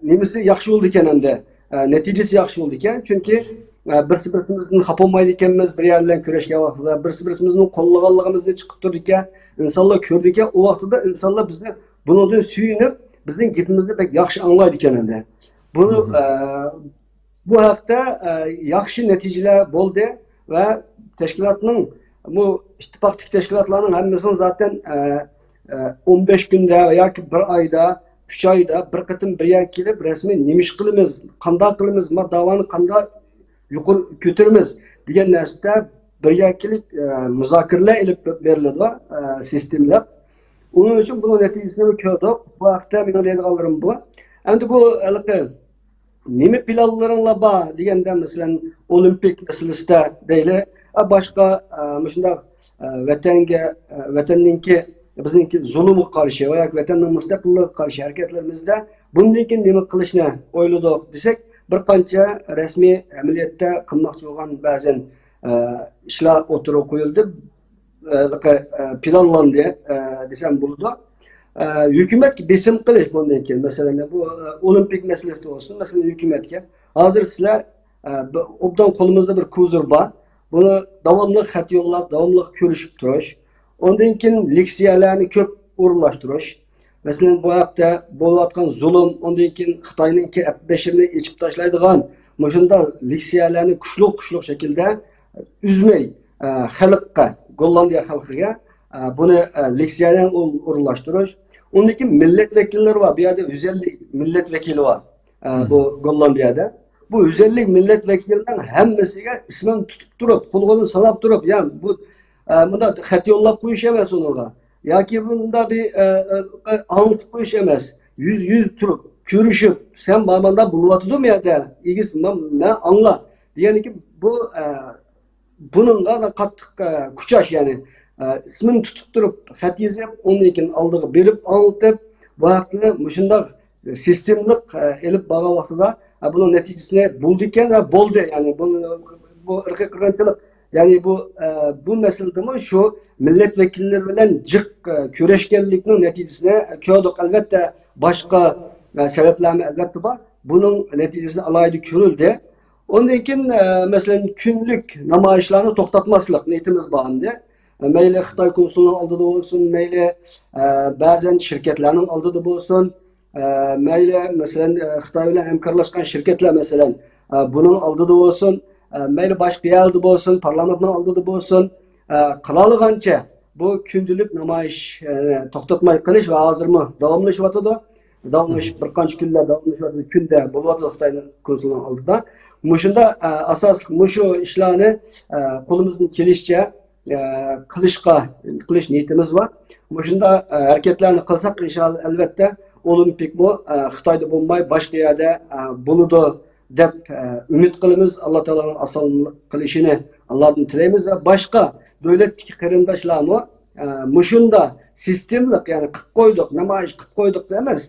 نېمىسى ياخشى بولىدىكەن ئەمدى. ئە، نەتىجىسى ياخشى بولىدىكەن. چۈنكى، ئە، بىرسى بىرسىمىزدىن خاپا بولمايدىكەنمىز، بىر يەر بىلەن كۆرۈشكەن ۋاقتىدا بىرسى بىرسىمىزنى قوللىغانلىقىمىزنى چىقىپ تۇرىدىكەن. ئىنسانلار كۆرىدىكەن، ئۇ ۋاقتىدا ئىنسانلار بىزنى بۇنىڭدىن سۆيۈنۈپ، بىزنىڭ گېپىمىزنى بەك ياخشى ئاڭلايدىكەن ئەمدى. بۇ، ئە، بۇ ھەقتە، ئە، ياخشى نەتىجىلەر بولدى ۋە تەشكىلاتنىڭ، بۇ ئىتتىپاقتىكى تەشكىلاتلارنىڭ ھەممىسىنىڭ زاتەن، ئە، ئە، ئون بەش كۈندە ۋە ياكى بىر ئايدا، ئۈچ ئايدا بىر قېتىم بىر يەرگە كېلىپ، رەسمىي نېمە ئىش قىلىمىز، قانداق قىلىمىز، ما داۋانى قانداق يۇقىرى كۆتۈرىمىز دېگەن نەرسىدە بىر يەرگە كېلىپ، ئە، مۇزاكىرىلەر ئېلىپ بېرىلىدۇ، ئە، سىستېمىلىق. ئۇنىڭ ئۈچۈن بۇنىڭ نەتىجىسىنى كۆردۇق. بۇ ھەقتە مېنىڭ دەيدىغانلىرىم بۇ. ئەمدى بۇ ھېلىقى نېمە پىلانلىرىڭلار بار دېگەندە، مەسىلەن، ئولىمپىك مەسىلىسىدە دەيلى، ئە، باشقا، ئە، مۇشۇنداق، ئە، ۋەتەنگە، ئە، ۋەتەننىڭكى، بىزنىڭكى زۇلۇمغا قارشى ۋە ياكى ۋەتەننىڭ مۇستەقىللىقىغا قارشى ھەرىكەتلىرىمىزدە بۇندىن كېيىن نېمە قىلىشنى ئويلىدۇق دېسەك، بىر قانچە رەسمىي ئەمەلىيەتتە قىلماقچى بولغان بەزەن، ئە، ئىشلار ئوتتۇرىغا قويۇلدى. ئە، پىلانلاندى، ئە، دېسەم بولىدۇ. ئە، ھۆكۈمەتكە بېسىم قىلىش بۇندىن كېيىن، مەسىلەن، بۇ، ئە، ئولىمپىك مەسىلىسىدە بولسۇن، مەسىلەن، ھۆكۈمەتكە. ھازىر سىلەر، ئە، بىر، ئوبدان قولىمىزدا بىر كوزىر بار. بۇنى داۋاملىق خەت يوللاپ، داۋاملىق كۆرۈشۈپ تۇرۇش. ئۇندىن كېيىن لېكسىيەلەرنى كۆپ ئورۇنلاشتۇرۇش. مەسىلەن، بۇ ھەقتە بولۇۋاتقان زۇلۇم، ئۇندىن كېيىن خىتاينىڭكى ئەپ بېشىنى ئېچىپ تاشلايدىغان مۇشۇنداق لېكسىيەلەرنى كۇشلۇق، كۇشلۇق شەكىلدە ئۈزمەي، ئە، خەلققە، گوللاندىيە خەلقىگە، ئە، بۇنى، ئە، لېكسىيەنى ئورۇنلاشتۇرۇش. ئۇندىن كېيىن مىللەت ۋەكىللىرى بار. بۇ يەردە يۈز ئەللىك مىللەت ۋەكىلى بار، ئە، بۇ گوللاندىيەدە. بۇ يۈز ئەللىك مىللەت ۋەكىلىنىڭ ھەممىسىگە ئىسمىنى تۇتۇپ تۇرۇپ، قولىغا ساناپ تۇرۇپ، يا بۇ، ئە، مۇنداق خەت يوللاپ قويۇش ئەمەس ئۇنىڭغا. ياكى بۇنداق بىر، ئە، ئە، ئاڭلىتىپ قويۇش ئەمەس. يۈز يۈز تۇرۇپ، كۆرۈشۈپ، سەن مانا مۇنداق بولۇۋاتىدۇ مۇ يەردە؟ ئىگىس، مەن، مەن ئاڭلا. دېگەندىكىن بۇ، ئە، بۇنىڭغا مەن قاتتىق، ئە، كۈچەش، يەنى، ئە، ئىسمىنى تۇتۇپ تۇرۇپ خەت يېزىپ، ئۇندىن كېيىن ئالدىغا بېرىپ ئاڭلىتىپ، بۇ ھەقنى مۇشۇنداق سىستېمىلىق، ئە، ئېلىپ بارغان ۋاقتىدا، ئە، بۇنىڭ نەتىجىسىنى بولىدىكەن ۋە بولدى. يەنى بۇ، بۇ ئىرقىي قىرغىنچىلىق، يەنى بۇ، ئە، بۇ مەسىلىدىمۇ شۇ مىللەت ۋەكىللىرى بىلەن جىق، ئە، كۆرۈشكەنلىكنىڭ نەتىجىسىنى كۆردۇق. ئەلۋەتتە، باشقا، ئە، سەۋەبلەرمۇ ئەلۋەتتە بار. بۇنىڭ نەتىجىسى ئالاھىدە كۆرۈلدى. ئۇندىن كېيىن، ئە، مەسىلەن، كۈنلۈك نامايىشلارنى توختاتماسلىق نىيىتىمىز بار ئەمدى. مەيلى خىتاي كونسۇلىنىڭ ئالدىدا بولسۇن، مەيلى، ئە، بەزەن شىركەتلەرنىڭ ئالدىدا بولسۇن، ئە، مەيلى، مەسىلەن، ئە، خىتاي بىلەن ھەمكارلاشقان شىركەتلەر، مەسىلەن، ئە، بۇنىڭ ئالدىدا بولسۇن، ئە، مەيلى باشقا يەردە بولسۇن، پارلامېنتنىڭ ئالدىدا بولسۇن، ئە، قىلالىغانچە بۇ كۈندىلىك نامايىش، ئە، توختاتماي قىلىش ۋە ھازىرمۇ داۋاملىشىۋاتىدۇ. داۋاملىشىپ، بىر قانچە كۈنلەر داۋاملىشىۋاتىدۇ، كۈندە بولۇۋاتىدۇ خىتاينىڭ كونسۇلىنىڭ ئالدىدا. مۇشۇنداق، ئە، ئاساسلىق مۇشۇ ئىشلارنى، ئە، قولىمىزدىن كېلىشىچە، ئە، قىلىشقا، قىلىش نىيىتىمىز بار. مۇشۇنداق، ئە، ھەرىكەتلەرنى قىلساق، ئىنشائاللا، ئەلۋەتتە، ئولىمپىكمۇ، ئە، خىتايدا بولماي، باشقا يەردە، ئە، بولىدۇ دەپ، ئە، ئۈمىد قىلىمىز. ئاللا تائالانىڭ ئاسانلىق قىلىشىنى ئاللادىن تىلەيمىز ۋە باشقا دۆلەتتىكى قېرىنداشلارمۇ، ئە، مۇشۇنداق سىستېمىلىق، يەنى قىلىپ قويدۇق، نامايىش قىلىپ قويدۇق ئەمەس،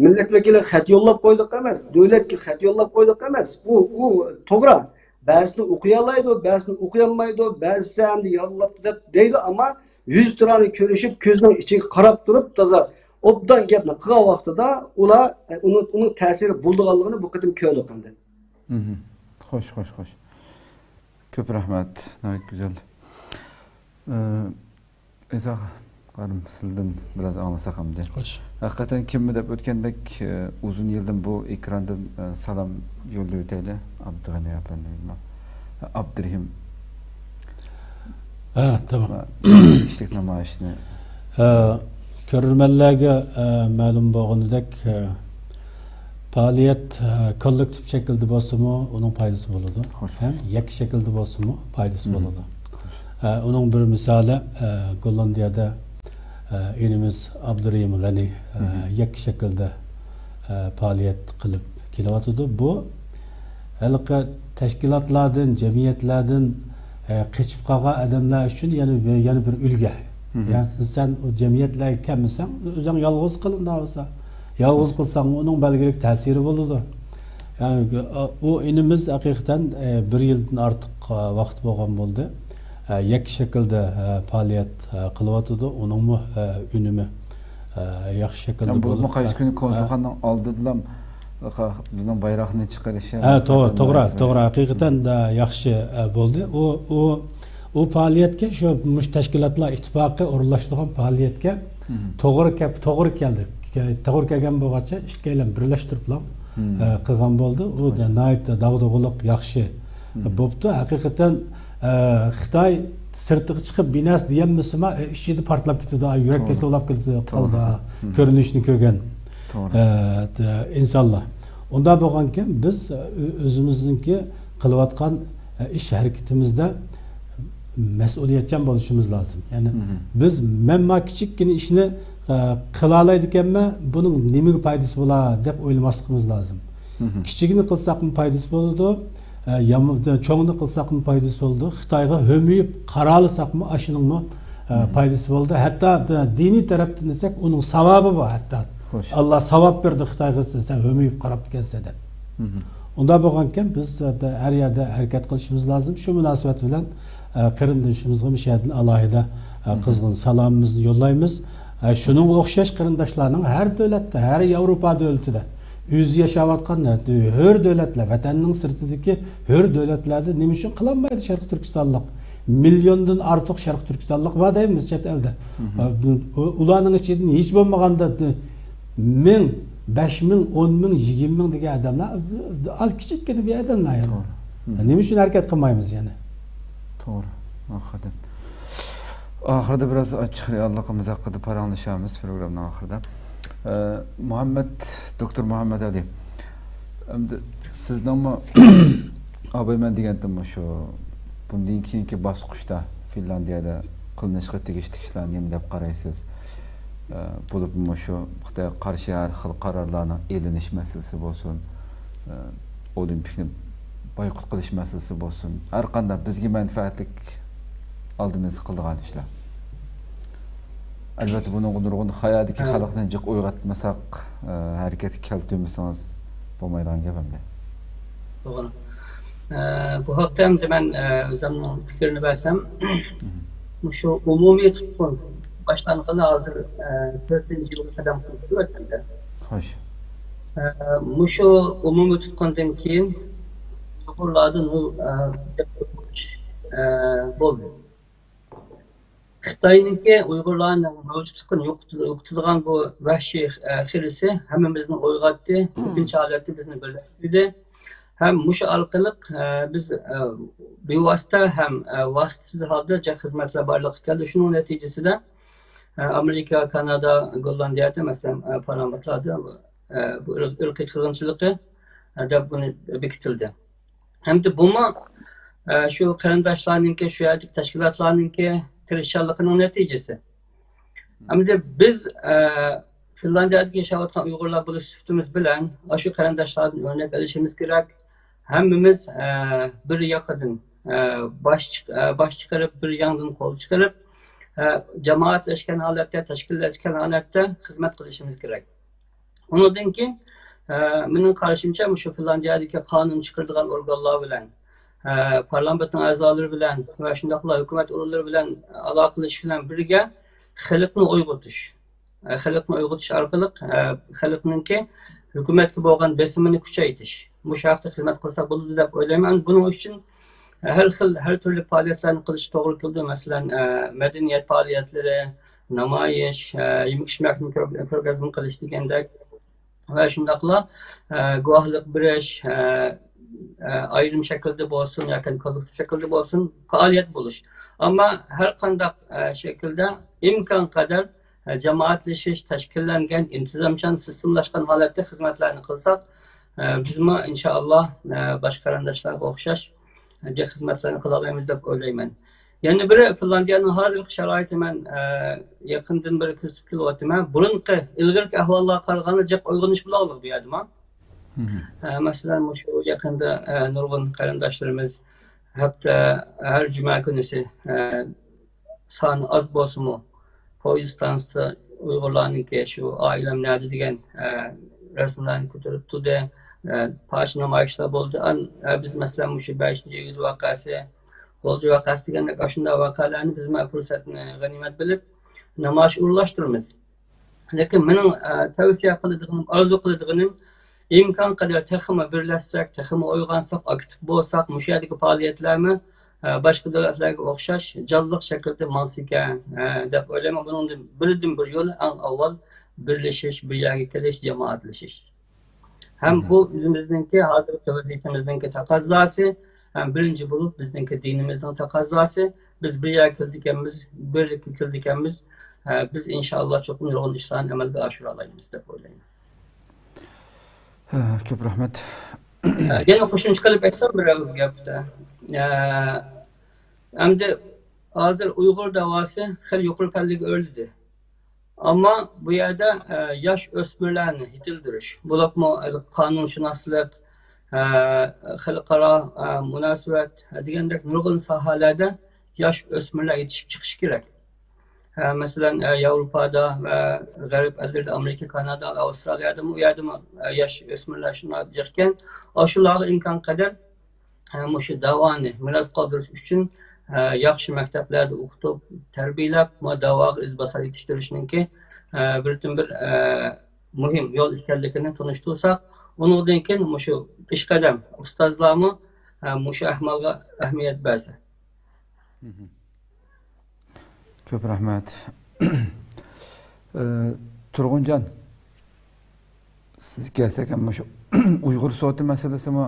مىللەت ۋەكىلىگە خەت يوللاپ قويدۇق ئەمەس، دۆلەتكە خەت يوللاپ قويدۇق ئەمەس. ئۇ، ئۇ توغرا. بەزىسىنى ئوقۇيالايدۇ، بەزىسىنى ئوقۇيالمايدۇ، بەزىسى ئەمدى ياللاپتۇ دەپ دەيدۇ، ئەمما يۈز تۇرانى كۆرۈشۈپ، كۆزنىڭ ئىچىگە قاراپ تۇرۇپ، تازا ئوبدان گەپنى قىلغان ۋاقتىدا ئۇلار، ئۇنىڭ، ئۇنىڭ تەسىرى بولىدىغانلىقىنى بۇ قېتىم كۆردۇق ئەمدى. مهم. خوش، خوش، خوش. كۆپ رەھمەت. ناھايىتى گۈزەل. ئى، ئىزا قارىم، سىلدىن بىراز ئاڭلىساق ئەمدى. خوش. ھەقىقەتەن كىممۇ دەپ ئۆتكەندەك، ئى، ئۇزۇن يىلدىن بۇ ئېكراندىن، ئى، سالام يوللىۋېتەيلى. ئابدۇغېنى ئەپەندىگە. ئابدۇرېھىم. ھە، تامام. كىشىلىك نامايىشنى. ھە، كۆرۈرمەنلەرگە، ئە، مەلۇم بولغىنىدەك، ئە، پائالىيەت، ئە، كوللېكتىپ شەكىلدە بولسىمۇ، ئۇنىڭ پايدىسى بولىدۇ. خوش. ھەم يەككە شەكىلدە بولسىمۇ، پايدىسى مهم. بولىدۇ. ئە، ئۇنىڭ بىر مىسالى، ئە، گوللاندىيەدە، ئە، ئىنىمىز ئابدۇرېھىم غەنى، ئە، مهم. يەككە شەكىلدە، ئە، پائالىيەت قىلىپ كېلىۋاتىدۇ. بۇ ھېلىقى تەشكىلاتلاردىن، جەمئىيەتلەردىن، ئە، قېچىپ قالغان ئادەملەر ئۈچۈن يەنە، يەنە بىر ئۈلگە. مهم. يا، سەن ئۇ جەمئىيەتلەرگە كەلمىسەڭ، ئۆزۈڭ يالغۇز قىل، ئۇنداق بولسا. يالغۇز قىلساڭ، ئۇنىڭ بەلگىلىك تەسىرى بولىدۇ. يەنى، ئۇ ئىنىمىز ھەقىقەتەن، ئە، بىر يىلدىن ئارتۇق، ئە، ۋاقىت بولغان بولدى. ئە، يەككە شەكىلدە، ئە، پائالىيەت، ئە، قىلىۋاتىدۇ. ئۇنىڭمۇ، ئە، ئۈنۈمى، ئە، ياخشى شەكىلدە يا، بولۇپ، بولۇپمۇ قايسى كۈنى ئە، كونسۇلخانىنىڭ ئالدىدىلا بىزنىڭ بايراقنى چىقىرىشى ھە، توغرا، ھەقىقەتەن توغرا، ناھايىتى توغرا. ھەقىقەتەن، ئە، ياخشى، ئە، بولدى. ئۇ، ئۇ، ئۇ پائالىيەتكە، شۇ مۇشۇ تەشكىلاتلار ئىتتىپاقى ئورۇنلاشتۇرغان پائالىيەتكە مهم. توغرا كەپ، توغرا كەلدى. كە-، توغرا كەلگەن بولغاچقا، ئىككىيلەن بىرلەشتۈرۈپلا، مم. ئە، قىلغان بولدى. ئۇ خوش. ناھايىتى داغدۇغىلىق ياخشى مم. بوپتۇ. ھەقىقەتەن، ئە، خىتاي سىرتىغا چىقىپ بىر نەرسە دېيەلمىسىمۇ، ئە، ئىچىدە پارتلاپ كېتىدۇ، يۈرەك توغرا. كېسىلى بولۇپ كېتىدۇ، توغرا. قالدى. مم. كۆرۈنۈشىنى كۆرگەن، توغرا. ئە، ئىنسانلار. ئۇنداق بولغانكەن، بىز، ئە، ئۆ-، ئۆزىمىزنىڭكى قىلىۋاتقان، ئە، ئىش ھەرىكىتىمىزدە مەسئۇلىيەتچان بولۇشىمىز لازىم. يەنى مم. بىز، مەن ما كىچىككىنە ئىشنى، ئە، قىلالايدىكەنمەن، بۇنىڭ نېمىگە پايدىسى بولا دەپ ئويلىماسلىقىمىز لازىم. مم. كىچىكىنى قىلساقمۇ پايدىسى بولىدۇ، ئە، يام-، چوڭنى قىلساقمۇ پايدىسى بولىدۇ. خىتايغا ھۆمۈيۈپ قارالىساقمۇ ئاشۇنىڭمۇ، ئە، مم. پايدىسى بولىدۇ. ھەتتا، ئە، دىنىي تەرەپتىن دېسەك، ئۇنىڭ ساۋابى بار ھەتتا. خوش. ئاللا ساۋاب بەردى خىتايغا، سەن ھۆمۈيۈپ قاراپتىكەنسەن دەپ. مم. ئۇنداق بولغانكەن، بىز، ئە، ھەر يەردە ھەرىكەت قىلىشىمىز لازىم. شۇ مۇناسىۋەت بىلەن، ئە، قېرىندىشىمىزغا مۇشۇ يەردىن ئالاھىدە، ئە، مم. قىزغىن سالامىمىزنى يوللايمىز. ئە، شۇنىڭغا ئوخشاش قېرىنداشلارنىڭ ھەر دۆلەتتە، ھەر ياۋروپا دۆلىتىدە ئۆزى ياشاۋاتقان ھۆر دۆلەتلەر، ۋەتەننىڭ سىرتىدىكى ھۆر دۆلەتلەردە نېمە ئۈچۈن قىلالمايدۇ شەرقىي تۈركىستانلىق؟ مىليوندىن ئارتۇق شەرقىي تۈركىستانلىق بار دەيمىز چەت ئەلدە. مم. ئۇ-، ئۇلارنىڭ ئىچىدىن ھېچ بولمىغاندا مىڭ، بەش مىڭ، ئون مىڭ، يىگىرمە مىڭ دېگەن ئادەملەر ئاز كىچىككىنە بىر ئادەملەر يەنە. توغرا. مم. نېمە ئۈچۈن ھەرىكەت قىلمايمىز يەنە؟ توغرا، ھەقىقەتەن. ئاخىرىدا بىراز ئاچچىق رېئاللىقىمىز ھەققىدە پاراڭلىشارمىز پروگراممىنىڭ ئاخىرىدا. ئە، مۇھەممەد، دوكتور مۇھەممەد ئەلى، ئەمدى سىزنىڭمۇ ئابايمەن دېگەنتىمۇ شۇ، بۇندىن كېيىنكى باسقۇچتا فىنلاندىيەدە قىلىنىشقا تېگىشلىك ئىشلار نېمە دەپ قارايسىز؟ ئە، بولۇپمۇ شۇ خىتايغا قارشى ھەر خىل قارارلارنىڭ ئېلىنىش مەسىلىسى بولسۇن، ئە، ئولىمپىكنى بايقۇت قىلىش مەسىلىسى بولسۇن، ھەر قانداق بىزگە مەنپەئەتلىك ئالدىمىزدا قىلىدىغان ئىشلار. ئەلۋەتتە، بۇنىڭغا نۇرغۇن خىتايدىكى ھە. خەلقنى جىق ئويغاتمىساق، ئە، ھەرىكەتكە كەلتۈرمىسىڭىز بولمايدىغان گەپ ئەمدى. توغرا. ئە، بۇ ھەقتە ئەمدى مەن، ئە، ئۆزۈمنىڭ پىكرىنى بەرسەم، مم. مۇشۇ ئومۇمىي تۇتقۇن باشلانغىلى ھازىر، ئە، تۆتىنچى يىلغا قەدەم قويۇپتۇ ۋەتەندە. خوش. ئە، مۇشۇ ئومۇمىي تۇتقۇندىن كېيىن ئۇيغۇرلاردىن ئۇ، ئە، گەپ قىلىش، ئە، بولدى. خىتاينىڭكى ئۇيغۇرلارنىڭ مەۋجۇتلۇقىنى يوقىتىدۇ-، يوقىتىدىغان بۇ ۋەھشىي، ئە، خىلىسى ھەممىمىزنى ئويغاتتى، كۆپىنچە ھالەتتە بىزنى بىرلەشتۈردى. ھەم مۇشۇ ئارقىلىق، ئە، بىز، ئە، بىۋاسىتە ھەم، ئە، ۋاسىتىسىز ھالدا جىق خىزمەتلەر بارلىققا كەلدى. شۇنىڭ نەتىجىسىدە، ئە، ئامېرىكا، كانادا، گوللاندىيەدە، مەسىلەن، ئە، پارلامېنتلاردا، ئە، بۇ ئىر-، ئىرقىي قىرغىنچىلىقى، ئە، دەپ بۇنى بېكىتىلدى. ھەمدە بۇمۇ، ئە، شۇ قېرىنداشلارنىڭكى، شۇ يەردىكى تەشكىلاتلارنىڭكى تىرىشچانلىقىنىڭ نەتىجىسى. ئەمدى بىز، ئە، فىنلاندىيەدە ياشاۋاتقان ئۇيغۇرلار بولۇش سۈپىتىمىز بىلەن، ئاشۇ قېرىنداشلاردىن ئۆرنەك ئېلىشىمىز كېرەك. ھەممىمىز، ئە، بىر ياقىدىن، ئە، باش چىق-، ئە، باش چىقىرىپ، بىر ياڭدىن قول چىقىرىپ، ئە، جامائەتلەشكەن ھالەتتە، تەشكىللەشكەن ھالەتتە خىزمەت قىلىشىمىز كېرەك. ئۇنىڭدىن كېيىن، ئە، مېنىڭ قارىشىمچە، مۇشۇ فىنلاندىيەدىكى قانۇن چىقىرىدىغان ئورگانلار بىلەن، ئە، پارلامېنتنىڭ ئەزالىرى بىلەن ۋە شۇنداقلا ھۆكۈمەت ئورۇنلىرى بىلەن ئالاقىلىشىش بىلەن بىرگە خەلقنى ئويغىتىش، ئە، خەلقنى ئويغىتىش ئارقىلىق، ئە، خەلقنىڭكى ھۆكۈمەتكە بولغان بېسىمىنى كۈچەيتىش، مۇشۇ ھەقتە خىزمەت قىلساق بولىدۇ دەپ ئويلايمەن. بۇنىڭ ئۈچۈن ھەر خىل، ھەر تۈرلۈك پائالىيەتلەرنى قىلىش توغرا كېلىدۇ. مەسىلەن، ئە، مەدەنىيەت پائالىيەتلىرى، نامايىش، ئە، يېمەك-ئىچمەكنىڭ كۆر-، كۆرگەزمە قىلىش دېگەندەك ۋە شۇنداقلا، ئە، گۇۋاھلىق بېرىش، ئە، ئە، ئايرىم شەكىلدە بولسۇن ياكى كوللېكتىپ شەكىلدە بولسۇن، پائالىيەت بولۇش. ئەمما ھەر قانداق، ئە، شەكىلدە ئىمكان قەدەر، ئە، جامائەتلىشىش، تەشكىللەنگەن، ئىنتىزامچان، سىستېمىلاشقان ھالەتتە خىزمەتلەرنى قىلساق، ئە، بىزمۇ ئىنشائاللا، ئە، باشقا قېرىنداشلارغا ئوخشاش، ئە، خىزمەتلەرنى قىلالايمىز دەپ ئويلايمەن. يەنە بىرى، فىنلاندىيەنىڭ ھازىرقى شارائىتى مەن، ئە، يېقىندىن بېرى كۆزىتىپ كېلىۋاتىمەن. بۇرۇنقى، ئىلگىرىكى ئەھۋاللارغا قارىغاندا جىق ئويغىنىش بولغانلىق بۇ يەردىمۇ. ئە، مەسىلەن، مۇشۇ يېقىندا، ئە، نۇرغۇن قېرىنداشلىرىمىز ھەپتە ھەر جۈمە كۈنىسى، ئە، سانى ئاز بولسىمۇ، پويىز ئىستانسىسىدا ئۇيغۇرلارنىڭكى شۇ ئائىلەم نەدە دېگەن، ئە، رەسىملەرنى كۆتۈرۈپ تۇردى. ئە، پارچە نامايىشلار بولدى. ئان-، ئە، بىز، مەسىلەن، مۇشۇ بەشىنچى ئىيۇل ۋەقەسى، غۇلجا ۋەقەسى دېگەندەك ئاشۇنداق ۋەقەلەرنى بىزمۇ پۇرسەتنى غەنىيمەت بىلىپ نامايىش ئورۇنلاشتۇرىمىز. لېكىن مېنىڭ، ئە، تەۋسىيە قىلىدىغىنىم، ئارزۇ قىلىدىغىنىم، ئىمكان قەدەر تېخىمۇ بىرلەشسەك، تېخىمۇ ئويغانساق، ئاكتىپ بولساق، مۇشۇ يەردىكى پائالىيەتلەرمۇ، ئە، باشقا دۆلەتلەرگە ئوخشاش جانلىق شەكىلدە ماڭسىكەن، ئە، دەپ ئويلايمەن. بۇنىڭدىن بىردىنبىر يولى ئەڭ ئاۋۋال بىرلىشىش، بىر يەرگە كېلىش، جامائەتلىشىش. ھەم بۇ ئۆزىمىزنىڭكى ھازىرقى ۋەزىيىتىمىزنىڭكى تەقەززاسى، ھەم بىرىنچى بولۇپ بىزنىڭكى دىنىمىزنىڭ تەقەززاسى. بىز بىر يەرگە كېلىدىكەنمىز، بىرلىككە كېلىدىكەنمىز. ھە، بىز ئىنشائاللا چوقۇم نۇرغۇن ئىشلارنى ئەمەلگە ئاشۇرالايمىز دەپ ئويلايمەن. ھە، كۆپ رەھمەت. ھە، يەنە قوشۇمچە قىلىپ ئېيتسام بىر ئېغىز گەپتە. ھە، ئەمدى ھازىر ئۇيغۇر داۋاسى خېلى يۇقىرى پەللىگە ئۆرلىدى. ئەمما بۇ يەردە، ئە، ياش ئۆسمۈرلەرنى يېتىلدۈرۈش، بولۇپمۇ قانۇنشۇناسلىق، ئە، خەلقئارا، ئە، مۇناسىۋەت دېگەندەك نۇرغۇن ساھەلەردە ياش ئۆسمۈرلەر يېتىشىپ چىقىشى كېرەك. ئە، مەسىلەن، ئە، ياۋروپادا ۋە غەرب ئەللىرىدە، ئامېرىكا، كانادا، ئاۋسترالىيادىمۇ، ئۇ يەردىمۇ، ئە، ياش ئۆسمۈرلەر شۇنداق جىقكەن. ئاشۇلارغا ئىمكان قەدەر ھە، مۇشۇ داۋانى مىراس قالدۇرۇش ئۈچۈن، ھە، ياخشى مەكتەپلەردە ئوقۇتۇپ، تەربىيەلەپ، ما داۋاغا ئىز باسار يېتىشتۈرۈشنىڭكى، ھە، بىردىنبىر، ھە، مۇھىم يول ئىكەنلىكىنى تونۇشتۇرساق، ئۇنىڭدىن كېيىن مۇشۇ پېشقەدەم ئۇستازلارمۇ، ھە، مۇشۇ ئەھۋالغا ئەھمىيەت بەرسە. كۆپ رەھمەت. ئى، تۇرغۇنجان، سىزگە كەلسەك، مۇشۇ ئۇيغۇر سوتى مەسىلىسىمۇ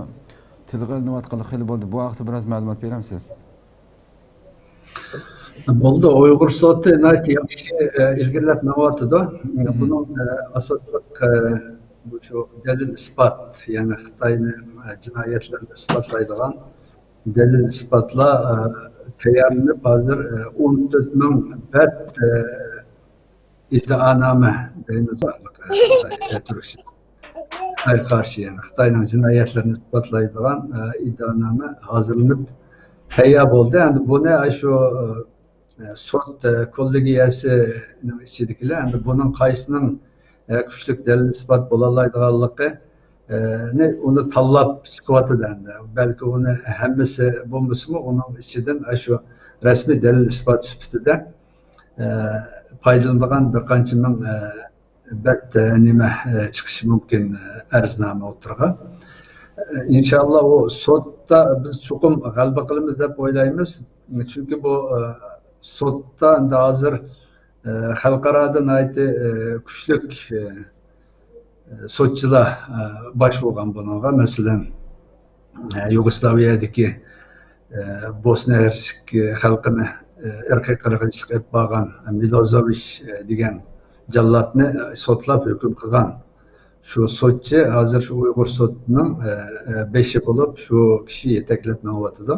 تىلغا ئېلىنىۋاتقىلى خېلى بولدى. بۇ ھەقتە بىراز مەلۇمات بېرەمسىز؟ بولدى، ئۇيغۇر سوتى ناھايىتى ياخشى، ئە، ئىلگىرىلەپ مېڭىۋاتىدۇ. بۇنىڭ، ئە، ئاساسلىق، ئە، بۇ شۇ دەلىل ئىسپات، يەنى خىتاينى، ئە، جىنايەتلىرىنى ئىسپاتلايدىغان دەلىل ئىسپاتلار، ئە، تەييارلىنىپ، ھازىر، ئە، ئون تۆت مىڭ بەت، ئە، ئىدىئانامە دەيمىز، ئە، تۈركچە. خىتايغا قارشى، يەنى خىتاينىڭ جىنايەتلىرىنى ئىسپاتلايدىغان، ئە، ئىدىئانامە ھازىرلىنىپ تەييار بولدى. ئەمدى بۇنى، ئە، شۇ، ئە، سوت، ئە، كوللېگىيەسىنىڭ ئىچىدىكىلەر، ئەمدى بۇنىڭ قايسىنىڭ، ئە، كۈچلۈك دەلىل ئىسپات بولالايدىغانلىقى، ئە، نى، ئۇنى تاللاپ چىقىۋاتىدۇ ئەمدى. بەلكى ئۇنى ھەممىسى بولمىسىمۇ، ئۇنىڭ ئىچىدىن ئاشۇ رەسمىي دەلىل ئىسپات سۈپىتىدە، ئە، پايدىلىنىدىغان بىر قانچە مىڭ، ئە، بەت، ئە، نېمە، ئە، چىقىشى مۇمكىن، ئە، ئەرزنامە ئوتتۇرىغا. ئە، ئىنشاللا ئۇ سوتتا بىز چوقۇم غەلىبە قىلىمىز دەپ ئويلايمىز. چۈنكى بۇ، ئە، سوتتا ئەمدى ھازىر، ئە، خەلقئارادا ناھايىتى، ئە، كۈچلۈك، ئە، سوتچىلار، ئە، باش بولغان بۇنىڭغا. مەسىلەن، ئە، يۇگوسلاۋىيەدىكى، ئە، بوسنىيە ھەرسىك خەلقىنى، ئە، ئىرقىي قىرغىنچىلىق ئېلىپ بارغان مىلوزېۋىچ، ئە، دېگەن جاللاتنى سوتلاپ ھۆكۈم قىلغان شۇ سوتچى ھازىر شۇ ئۇيغۇر سوتىنىڭ، ئە، ئە، بېشى بولۇپ، شۇ كىشى يېتەكلەپ مېڭىۋاتىدۇ.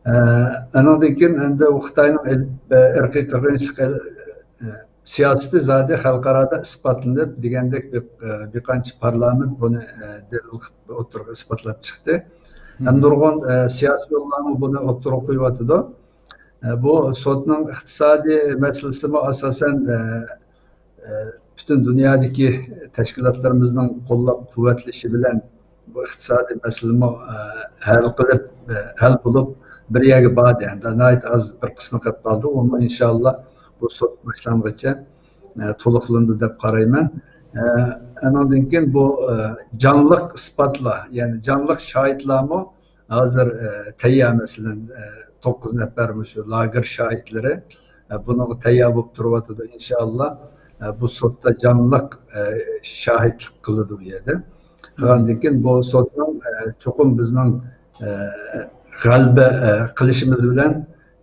ئە، ئانىڭدىن كېيىن ئەمدى ئۇ خىتاينىڭ ئېلىپ، ئە، ئىرقىي قىرغىنچىلىق ئېل-، ئە، سىياسىتى زادى خەلقئارادا ئىسپاتلىنىپ دېگەندەك بىر، ئە، بىر قانچە پارلامېنت بۇنى، ئە، دەلىل قىلىپ ئوتتۇرىغا ئىسپاتلاپ چىقتى. ھەم نۇرغۇن، ئە، سىياسىي يوللارمۇ بۇنى ئوتتۇرىغا قويۇۋاتىدۇ. ئە، بۇ سوتنىڭ ئىقتىسادىي مەسىلىسىمۇ ئاساسەن، ئە، ئە، پۈتۈن دۇنيادىكى تەشكىلاتلىرىمىزنىڭ قوللاپ قۇۋۋەتلىشى بىلەن بۇ ئىقتىسادىي مەسىلىمۇ، ئە، ھەل قىلىپ، ئە، ھەل بولۇپ بىر يەرگە باردى. ئەمدى ناھايىتى ئاز بىر قىسمى قېلىپ قالدى. ئۇمۇ ئىنشاللا بۇ سوت باشلانغىچە، ئە، تولۇقلىنىدۇ دەپ قارايمەن. ئە، ئانىڭدىن كېيىن بۇ، ئە، جانلىق ئىسپاتلار، يەنى جانلىق شاھىتلارمۇ ھازىر، ئە، تەييار، مەسىلەن، ئە، توققۇز نەپەر مۇشۇ لاگېر شاھىتلىرى، ئە، بۇنىڭغا تەييار بولۇپ تۇرۇۋاتىدۇ. ئىنشاللا، ئە، بۇ سوتتا جانلىق، ئە، شاھىتلىق قىلىدۇ بۇ يەردە. قىلغاندىن كېيىن بۇ سوتنىڭ، ئە، چوقۇم بىزنىڭ، ئە، غەلىبە، ئە، قىلىشىمىز بىلەن،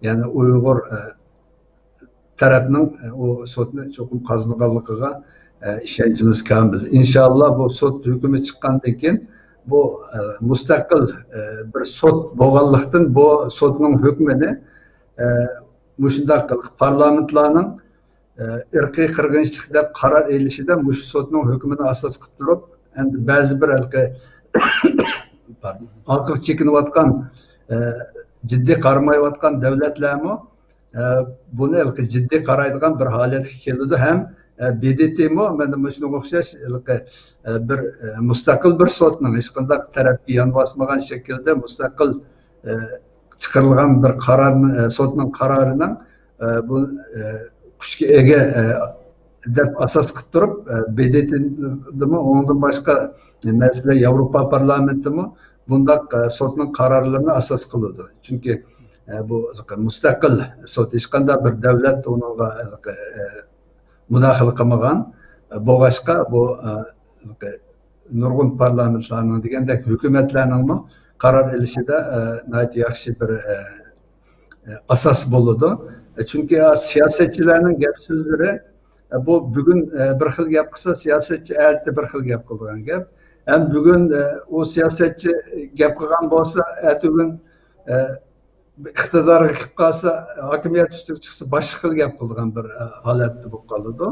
يەنى ئۇيغۇر، ئە، تەرەپنىڭ، ئە، ئۇ سوتنى چوقۇم قازانغانلىقىغا، ئە، ئىشەنچىمىز كامىل. ئىنشاللا بۇ سوت ھۆكمى چىققاندىن كېيىن بۇ، ئە، مۇستەقىل، ئە، بىر سوت بولغانلىقتىن بۇ سوتنىڭ ھۆكمىنى، ئە، مۇشۇنداق قىلىپ پارلامېنتلارنىڭ، ئە، ئىرقىي قىرغىنچىلىق دەپ قارار ئېلىشىدا مۇشۇ سوتنىڭ ھۆكمىنى ئاساس قىلىپ تۇرۇپ، ئەمدى بەزى بىر ھېلىقى، پاردون، ئارقىغا چېكىنىۋاتقان، ئە، جىددىي قارىمايۋاتقان دۆلەتلەرمۇ، ئە، بۇنى ھېلىقى جىددىي قارايدىغان بىر ھالەتكە كېلىدۇ ھەم، ئە، ب د ت مۇ مانا مۇشۇنىڭغا ئوخشاش ھېلىقى، ئە، بىر، ئە، مۇستەقىل بىر سوتنىڭ، ھېچقانداق تەرەپكە يان باسمىغان شەكىلدە مۇستەقىل، ئە، چىقىرىلغان بىر قارارنى، ئە، سوتنىڭ قارارىنىڭ، ئە، بۇ، ئە، كۈچكە ئىگە، ئە، دەپ ئاساس قىلىپ تۇرۇپ، ئە، ب د ت دىمۇ، ئۇنىڭدىن باشقا، مەسىلەن، ياۋروپا پارلامېنتىمۇ بۇنداق، ئە، سوتنىڭ قارارلىرىنى ئاساس قىلىدۇ. چۈنكى، ئە، بۇ مۇستەقىل سوت، ھېچقانداق بىر دۆلەت ئۇنىڭغا، ئە، مۇداخىلە قىلمىغان. ئە، بولغاچقا، بۇ، ئە، نۇرغۇن پارلامېنتلارنىڭ دېگەندەك ھۆكۈمەتلەرنىڭمۇ قارار ئېلىشىدا، ئە، ناھايىتى ياخشى بىر، ئە، ئە، ئاساس بولىدۇ. ئە، چۈنكى، ئە، سىياسەتچىلەرنىڭ گەپ سۆزلىرى، ئە، بۇ بۈگۈن، ئە، بىر خىل گەپ قىلسا، سىياسەتچى ئەتە بىر خىل گەپ قىلىدىغان گەپ. ھەم بۈگۈن، ئە، ئۇ سىياسەتچى گەپ قىلغان بولسا، ئەتىگۈن، ئە، ئىقتىدارغا كېلىپ قالسا، ھاكىمىيەت ئۈستىگە چىقسا، باشقا خىل گەپ قىلىدىغان بىر، ئە، ھالەتتە بولۇپ قالىدۇ.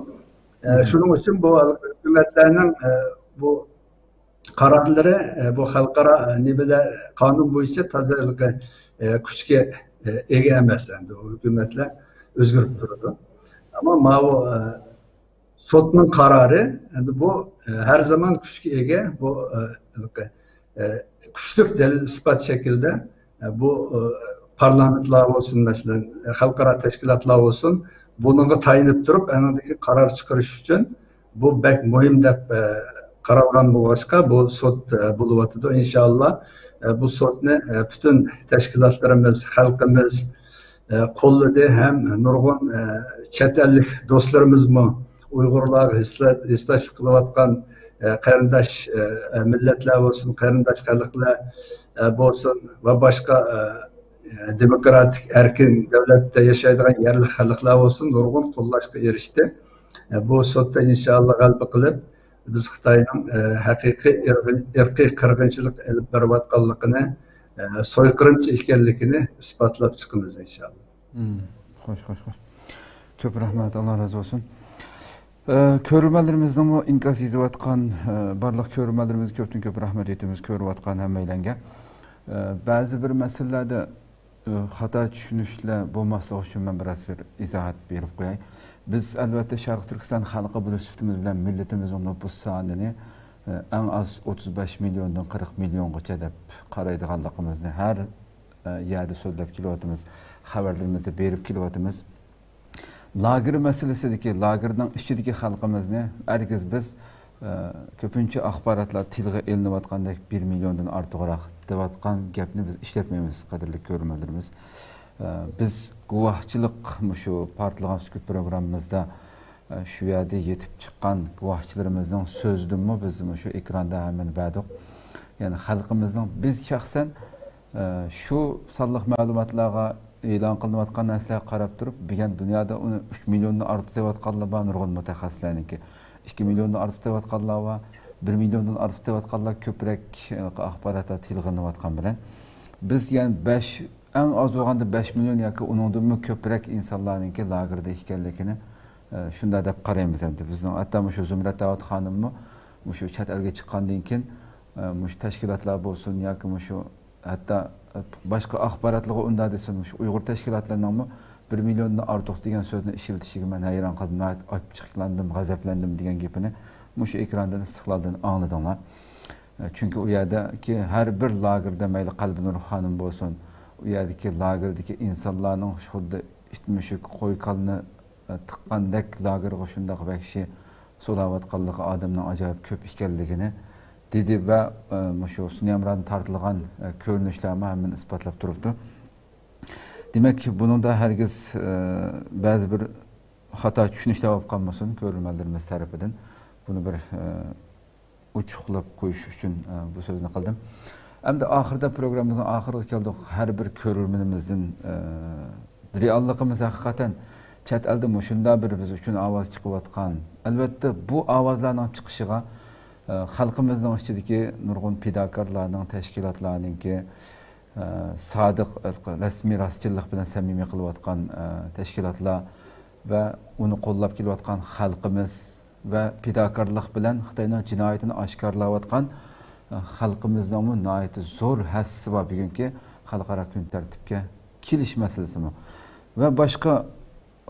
ئە، شۇنىڭ ئۈچۈن بۇ ھۆكۈمەتلەرنىڭ، ئە، بۇ قارارلىرى، ئە، بۇ خەلقئارا، ئە، نېمىلەر، قانۇن بويىچە تازا ھېلىقى، ئە، كۈچكە، ئە، ئىگە ئەمەس. ئەمدى ئۇ ھۆكۈمەتلەر ئۆزگىرىپ تۇرىدۇ. ئەمما ماۋۇ، ئە، سوتنىڭ قارارى، ئەمدى بۇ، ئە، ھەر زامان كۈچكە ئىگە، بۇ، ئە، ھېلىقى، ئە، كۈچلۈك دەلىل-ئىسپات شەكلىدە، ئە، بۇ، ئە، پارلامېنتلار بولسۇن، مەسىلەن، ئە، خەلقئارا تەشكىلاتلار بولسۇن، بۇنىڭغا تايىنىپ تۇرۇپ، ئەنىڭدىكى قارار چىقىرىش ئۈچۈن بۇ بەك مۇھىم دەپ، ئە، قارالغان بولغاچقا، بۇ سوت، ئە، بولۇۋاتىدۇ. ئىنشاللا، ئە، بۇ سوتنى، ئە، پۈتۈن تەشكىلاتلىرىمىز، خەلقىمىز، ئە، قوللىدى ھەم نۇرغۇن، ئە، چەت ئەللىك دوستلىرىمىزمۇ ئۇيغۇرلارغا ھېسلا-، ھېسداشلىق قىلىۋاتقان، ئە، قېرىنداش، ئە، مىللەتلەر بولسۇن، قېرىنداش خەلقلەر، ئە، بولسۇن ۋە باشقا، ئە، دېموكراتىك، ئەركىن دۆلەتتە ياشايدىغان يەرلىك خەلقلەر بولسۇن، نۇرغۇن قوللاشقا ئېرىشتى. ئە، بۇ سوتتا ئىنشاللا غەلىبە قىلىپ، بىز خىتاينىڭ، ئە، ھەقىقىي ئىرغىن-، ئىرقىي قىرغىنچىلىق ئېلىپ بېرىۋاتقانلىقىنى، ئە، سويقىرىمچى ئىكەنلىكىنى ئىسپاتلاپ چىقىمىز ئىنشاللا. مم. خوش، خوش، خوش. كۆپ رەھمەت، ئاللا رازى بولسۇن. ئە، كۆرۈرمەنلىرىمىزنىڭمۇ ئىنكاس يېزىۋاتقان، ئە، بارلىق كۆرۈرمەنلىرىمىزگە كۆپتىن كۆپ رەھمەت ئېيتىمىز، كۆرۈۋاتقان ھەممەيلەنگە. ئە، بەزى بىر مەسىلىلەردە، ئە، خاتا چۈشىنىشلەر بولماسلىقى ئۈچۈن مەن بىراز بىر ئىزاھات بېرىپ قوياي. بىز، ئەلۋەتتە، شەرقىي تۈركىستان خەلقى بولۇش سۈپىتىمىز بىلەن مىللىتىمىزنىڭ نوپۇس سانىنى، ئە، ئەڭ ئاز ئوتتۇز بەش مىليوندىن قىرىق مىليونغىچە دەپ قارايدىغانلىقىمىزنى ھەر، ئە، يەردە سۆزلەپ كېلىۋاتىمىز، خەۋەرلىرىمىزدە بېرىپ كېلىۋاتىمىز. لاگېر مەسىلىسىدىكى، لاگېرنىڭ ئىچىدىكى خەلقىمىزنى ھەرگىز بىز، ئە، كۆپىنچە ئاخباراتلار تىلغا ئېلىنىۋاتقاندەك بىر مىليوندىن ئارتۇقراق دەۋاتقان گەپنى بىز ئىشلەتمەيمىز، قەدىرلىك كۆرۈرمەنلىرىمىز. ئە، بىز گۇۋاھچىلىق مۇشۇ پارتلىغان سۈكۈت پروگراممىمىزدا، ئە، شۇ يەردە يېتىپ چىققان گۇۋاھچىلىرىمىزنىڭ سۆزىدىنمۇ بىز مۇشۇ ئېكراندا ھەممىنى بەردۇق. يەنى خەلقىمىزنىڭ، بىز شەخسەن، ئە، شۇ سانلىق مەلۇماتلارغا، ئېلان قىلىنىۋاتقان نەرسىلەرگە قاراپ تۇرۇپ، بۈگۈن دۇنيادا ئۇنى ئۈچ مىليوندىن ئارتۇق دەۋاتقانلار بار، نۇرغۇن مۇتەخەسسىسلەرنىڭكى. ئىككى مىليوندىن ئارتۇق دەۋاتقانلار بار، بىر مىليوندىن ئارتۇق دەۋاتقانلار كۆپرەك، ئە، ئاخباراتلاردا تىلغا ئېلىنىۋاتقان بىلەن. بىز يەنە بەش، ئەڭ ئاز بولغاندا بەش مىليون ياكى ئۇنىڭدىنمۇ كۆپرەك ئىنسانلارنىڭكى لاگېردا ئىكەنلىكىنى، ئە، شۇنداق دەپ قارىيمىز ئەمدى. بىزنىڭ ھەتتا مۇشۇ زۇمرەت داۋۇت خانىممۇ مۇشۇ چەت ئەلگە چىققاندىن كېيىن، ئە، مۇشۇ تەشكىلاتلار بولسۇن ياكى مۇشۇ ھەتتا باشقا ئاخباراتلارغا ئۇنداق دېسۇن، مۇشۇ ئۇيغۇر تەشكىلاتلىرىنىڭمۇ بىر مىليوندىن ئارتۇق دېگەن سۆزنى ئىشلىتىشىگە مەن ھەيران قالدىم، ناھايىتى ئاچچىقلاندىم، غەزەپلەندىم دېگەن گېپىنى مۇشۇ ئېكراندىن، ئىستىقلالدىن ئاڭلىدىڭلار. چۈنكى ئۇ يەردىكى ھەر بىر لاگېردا، مەيلى قەلبىنۇر خانىم بولسۇن، ئۇ يەردىكى لاگېردىكى ئىنسانلارنىڭ خۇددى ئىت، مۈشۈك، قوي، كالىنى تىققاندەك لاگېرغا شۇنداق ۋەھشىي سولاۋاتقانلىقى، ئادەمنىڭ ئاجايىپ كۆپ ئىكەنلىكىنى دېدى ۋە، ئە، مۇشۇ سۇنيامرادىن تارتىلغان، ئە، كۆرۈنۈشلەرمۇ ھەممىنى ئىسپاتلاپ تۇرۇپتۇ. دېمەك، بۇنىڭدا ھەرگىز، ئە، بەزى بىر خاتا چۈشىنىشلەر بولۇپ قالمىسۇن، كۆرۈرمەنلىرىمىز تەرىپىدىن بۇنى بىر، ئە، ئوچۇقلاپ قويۇش ئۈچۈن، ئە، بۇ سۆزنى قىلدىم. ئەمدى ئاخىرىدا، پروگراممىمىزنىڭ ئاخىرىغا كەلدۇق. ھەر بىر كۆرۈرمىنىمىزدىن، ئە، رېئاللىقىمىز ھەقىقەتەن چەت ئەلدە مۇشۇنداق بىر بىز ئۈچۈن ئاۋاز چىقىۋاتقان. ئەلۋەتتە، بۇ ئاۋازلارنىڭ چىقىشىغا، ئە، خەلقىمىزنىڭ ئىچىدىكى نۇرغۇن پىداكارلارنىڭ، تەشكىلاتلارنىڭكى، ئە، سادىق، رەسمىي راستچىللىق بىلەن سەمىمىي قىلىۋاتقان، ئە، تەشكىلاتلار ۋە ئۇنى قوللاپ كېلىۋاتقان خەلقىمىز ۋە پىداكارلىق بىلەن خىتاينىڭ جىنايىتىنى ئاشكارىلاۋاتقان، ئە، خەلقىمىزنىڭمۇ ناھايىتى زور ھەسسىسى بار بۈگۈنكى خەلقئارا كۈن تەرتىپكە كېلىش مەسىلىسىمۇ. ۋە باشقا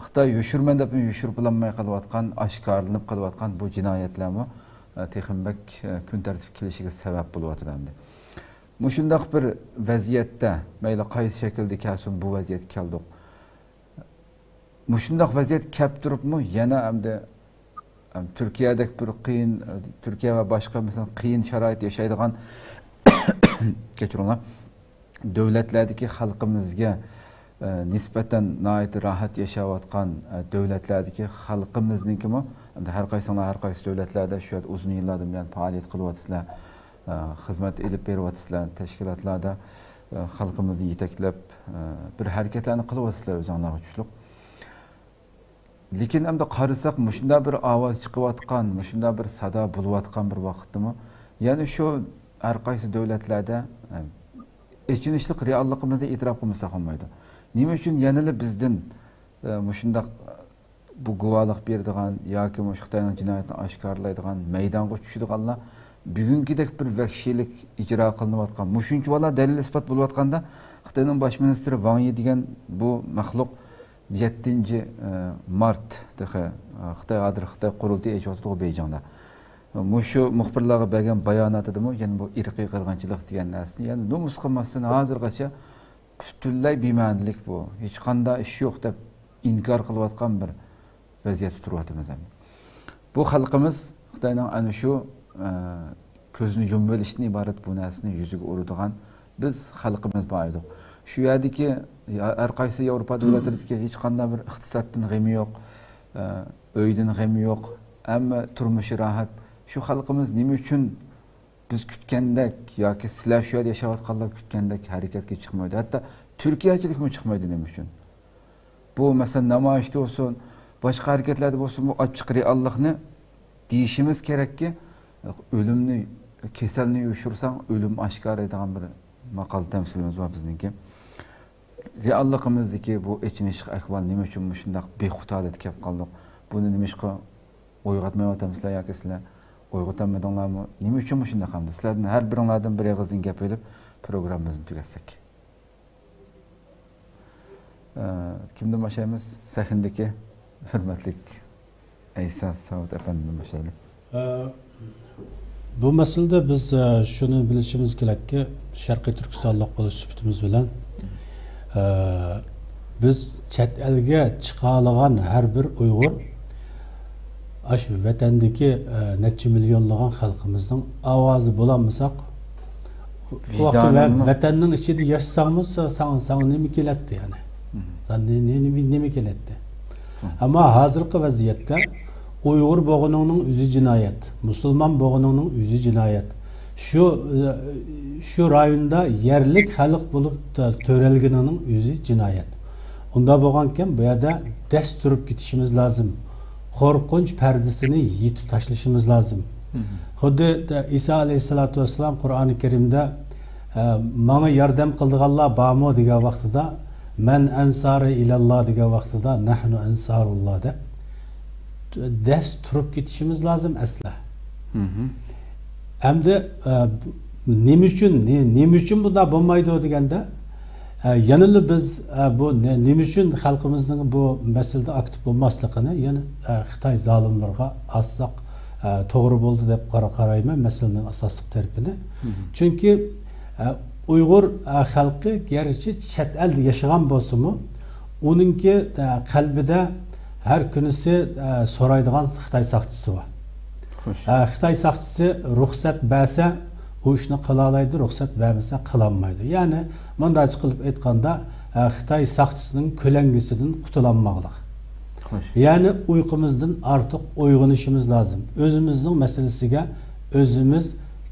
خىتاي يوشۇرىمەن دەپمۇ يوشۇرۇپ بولالماي قېلىۋاتقان، ئاشكارىلىنىپ قېلىۋاتقان بۇ جىنايەتلەرمۇ، ئە، تېخىمۇ بەك، ئە، كۈن تەرتىپكە كېلىشىگە سەۋەب بولۇۋاتىدۇ ئەمدى. مۇشۇنداق بىر ۋەزىيەتتە، مەيلى قايسى شەكىلدە كەلسۇن، بۇ ۋەزىيەتكە كەلدۇق. مۇشۇنداق ۋەزىيەت كەپ تۇرۇپمۇ يەنە ئەمدى، ئەم، تۈركىيەدەك بىر قىيىن، تۈركىيە ۋە باشقا، مەسىلەن، قىيىن شارائىتتا ياشايدىغان، كەچۈرۈڭلار، دۆلەتلەردىكى خەلقىمىزگە، ئە، نىسبەتەن ناھايىتى راھەت ياشاۋاتقان، ئە، دۆلەتلەردىكى خەلقىمىزنىڭكىمۇ، ئەمدى ھەر قايسىڭلار ھەر قايسى دۆلەتلەردە شۇ يەردە ئۇزۇن يىللاردىن بۇيان پائالىيەت قىلىۋاتىسىلەر، ئە، خىزمەت ئېلىپ بېرىۋاتىسىلەر، تەشكىلاتلاردا، ئە، خەلقىمىزنى يېتەكلەپ، ئە، بىر ھەرىكەتلەرنى قىلىۋاتىسىلەر ئۆزۈڭلارغا چۈشلۈك. لېكىن ئەمدى قارىساق، مۇشۇنداق بىر ئاۋاز چىقىۋاتقان، مۇشۇنداق بىر سادا بولۇۋاتقان بىر ۋاقىتتىمۇ، يەنە شۇ ھەر قايسى دۆلەتلەردە، ئە، ئېچىنىشلىق رېئاللىقىمىزنى ئېتىراپ قىلمىساق بولمايدۇ. نېمە ئۈچۈن يەنىلا بىزدىن، ئە، مۇشۇنداق بۇ گۇۋاھلىق بېرىدىغان ياكى مۇشۇ خىتاينىڭ جىنايىتىنى ئاشكارىلايدىغان، مەيدانغا چۈشىدىغانلار بۈگۈنكىدەك بىر ۋەھشىيلىك ئىجرا قىلىنىۋاتقان، مۇشۇنچىۋالا دەلىل-ئىسپات بولۇۋاتقاندا، خىتاينىڭ باش مىنىستىرى ۋاڭ يى دېگەن بۇ مەخلۇق يەتتىنچى، ئە، مارت تېخى، ئە، خىتاي ھازىر خىتاي قۇرۇلتىيى ئېچىۋاتىدۇغۇ بېيجىڭدا. مۇشۇ مۇخبىرلارغا بەرگەن باياناتىدىمۇ يەنە بۇ ئىرقىي قىرغىنچىلىق دېگەن نەرسىنى يەنە نومۇس قىلماستىن ھازىرغىچە پۈتۈنلەي بىمەنىلىك بۇ، ھېچقانداق ئىش يوق دەپ ئىنكار قىلىۋاتقان بىر ۋەزىيەتتە تۇرۇۋاتىمىز ئەمدى. بۇ خەلقىمىز خىتاينىڭ ئەنە شۇ، ئە، كۆزىنى يۇمۇۋېلىشتىن ئىبارەت بۇ نەرسىنى يۈزىگە ئۇرىدىغان بىز خەلقىمىز بار ئىدۇق. شۇ يەردىكى ھەر قايسى ياۋروپا دۆلەتلىرىدىكى ھېچقانداق بىر ئىقتىسادتىن غېمى يوق، ئە، ئۆيدىن غېمى يوق، ھەممە تۇرمۇشى راھەت. شۇ خەلقىمىز نېمە ئۈچۈن بىز كۈتكەندەك ياكى سىلەر شۇ يەردە ياشاۋاتقانلار كۈتكەندەك ھەرىكەتكە چىقمايدۇ. ھەتتا تۈركىيەچىلىكمۇ چىقمايدۇ. نېمە ئۈچۈن؟ بۇ، مەسىلەن، نامايىشتا بولسۇن، باشقا ھەرىكەتلەردە بولسۇن، بۇ ئاچچىق رېئاللىقنى دېيىشىمىز كېرەككى، ئۆلۈمنى، كېسەلنى يوشۇرساڭ، ئۆلۈم ئاشكارىلىدىغان بىر ماقال تەمسىلىمىز بار بىزنىڭكى. رېئاللىقىمىزدىكى بۇ ئېچىنىشلىق ئەھۋال نېمە ئۈچۈن مۇشۇنداق بىخۇد ھالەتكە كەپ قالدۇق؟ بۇنى نېمىشقا ئويغاتمايۋاتامسىلەر ياكى سىلەر ئويغىتالمىدىڭلارمۇ؟ نېمە ئۈچۈن مۇشۇنداق قىلدى؟ سىلەردىن ھەر بىرىڭلاردىن بىر ئېغىزدىن گەپ ئېلىپ، پروگراممىمىزنى تۈگەتسەك. ئە، كىمدىن باشلايمىز؟ سەھنىدىكى ھۆرمەتلىك ئەيسا ساۋۇت ئەپەندىدىن باشلايلى. ئە، بۇ مەسىلىدە بىز، ئە، شۇنى بىلىشىمىز كېرەككى، شەرقىي تۈركىستانلىق بولۇش سۈپىتىمىز بىلەن، ئە، بىز چەت ئەلگە چىقالىغان ھەر بىر ئۇيغۇر ئاشۇ ۋەتەندىكى، ئە، نەچچە مىليونلىغان خەلقىمىزنىڭ ئاۋازى بولالمىساق، ئۇ ۋاقىتتا ۋە-، ۋەتەننىڭ ئىچىدە ياشىساڭمۇ، سا-، ساڭا، ساڭا نېمە كېلەتتى يەنى؟ ساڭا نې-، نې-، نېمە، نېمە كېلەتتى؟ ئەمما ھازىرقى ۋەزىيەتتە ئۇيغۇر بولغىنىڭنىڭ ئۆزى جىنايەت، مۇسۇلمان بولغىنىڭنىڭ ئۆزى جىنايەت، شۇ، شۇ رايوندا يەرلىك خەلق بولۇپ تۆرەلگىنىنىڭ ئۆزى جىنايەت. ئۇنداق بولغانكەن، بۇ يەردە دەس تۇرۇپ كېتىشىمىز لازىم. قورقۇنچ پەردىسىنى يېپىپ تاشلىشىمىز لازىم. خۇددى ئىسا ئەلەيھىسسالاتۇ ۋەسسالام قۇرئانى كەرىمدە، ئە، «ماڭا ياردەم قىلىدىغانلار بارمۇ؟» دېگەن ۋاقتىدا، «مەن ئەنسارى ئىلەللا» دېگەن ۋاقتىدا، «نەھنۇ ئەنسارۇللا» دەپ دەس تۇرۇپ كېتىشىمىز لازىم ئەسلى. ئەمدى، ئە، نېمە ئۈچۈن، نېمە ئۈچۈن بۇنداق بولمايدۇ دېگەندە، ئە، يەنىلا بىز، ئە، بۇ نېمە ئۈچۈن خەلقىمىزنىڭ بۇ مەسىلىدە ئاكتىپ بولماسلىقىنى يەنە، ئە، خىتاي زالىملىرىغا ئاتساق، ئە، توغرا بولدى دەپ قارايمەن مەسىلىنىڭ ئاساسلىق تەرىپىنى. چۈنكى، ئە، ئۇيغۇر، ئە، خەلقى گەرچە چەت ئەلدە ياشىغان بولسىمۇ، ئۇنىڭكى، ئە، قەلبىدە ھەر كۈنىسى، ئە، سورايدىغان خىتاي ساقچىسى بار. ئە، خىتاي ساقچىسى رۇخسەت بەرسە، ئۇ ئىشنى قىلالايدۇ، رۇخسەت بەرمىسە، قىلالمايدۇ. يەنى، مۇنداقچە قىلىپ ئېيتقاندا، ئە، خىتاي ساقچىسىنىڭ كۆلەڭگىسىدىن قۇتۇلالماقلىق. يەنى ئۇيقۇمىزدىن ئارتۇق ئويغىنىشىمىز لازىم. ئۆزىمىزنىڭ مەسىلىسىگە ئۆزىمىز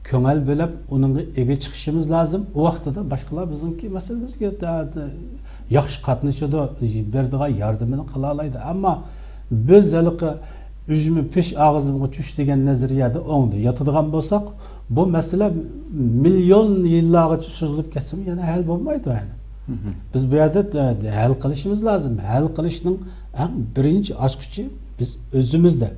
كۆڭۈل بۆلۈپ، ئۇنىڭغا ئىگە چىقىشىمىز لازىم. ئۇ ۋاقتىدا باشقىلار بىزنىڭكى مەسىلىمىزگە، ياخشى قاتنىشىدۇ، بېرىدىغان ياردىمىنى قىلالايدۇ. ئەمما بىز ھېلىقى «ئۈجمە پىش ئاغزىمغا چۈش» دېگەن نەزەرىيەدە ئوڭدا ياتىدىغان بولساق، بۇ مەسىلە مىليون يىللارغىچە سوزۇلۇپ كەتسىمۇ يەنە ھەل بولمايدۇ يەنى. بىز بۇ يەردە، ئە، ھەل قىلىشىمىز لازىم. ھەل قىلىشنىڭ ئەڭ بىرىنچى ئاچقۇچى بىز ئۆزىمىزدە.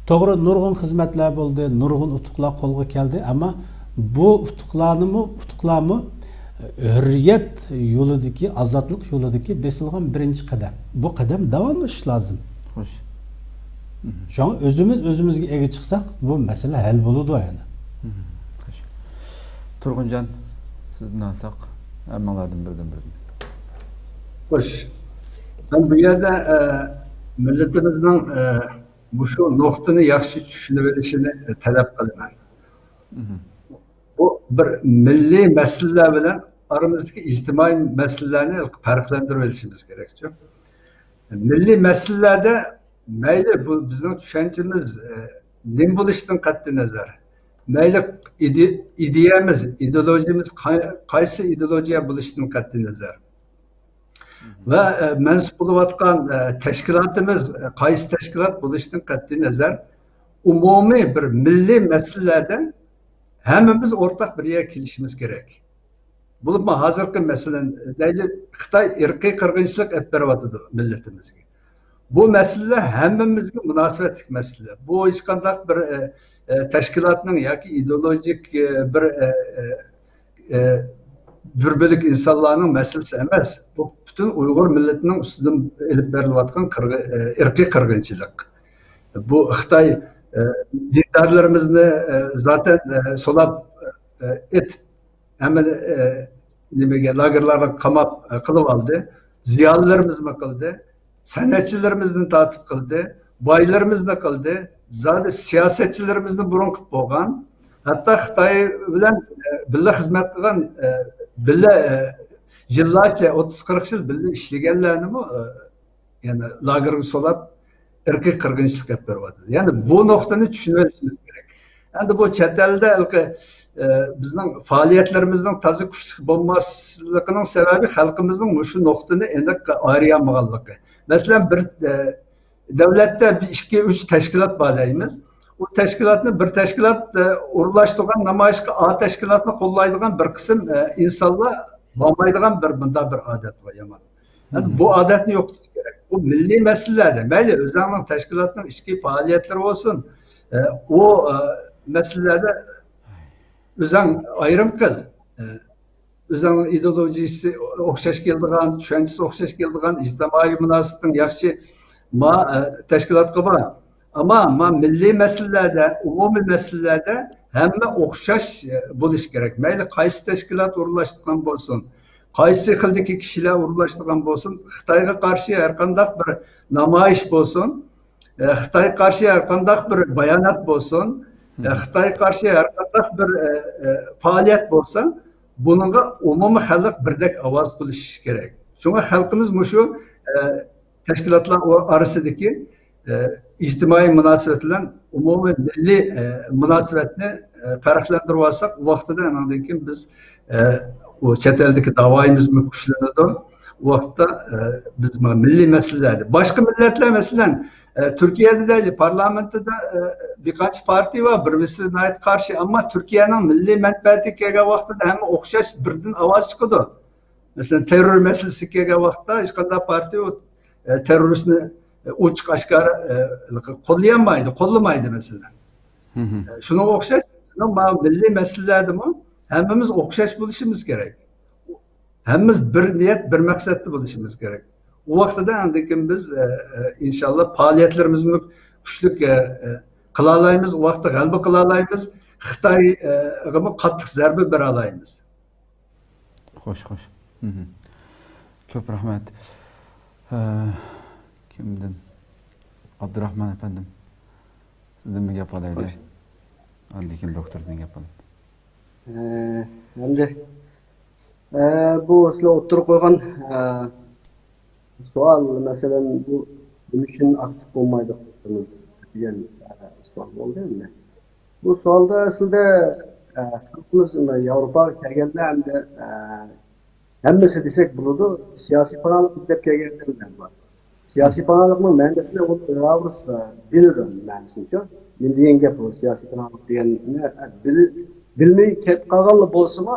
توغرا، نۇرغۇن خىزمەتلەر بولدى، نۇرغۇن ئۇتۇقلار قولغا كەلدى، ئەمما بۇ ئۇتۇقلارنىمۇ، ئۇتۇقلارمۇ ھۆررىيەت يولىدىكى، ئازادلىق يولىدىكى بېسىلغان بىرىنچى قەدەم. بۇ قەدەم داۋاملىشىش لازىم. خوش. شۇڭا ئۆزىمىز ئۆزىمىزگە ئىگە چىقساق، بۇ مەسىلە ھەل بولىدۇ يەنى. خوش. تۇرغۇنجان، سىزدىن ئالساق، ھەممىڭلاردىن بىردىن بىردىن. خوش. مەن بۇ يەردە، ئە، مىللىتىمىزنىڭ، ئە، مۇشۇ نۇقتىنى ياخشى چۈشىنىۋېلىشىنى، ئە، تەلەپ قىلىمەن. بۇ بىر مىللىي مەسىلىلەر بىلەن ئارىمىزدىكى ئىجتىمائىي مەسىلىلەرنى پەرقلەندۈرۈۋېلىشىمىز كېرەكچۇ. مىللىي مەسىلىلەردە مەيلى بۇ بىزنىڭ چۈشەنچىمىز، ئە، نېمە بولۇشىدىن قەتئىينەزەر، مەيلى ئىدى-، ئىدىيەمىز، ئىدېئولوگىيەمىز قاي-، قايسى ئىدېئولوگىيە بولۇشىدىن قەتئىينەزەر ۋە، ئە، مەنسۇپ بولۇۋاتقان، ئە، تەشكىلاتىمىز، ئە، قايسى تەشكىلات بولۇشىدىن قەتئىينەزەر، ئومۇمىي بىر مىللىي مەسىلىلەردە ھەممىمىز ئورتاق بىر يەرگە كېلىشىمىز كېرەك. بولۇپمۇ ھازىرقى، مەسىلەن، دەيلى، خىتاي ئىرقىي قىرغىنچىلىق ئېلىپ بېرىۋاتىدۇ مىللىتىمىزگە. بۇ مەسىلىلەر ھەممىمىزگە مۇناسىۋەتلىك مەسىلە. بۇ ھېچقانداق بىر، ئە، ئە، تەشكىلاتنىڭ ياكى ئىدېئولوگىك، ئە، بىر، ئە، ئە، ئە، بىر بۆلەك ئىنسانلارنىڭ مەسىلىسى ئەمەس. بۇ پۈتۈن ئۇيغۇر مىللىتىنىڭ ئۈستىدىن ئېلىپ بېرىلىۋاتقان قىرغى-، ئە، ئىرقىي قىرغىنچىلىق. بۇ خىتاي، ئە، دىندارلىرىمىزنى، ئە، زاتەن، ئە، سولاپ، ئە، ئېتىپ، ھەممىنى، ئە، نېمىگە، لاگېرلارغا قاماپ، ئە، قىلىۋالدى. زىيالىيلىرىمىزمۇ قىلدى. سەنئەتچىلىرىمىزنى تارتىپ قىلدى. بايلىرىمىزنى قىلدى. زادى سىياسەتچىلىرىمىزنى بۇرۇن قىلىپ بولغان. ھەتتا خىتاي بىلەن، ئە، بىللە خىزمەت قىلغان، ئە، بىللە، ئە، يىللارچە، ئوتتۇز قىرىق يىل بىللە ئىشلىگەنلەرنىمۇ، ئە، يەنى لاگېرغا سولاپ، ئىرقىي قىرغىنچىلىق ئېلىپ بېرىۋاتىدۇ. يەنى بۇ نۇقتىنى چۈشىنىۋېلىشىمىز كېرەك. ئەمدى بۇ چەت ئەلدە ھېلىقى، ئە، بىزنىڭ پائالىيەتلىرىمىزنىڭ تازا كۈچلۈك بولماسلىقىنىڭ سەۋەبى خەلقىمىزنىڭ مۇشۇ نۇقتىنى ئېنىق ئايرىيالمىغانلىقى. مەسىلەن، بىر، ئە، دۆلەتتە بىر ئىككى، ئۈچ تەشكىلات بار دەيمىز. ئۇ تەشكىلاتنى بىر تەشكىلات، ئە، ئورۇنلاشتۇرغان نامايىشقا ئا تەشكىلاتنى قوللايدىغان بىر قىسىم، ئە، ئىنسانلار بارمايدىغان بىر، بۇنداق بىر ئادەت بار، يامان. يەنى بۇ ئادەتنى يوقىتىش كېرەك. بۇ مىللىي مەسىلىلەردە، مەيلى ئۆزۈڭنىڭ تەشكىلاتنىڭ ئىچكى پائالىيەتلىرى بولسۇن، ئە، ئۇ، ئە، مەسىلىلەردە ئۆزۈڭ ئايرىم قىل. ئە، ئۆزۈڭنىڭ ئىدېئولوگىيىسى ئوخشاش كېلىدىغان، چۈشەنچىسى ئوخشاش كېلىدىغان، ئىجتىمائىي مۇناسىۋىتىڭ ياخشى، ما، ئە، تەشكىلاتقا بار. ئەمما، ما، مىللىي مەسىلىلەردە، ئومۇمىي مەسىلىلەردە ھەممە ئوخشاش، ئە، بولۇشى كېرەك. مەيلى قايسى تەشكىلات ئورۇنلاشتۇرغان بولسۇن، قايسى خىلدىكى كىشىلەر ئورۇنلاشتۇرغان بولسۇن، خىتايغا قارشى ھەر قانداق بىر نامايىش بولسۇن، ئە، خىتايغا قارشى ھەر قانداق بىر بايانات بولسۇن، ئە، خىتايغا قارشى ھەر قانداق بىر، ئە، ئە، پائالىيەت بولسا، بۇنىڭغا ئومۇمىي خەلق بىردەك ئاۋاز قوشۇشى كېرەك. شۇڭا خەلقىمىز مۇشۇ، ئە، تەشكىلاتلار ئو-، ئارىسىدىكى، ئە، ئىجتىمائىي مۇناسىۋەت بىلەن ئومۇمىي مىللىي، ئە، مۇناسىۋەتنى، ئە، پەرقلەندۈرۈۋالساق، ئۇ ۋاقتىدا ئاندىن كېيىن بىز، ئە، ئۇ چەت ئەلدىكى داۋايىمىزمۇ كۈچلىنىدۇ. ئۇ ۋاقىتتا، ئە، بىز مانا مىللىي مەسىلىلەردە، باشقا مىللەتلەر، مەسىلەن، ئە، تۈركىيەدە دەيلى، پارلامېنتىدا، ئە، بىر قانچە پارتىيە بار، بىر بىرسىگە ناھايىتى قارشى، ئەمما تۈركىيەنىڭ مىللىي مەنپەئەتىگە كەلگەن ۋاقتىدا ھەممە ئوخشاش بىردىن ئاۋاز چىقىدۇ. مەسىلەن، تېررور مەسىلىسىگە كەلگەن ۋاقىتتا ھېچقانداق پارتىيە ئۇ، ئە، تېررورىستنى، ئە، ئوچۇق ئاشكارا، ئە، قوللىيالمايدۇ، قوللىمايدۇ، مەسىلەن. ئە، شۇنىڭغا ئوخشاش، بىزنىڭ مانا مىللىي مەسىلىلەردىمۇ ھەممىمىز ئوخشاش بولۇشىمىز كېرەك. ھەممىمىز بىر نىيەت، بىر مەقسەتتە بولۇشىمىز كېرەك. ئۇ ۋاقتىدا ئاندىن كېيىن بىز، ئە، ئە، ئىنشاللا پائالىيەتلىرىمىزنى كۈچلۈك، ئە، ئە، قىلالايمىز، ئۇ ۋاقىتتا غەلىبە قىلالايمىز. خىتايغىمۇ قاتتىق زەربە بېرەلايمىز. خوش، خوش. كۆپ رەھمەت. ئە، كىمدىن؟ ئابدۇراخمان ئەپەندىم. سىزدىن بىر گەپ ئالايلى. ئاندىن كېيىن دوكتوردىن گەپ ئالايلى. ئە، ئەمدى، ئە، بۇ سىلەر ئوتتۇرىغا قويغان، ئە، سوئال، مەسىلەن، بۇ نېمە ئۈچۈن ئاكتىپ بولمايدۇ خەلقىمىز دېگەن، ئە، سوئال بولدى ئەمدى. بۇ سوئالدا ئەسلىدە، ئە، خەلقىمىز ياۋروپاغا كەلگەندە ئەمدى، ئە، ھەممىسى دېسەك بولىدۇ، سىياسىي پاناھلىق ئىزدەپ كەلگەن ئادەملەر بار. سىياسىي پاناھلىقنىڭ مەنىسىنى ئۇ بىلىدۇ مەنىسىنىچۇ. نېمە دېگەن گەپ بۇ سىياسىي پاناھلىق دېگەننى بىل-، بىلمەي كەتكەن قالغانلا بولسىمۇ،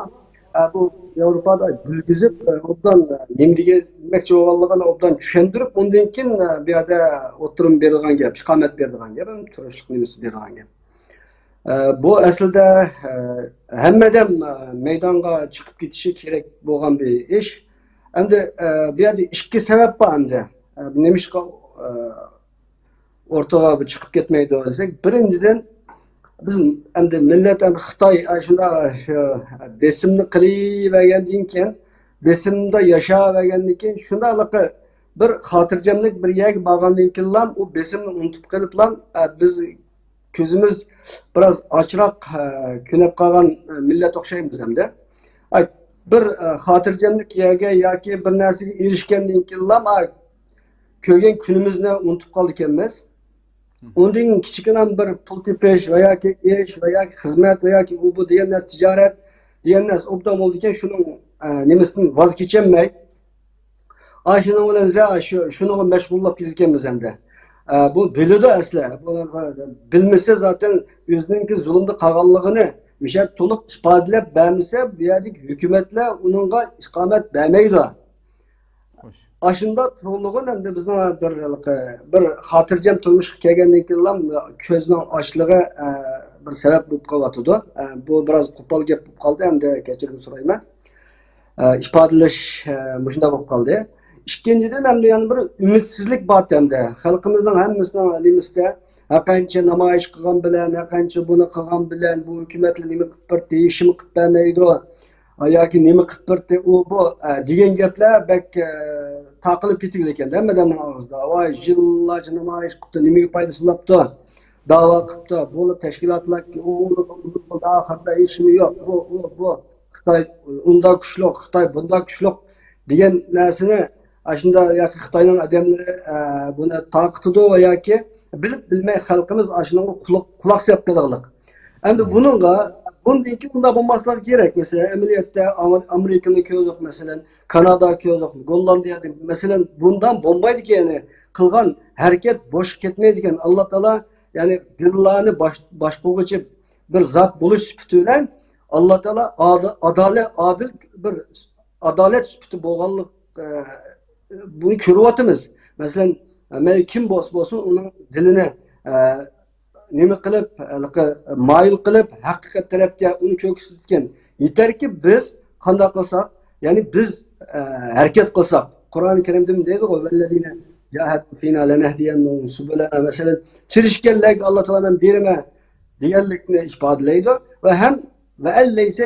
ئە، بۇ ياۋروپادا بىلگۈزۈپ، ئە، ئوبدان، ئە، نېمە دېگەن، دېمەكچى بولغانلىقىنى ئوبدان چۈشەندۈرۈپ، ئۇندىن كېيىن، ئە، بۇ يەردە ئوتتۇرىمۇ بېرىدىغان گەپ، ئىقامەت بېرىدىغان گەپ، تۇرۇشلۇق نېمىسى بېرىدىغان گەپ. ئە، بۇ ئەسلىدە، ئە، ھەممە ئادەم، ئە، مەيدانغا چىقىپ كېتىشى كېرەك بولغان بىر ئىش. ئەمدى، ئە، بۇ يەردە ئىككى سەۋەب بار ئەمدى. ئە، نېمىشقا، ئە، ئورتىغا بۇ چىقىپ كەتمەيدۇ دېسەك، بىرىنچىدىن، بىز ئەمدى مىللەت ئەمدى خىتاي، ئە، شۇنداق، شۇ بېسىمنى قىلىۋەرگەندىن كېيىن، بېسىمدا ياشاۋەرگەندىن كېيىن، شۇنداقلىقى بىر خاتىرجەملىك بىر يەرگە بارغاندىن كېيىنلا ئۇ بېسىمنى ئۇنتۇپ قېلىپلا، ئە، بىز كۆزىمىز بىراز ئاچراق، ئە، كۆنۈپ قالغان، ئە، مىللەت ئوخشايمىز ئەمدى. ئاي، بىر، ئە، خاتىرجەملىك يەرگە ياكى بىر نەرسىگە ئېرىشكەندىن كېيىنلا، ئا، كۆرگەن كۈنىمىزنى ئۇنتۇپ قالىدىكەنمىز. ئۇندىن كىچىككىنە بىر پۇل تېپىش ۋە ياكى ئىش ۋە ياكى خىزمەت ۋە ياكى ئۇ بۇ دېگەن نەرسە، تىجارەت دېگەن نەرسە ئوبدان بولىدىكەن، شۇنىڭ، ئە، نېمىسىدىن ۋاز كېچەلمەي، ئاشۇنىڭ بىلەن زە-، شۇ، شۇنىڭغا مەشغۇللاپ كېتىدىكەنمىز ئەمدى. ئە، بۇ بىلىدۇ ئەسلى. بۇ بىلمىسە زاتەن ئۆزىنىڭكى زۇلۇمدا قالغانلىقىنى مىشە تولۇق ئىپادىلەپ بەرمىسە، بۇ يەردىكى ھۆكۈمەتلەر ئۇنىڭغا ئىقامەت بەرمەيدۇ. خوش. ئاشۇنداق تۇرغانلىقى ئەمدى بىزنىڭ بىر، بىر خاتىرجەم تۇرمۇشقا كەلگەندىن كېيىنلا كۆزنىڭ ئاچلىقى، ئە، بىر سەۋەب بولۇپ قېلىۋاتىدۇ. ئە، بۇ بىراز قوپال گەپ بولۇپ قالدى، ئەمدى كەچۈرۈم سورايمەن. ئە، ئىپادىلەش، ئە، مۇشۇنداق بولۇپ قالدى. ئىككىنچىدىن، ئەمدى يەنە بىر ئۈمىدسىزلىك بار ئەمدى. خەلقىمىزنىڭ ھەممىسىنىڭ نېمىسىدە، ھەرقانچە نامايىش قىلغان بىلەن، ھەرقانچە بۇنى قىلغان بىلەن، بۇ ھۆكۈمەتلەر نېمە قىلىپ بەردى، ھېچنېمە قىلىپ بەرمەيدۇ. ئا، ياكى نېمە قىلىپ بەردى، ئۇ، بۇ، ئە، دېگەن گەپلەر بەك، ئە، تارقىلىپ كېتىدىكەن ھەممە ئادەمنىڭ ئاغزىدا. ۋاي، يىللارچە نامايىش قىپتۇ، نېمىگە پايدىسى بولاپتۇ؟ داۋا قىپتۇ، بۇ تەشكىلاتلار، ئۇ، ئۇ، ئۇ، ئۇ، ئاخىرىدا ھېچنېمە يوق. بۇ، ئۇ، بۇ، خىتاي ئۇنداق كۈچلۈك، خىتاي بۇنداق كۈچلۈك دېگەن نەرسىنى ئاشۇنداق ياكى خىتاينىڭ ئادەملىرى، ئە، بۇنى تارقىتىدۇ ۋە ياكى بىلىپ بىلمەي خەلقىمىز ئاشۇنىڭغا قۇلىقى، قۇلاق سېلىپ قالغانلىق. ئەمدى بۇنىڭغا، بۇندىن كېيىن ئۇنداق بولماسلىقى كېرەك. مەسىلەن، ئەمەلىيەتتە ئامېرىكىنى كۆردۇق، مەسىلەن، كانادا كۆردۇق، گوللاندىيەدە، مەسىلەن، بۇنداق بولمايدىكەن، يەنى قىلغان ھەرىكەت بوشقا كەتمەيدىكەن. ئاللا تائالا، يەنى دىنلارنى باش-، باشقۇرغۇچى بىر زات بولۇش سۈپىتى بىلەن ئاللا تائالا ئادىل، ئادالەت، ئادىل بىر ئادالەت سۈپىتى بولغانلىق، ئە، بۇنى كۆرۈۋاتىمىز. مەسىلەن، مەيلى كىم بولسا بولسۇن، ئۇنىڭ دىلىنى، ئە، نېمە قىلىپ، ھېلىقى مايىل قىلىپ، ھەقىقەت تەرەپكە ئۇنى كۆرسىتىدىكەن. يېتەركى، بىز قانداق قىلساق، يەنى بىز، ئە، ھەرىكەت قىلساق، قۇرئان كەرىمدىمۇ دەيدىغۇ، ۋەللەزىنە جاھەدۇ فىنا لەنەھدىيەننەھۇم سۇبۇلەنا، مەسىلەن، تىرىشكەنلەرگە ئاللا تائالا مەن بېرىمەن دېگەنلىكنى ئىپادىلەيدۇ. ۋە ھەم ۋە ئەن لەيسە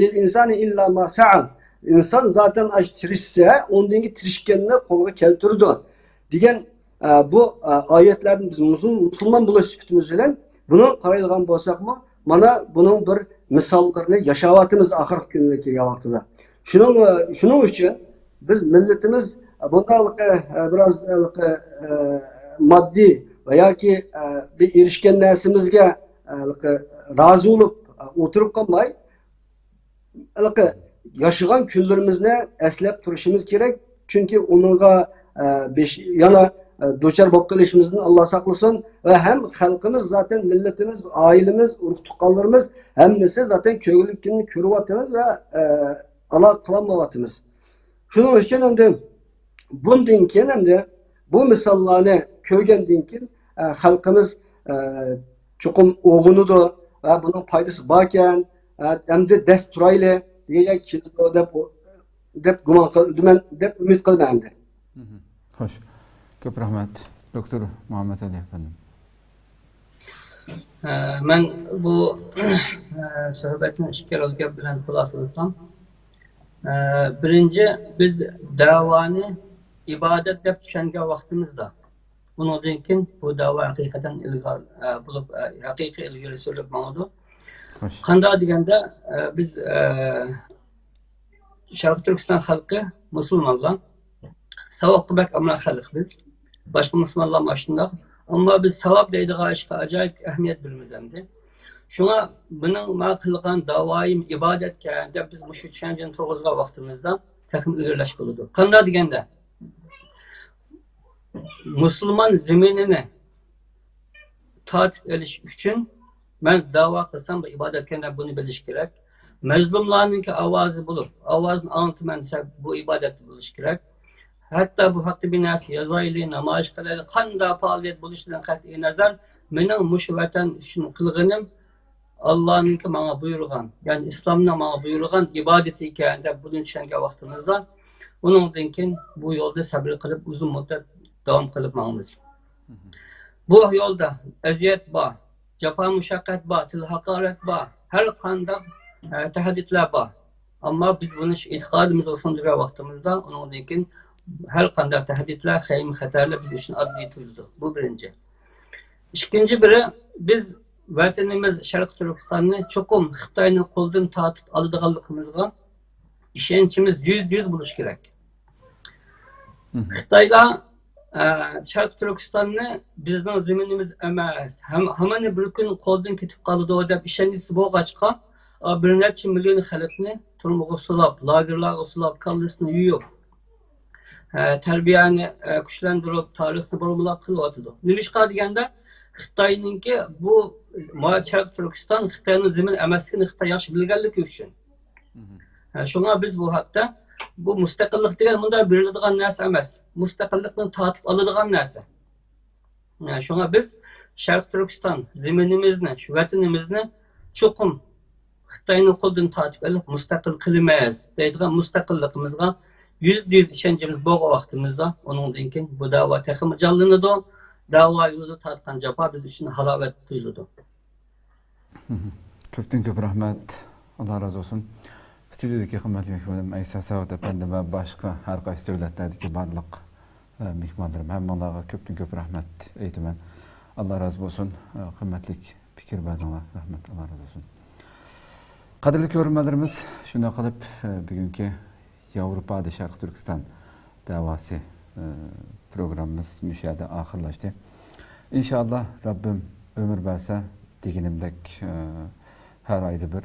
لىل ئىنسانى ئىللا ما سەئە. ئىنسان زاتەن ئاش تىرىشسە، ئۇندىن كېيىن تىرىشكەننى قولغا كەلتۈرىدۇ دېگەن، ئە، بۇ، ئە، ئايەتلەردىن بىز مۇسۇل-، مۇسۇلمان بولۇش سۈپىتىمىز بىلەن بۇنى قارايدىغان بولساقمۇ، مانا بۇنىڭ بىر مىساللىرىنى ياشاۋاتىمىز ئاخىرقى كۈنگە كەلگەن ۋاقتىدا. شۇنىڭ، ئە، شۇنىڭ ئۈچۈن بىز مىللىتىمىز، ئە، بۇنداق، ئە، بىراز، ئە، ئە، ماددىي ۋە ياكى، ئە، بىر ئېرىشكەن نەرسىمىزگە، ئە، رازى بولۇپ، ئە، ئولتۇرۇپ قالماي، ھېلىقى ياشىغان كۈنلىرىمىزنى ئەسلەپ تۇرۇشىمىز كېرەك. چۈنكى ئۇنىڭغا، ئە، بېش-، يەنە، ئە، دۇچار بولۇپ قېلىشىمىزدىن ئاللا ساقلىسۇن. ۋە ھەم خەلقىمىز زاتەن مىللىتىمىز، ئائىلىمىز، ئۇرۇق-تۇغقانلىرىمىز ھەممىسى زاتەن كۆرگۈلۈكىنى كۆرۈۋاتىمىز ۋە، ئە، ئالاقە قىلالمايۋاتىمىز. شۇنىڭ ئۈچۈن ئەمدى بۇندىن كېيىن ئەمدى بۇ مىساللارنى كۆرگەندىن كېيىن، ئە، خەلقىمىز، ئە، چوقۇم ئويغىنىدۇ ۋە بۇنىڭ پايدىسى باركەن، ئە، ئەمدى دەس تۇرايلى دېگەن گەپ كېلىدۇ دەپ، دەپ گۇمان قىل-، دېمەن، دەپ ئۈمىد قىلىمەن ئەمدى. خوش. كۆپ رەھمەت، دوكتور مۇھەممەت ئەلى ئەپەندىم. ئە، مەن بۇ، ئە، سۆھبەتنى ئىككى رول گەپ بىلەن خۇلاسىلىسام، ئە، بىرىنچى، بىز دەۋانى ئىبادەت دەپ چۈشەنگەن ۋاقتىمىزدا، ئۇنىڭدىن كېيىن بۇ دەۋا ھەقىقەتەن ئىلگار-، ئە، بولۇپ، ئە، ھەقىقىي ئىلگىرى سۈرۈلۈپ ماڭىدۇ. خوش. قانداق دېگەندە، ئە، بىز، ئە، شەرقىي تۈركىستان خەلقى مۇسۇلمانلار. ساۋابقا بەك ئامراق خەلق بىز. باشقا مۇسۇلمانلارمۇ ئاشۇنداق. ئەمما بىز ساۋاب دەيدىغان ئىشقا ئاجايىپ ئەھمىيەت بېرىمىز ئەمدى. شۇڭا مېنىڭ ما قىلغان داۋايىم ئىبادەتكەن دەپ بىز مۇشۇ چۈشەنچىنى تۇرغۇزغان ۋاقتىمىزدا تېخىمۇ ئىلگىرىلەش بولىدۇ. قانداق دېگەندە، مۇسۇلمان زېمىنىنى تارتىپ ئېلىش ئۈچۈن مەن داۋا قىلسام، بۇ ئىبادەتكەن دەپ بۇنى بىلىش كېرەك. مەزلۇملارنىڭكى ئاۋازى بولۇپ، ئاۋازىنى ئاڭلىتىمەن دېسە، بۇ ئىبادەت بولۇشى كېرەك. ھەتتا بۇ ھەقتە بىر نەرسە يازايلى، نامايىش قىلايلى، قانداق پائالىيەت بولۇشىدىن قەتئىي نەزەر، مېنىڭ مۇشۇ ۋەتەن ئۈچۈن قىلغىنىم ئاللانىڭكى ماڭا بۇيرۇغان، يەنى ئىسلامنىڭ ماڭا بۇيرۇغان ئىبادىتى ئىكەن دەپ بۇنى چۈشەنگەن ۋاقتىمىزدا، ئۇنىڭدىن كېيىن بۇ يولدا سەبرى قىلىپ، ئۇزۇن مۇددەت داۋام قىلىپ ماڭىمىز. بۇ يولدا ئەزىيەت بار، جاپا مۇشەققەت بار، تىل ھاقارەت بار، ھەر قانداق، ئە، تەھدىتلەر بار. ئەمما بىز بۇنى شۇ ئېتىقادىمىزغا سىڭدۈرگەن ۋاقتىمىزدا، ئۇنىڭدىن كېيىن ھەر قانداق تەھدىتلەر، خەيم-خەتەرلەر بىز ئۈچۈن ئاددىي تۇيۇلىدۇ. بۇ بىرىنچى. ئىككىنچى بىرى، بىز ۋەتىنىمىز شەرقىي تۈركىستاننى چوقۇم خىتاينىڭ قولىدىن تارتىپ ئالىدىغانلىقىمىزغا ئىشەنچىمىز يۈزدە يۈز بولۇشى كېرەك. خىتايلار، ئە، شەرقىي تۈركىستاننى بىزنىڭ زېمىنىمىز ئەمەس، ھەم-، ھامان بىر كۈن قولدىن كېتىپ قالىدۇ دەپ ئىشەنچىسى بولغاچقا، ئا، بىر نەچچە مىليون خەلقنى تۈرمىگە سولاپ، لاگېرلارغا سولاپ، كاللىسىنى يۇيۇپ، ئە، تەربىيەنى، ئە، كۈچلەندۈرۈپ، تارىخنى بۇرمىلاپ قېلىۋاتىدۇ. نېمىشقا دېگەندە، خىتاينىڭكى بۇ ما-، شەرقىي تۈركىستان خىتاينىڭ زېمىنى ئەمەسلىكىنى خىتاي ياخشى بىلگەنلىكى ئۈچۈن. ھە، شۇڭا بىز بۇ ھەقتە، بۇ مۇستەقىللىق دېگەن مۇنداق بېرىلىدىغان نەرسە ئەمەس. مۇستەقىللىقنى تارتىپ ئالىدىغان نەرسە. ھە، شۇڭا بىز شەرقىي تۈركىستان زېمىنىمىزنى، شۇ ۋەتىنىمىزنى چوقۇم خىتاينىڭ قولىدىن تارتىپ ئېلىپ مۇستەقىل قىلىمىز دەيدىغان مۇستەقىللىقىمىزغا يۈزدە يۈز ئىشەنچىمىز بولغان ۋاقتىمىزدا، ئۇنىڭدىن كېيىن بۇ دەۋا تېخىمۇ جانلىنىدۇ. دەۋا يولىدا تارتقان جاپا بىز ئۈچۈن ھالاۋەت تۇيۇلىدۇ. كۆپتىن كۆپ رەھمەت. ئاللا رازى بولسۇن. ستۇدىيىدىكى قىممەتلىك مېھمانىم ئەيسا ساۋۇت ئەپەندى ۋە باشقا ھەر قايسى دۆلەتلەردىكى بارلىق، ئە، مېھمانلىرىم، ھەممىڭلارغا كۆپتىن كۆپ رەھمەت ئېيتىمەن. ئاللا رازى بولسۇن. ئە، قىممەتلىك پىكىر بەردىڭلار. رەھمەت، ئاللا رازى بولسۇن. قەدىرلىك كۆرۈرمەنلىرىمىز، شۇنداق قىلىپ، ئە، بۈگۈنكى ياۋروپادا شەرقىي تۈركىستان دەۋاسى، ئە، پروگراممىمىز مۇشۇ يەردە ئاخىرلاشتى. ئىنشائاللا، رەببىم ئۆمۈر بەرسە، دېگىنىمدەك، ئە، ھەر ئايدا بىر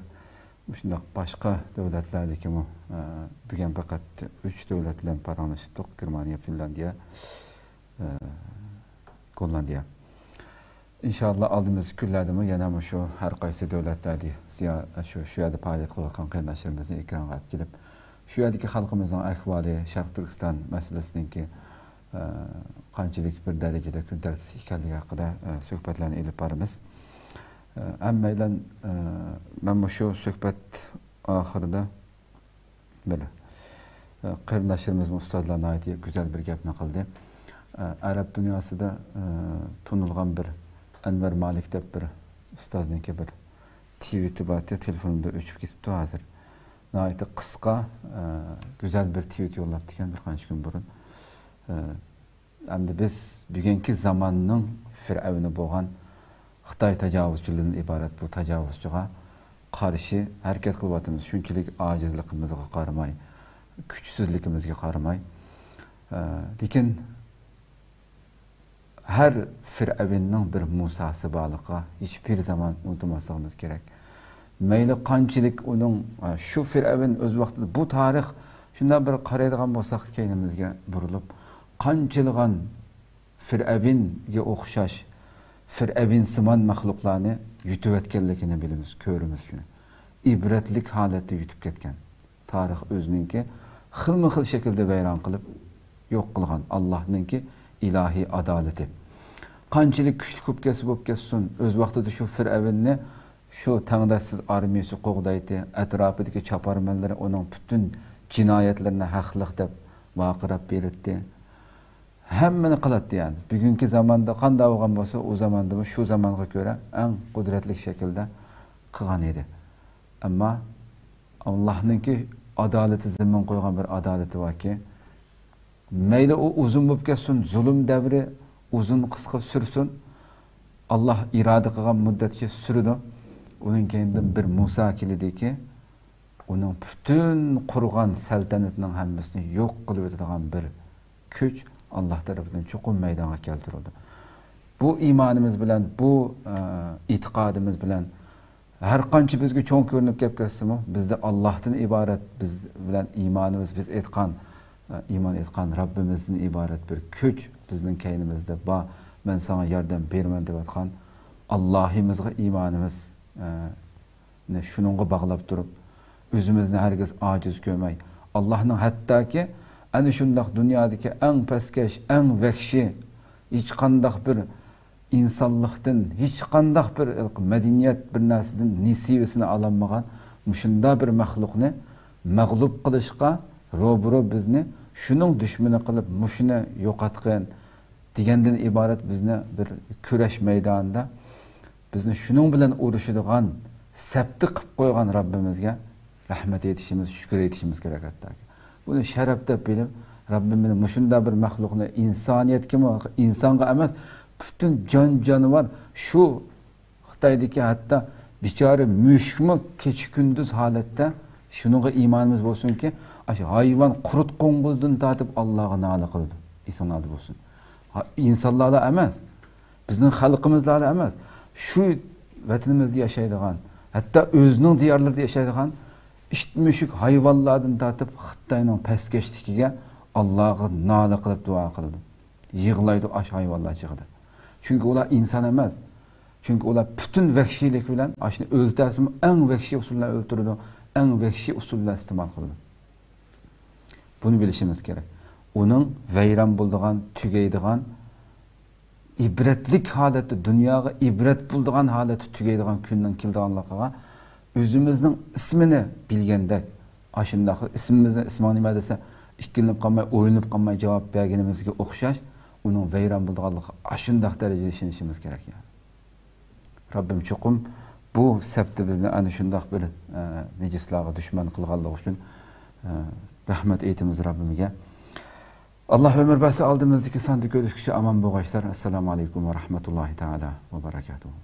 مۇشۇنداق باشقا دۆلەتلەردىكىمۇ، ئە، بۈگۈن پەقەت ئۈچ دۆلەت بىلەن پاراڭلىشىپتۇق. گېرمانىيە، فىنلاندىيە، ئە، گوللاندىيە. ئىنشائاللا، ئالدىمىزدىكى كۈنلەردىمۇ يەنە مۇشۇ ھەر قايسى دۆلەتلەردە زىيا-، شۇ، شۇ يەردە پائالىيەت قىلىۋاتقان قېرىنداشلىرىمىزنى ئېكرانغا ئەپ كېلىپ، شۇ يەردىكى خەلقىمىزنىڭ ئەھۋالى، شەرقىي تۈركىستان مەسىلىسىنىڭكى، ئە، قانچىلىك بىر دەرىجىدە كۈن تەرتىپتە ئىكەنلىكى ھەققىدە، ئە، سۆھبەتلەرنى ئېلىپ بارىمىز. ئە، ھەممەيلەن، ئە، مەن مۇشۇ سۆھبەت ئاخىرىدا بىر، ئە، قېرىنداشلىرىمىزمۇ، ئۇستازلار ناھايىتى گۈزەل بىر گەپنى قىلدى. ئە، ئەرەب دۇنياسىدا، ئە، تونۇلغان بىر ئەنۋەر مالىك دەپ بىر ئۇستازنىڭكى بىر تىۋىتى بارتى، تېلېفونۇمدا ئۆچۈپ كېتىپتۇ ھازىر. ناھايىتى قىسقا، ئە، گۈزەل بىر تىۋىت يوللاپتىكەن بىر قانچە كۈن بۇرۇن. ئە، ئەمدى بىز بۈگۈنكى زاماننىڭ فىرئەۋنى بولغان خىتاي تاجاۋۇزچىلىرىدىن ئىبارەت بۇ تاجاۋۇزچىغا قارشى ھەرىكەت قىلىۋاتىمىز. شۇنچىلىك ئاجىزلىقىمىزغا قارىماي، كۈچسىزلىكىمىزگە قارىماي. ئە، لېكىن، ھەر فىرئەۋننىڭ بىر مۇساسى بارلىقىغا ھېچبىر زامان ئۇنتۇماسلىقىمىز كېرەك. مەيلى قانچىلىك ئۇنىڭ، ئە، شۇ فىرئەۋن ئۆز ۋاقتىدا، بۇ تارىخ شۇنداق بىر قارايدىغان بولساق كەينىمىزگە بۇرۇلۇپ، قانچىلىغان فىرئەۋنگە ئوخشاش، فىرئەۋنسىمان مەخلۇقلارنى يۇتۇۋەتكەنلىكىنى بىلىمىز، كۆرىمىز شۇنى. ئىبرەتلىك ھالەتتە يۇتۇپ كەتكەن. تارىخ ئۆزىنىڭكى خىلمۇ خىل شەكىلدە ۋەيران قىلىپ يوق قىلغان ئاللاھنىڭكى ئىلاھىي ئادالىتى. قانچىلىك كۈچلۈك بولۇپ كەتسە بولۇپ كەتسۇن، ئۆز ۋاقتىدا شۇ فىرئەۋننى شۇ تەڭداشسىز ئارمىيىسى قوغدايتتى، ئەتراپىدىكى چاپارمەنلىرى ئۇنىڭ پۈتۈن جىنايەتلىرىنى ھەقلىق دەپ ۋارقىراپ بېرەتتى. ھەممىنى قىلاتتى يەنى. بۈگۈنكى زاماندا قانداق بولغان بولسا، ئۇ زاماندىمۇ شۇ زامانغا كۆرە ئەڭ قۇدرەتلىك شەكىلدە قىلغان ئىدى. ئەمما ئاللاھنىڭكى ئادالىتى، زىممىگە قويغان بىر ئادالىتى باركى، مەيلى ئۇ ئۇزۇن بولۇپ كەتسۇن، زۇلۇم دەۋرى ئۇزۇن قىسقا سۈرسۇن، ئاللاھ ئىرادە قىلغان مۇددەتچە سۈرىدۇ. ئۇنىڭ كەينىدىن بىر مۇسا كېلىدىكى، ئۇنىڭ پۈتۈن قۇرغان سەلتەنىتىنىڭ ھەممىسىنى يوق قىلىۋېتىدىغان بىر كۈچ ئاللاھ تەرىپىدىن چوقۇم مەيدانغا كەلتۈرۈلىدۇ. بۇ ئىمانىمىز بىلەن، بۇ، ئە، ئېتىقادىمىز بىلەن ھەر قانچە بىزگە چوڭ كۆرۈنۈپ كەپ كەتسىمۇ، بىزدە ئاللاھتىن ئىبارەت، بىز بىلەن ئىمانىمىز، بىز ئېيتقان، ئە، ئىمان ئېيتقان رەببىمىزدىن ئىبارەت بىر كۈچ بىزنىڭ كەينىمىزدە بار، مەن ساڭا ياردەم بېرىمەن دەۋاتقان ئاللاھىمىزغا ئىمانىمىز، ئە، نى شۇنىڭغا باغلاپ تۇرۇپ، ئۆزىمىزنى ھەرگىز ئاجىز كۆرمەي، ئاللاھنىڭ ھەتتاكى ئەنە شۇنداق دۇنيادىكى ئەڭ پەسكەش، ئەڭ ۋەھشىي، ھېچقانداق بىر ئىنسانلىقتىن، ھېچقانداق بىر مەدەنىيەت بىر نەرسىدىن نېسىۋىسىنى ئالالمىغان مۇشۇنداق بىر مەخلۇقنى مەغلۇپ قىلىشقا روبىرو بىزنى شۇنىڭ دۈشمىنى قىلىپ، مۇشۇنى يوقاتقىن دېگەندىن ئىبارەت بىزنى بىر كۈرەش مەيدانىدا بىزنى شۇنىڭ بىلەن ئۇرۇشىدىغان سەپتە قىلىپ قويغان رەببىمىزگە رەھمەت ئېيتىشىمىز، شۈكۈر ئېيتىشىمىز كېرەك ھەتتاكى. بۇنى شەرەپ دەپ بىلىپ، رەببىمىز مۇشۇنداق بىر مەخلۇقنى ئىنسانىيەتكىمۇ، ئىنسانغا ئەمەس، پۈتۈن جان-جانىۋار، شۇ خىتايدىكى ھەتتا بىچارە مۈشۈكمۇ كېچە-كۈندۈز ھالەتتە شۇنىڭغا ئىمانىمىز بولسۇنكى، ئاشۇ ھايۋان قۇرت-قوڭغۇزدىن تارتىپ ئاللاغا نالە قىلىدۇ. ئېسىڭلاردا بولسۇن. ھا، ئىنسانلارلا ئەمەس، بىزنىڭ خەلقىمىزلارلا ئەمەس، شۇ ۋەتىنىمىزدە ياشايدىغان، ھەتتا ئۆزىنىڭ دىيارلىرىدا ياشايدىغان ئىت-مۈشۈك ھايۋانلاردىن تارتىپ خىتاينىڭ پەسكەشلىكىگە ئاللاغا نالە قىلىپ دۇئا قىلىدۇ. يىغلايدۇ ئاش ھايۋانلار چېغىدا. چۈنكى ئۇلار ئىنسان ئەمەس. چۈنكى ئۇلار پۈتۈن ۋەھشىيلىكى بىلەن ئاشۇنى ئۆلتۈرسىمۇ ئەڭ ۋەھشىي ئۇسۇل بىلەن ئۆلتۈرىدۇ، ئەڭ ۋەھشىي ئۇسۇل بىلەن ئىستېمال قىلىدۇ. بۇنى بىلىشىمىز كېرەك. ئۇنىڭ ۋەيران بولىدىغان، تۈگەيدىغان، ئىبرەتلىك ھالەتتە، دۇنياغا ئىبرەت بولىدىغان ھالەتتە تۈگەيدىغان كۈننىڭ كېلىدىغانلىقىغا ئۆزىمىزنىڭ ئىسمىنى بىلگەندەك، ئاشۇنداق ئىسمىمىزنى، ئىسمىڭ نېمە دېسە، ئىككىلىنىپ قالماي، ئويلىنىپ قالماي جاۋاب بەرگىنىمىزگە ئوخشاش، ئۇنىڭ ۋەيران بولىدىغانلىقىغا ئاشۇنداق دەرىجىدە ئىشىنىشىمىز كېرەك. يەنى رەببىم چوقۇم بۇ سەپتە بىزنى ئەنە شۇنداق بىر، ئە، نىجىسلارغا دۈشمەن قىلغانلىقى ئۈچۈن، ئە، رەھمەت ئېيتىمىز رەببىمىزگە. ئاللا ئۆمۈر بەرسە، ئالدىمىزدىكى ساندا كۆرۈشكىچە ئامان بولغايسىلەر. ئەسسالامۇ ئەلەيكۇم ۋە رەھمەتۇللاھى تەئالا ۋە بەرەكاتۇھۇ.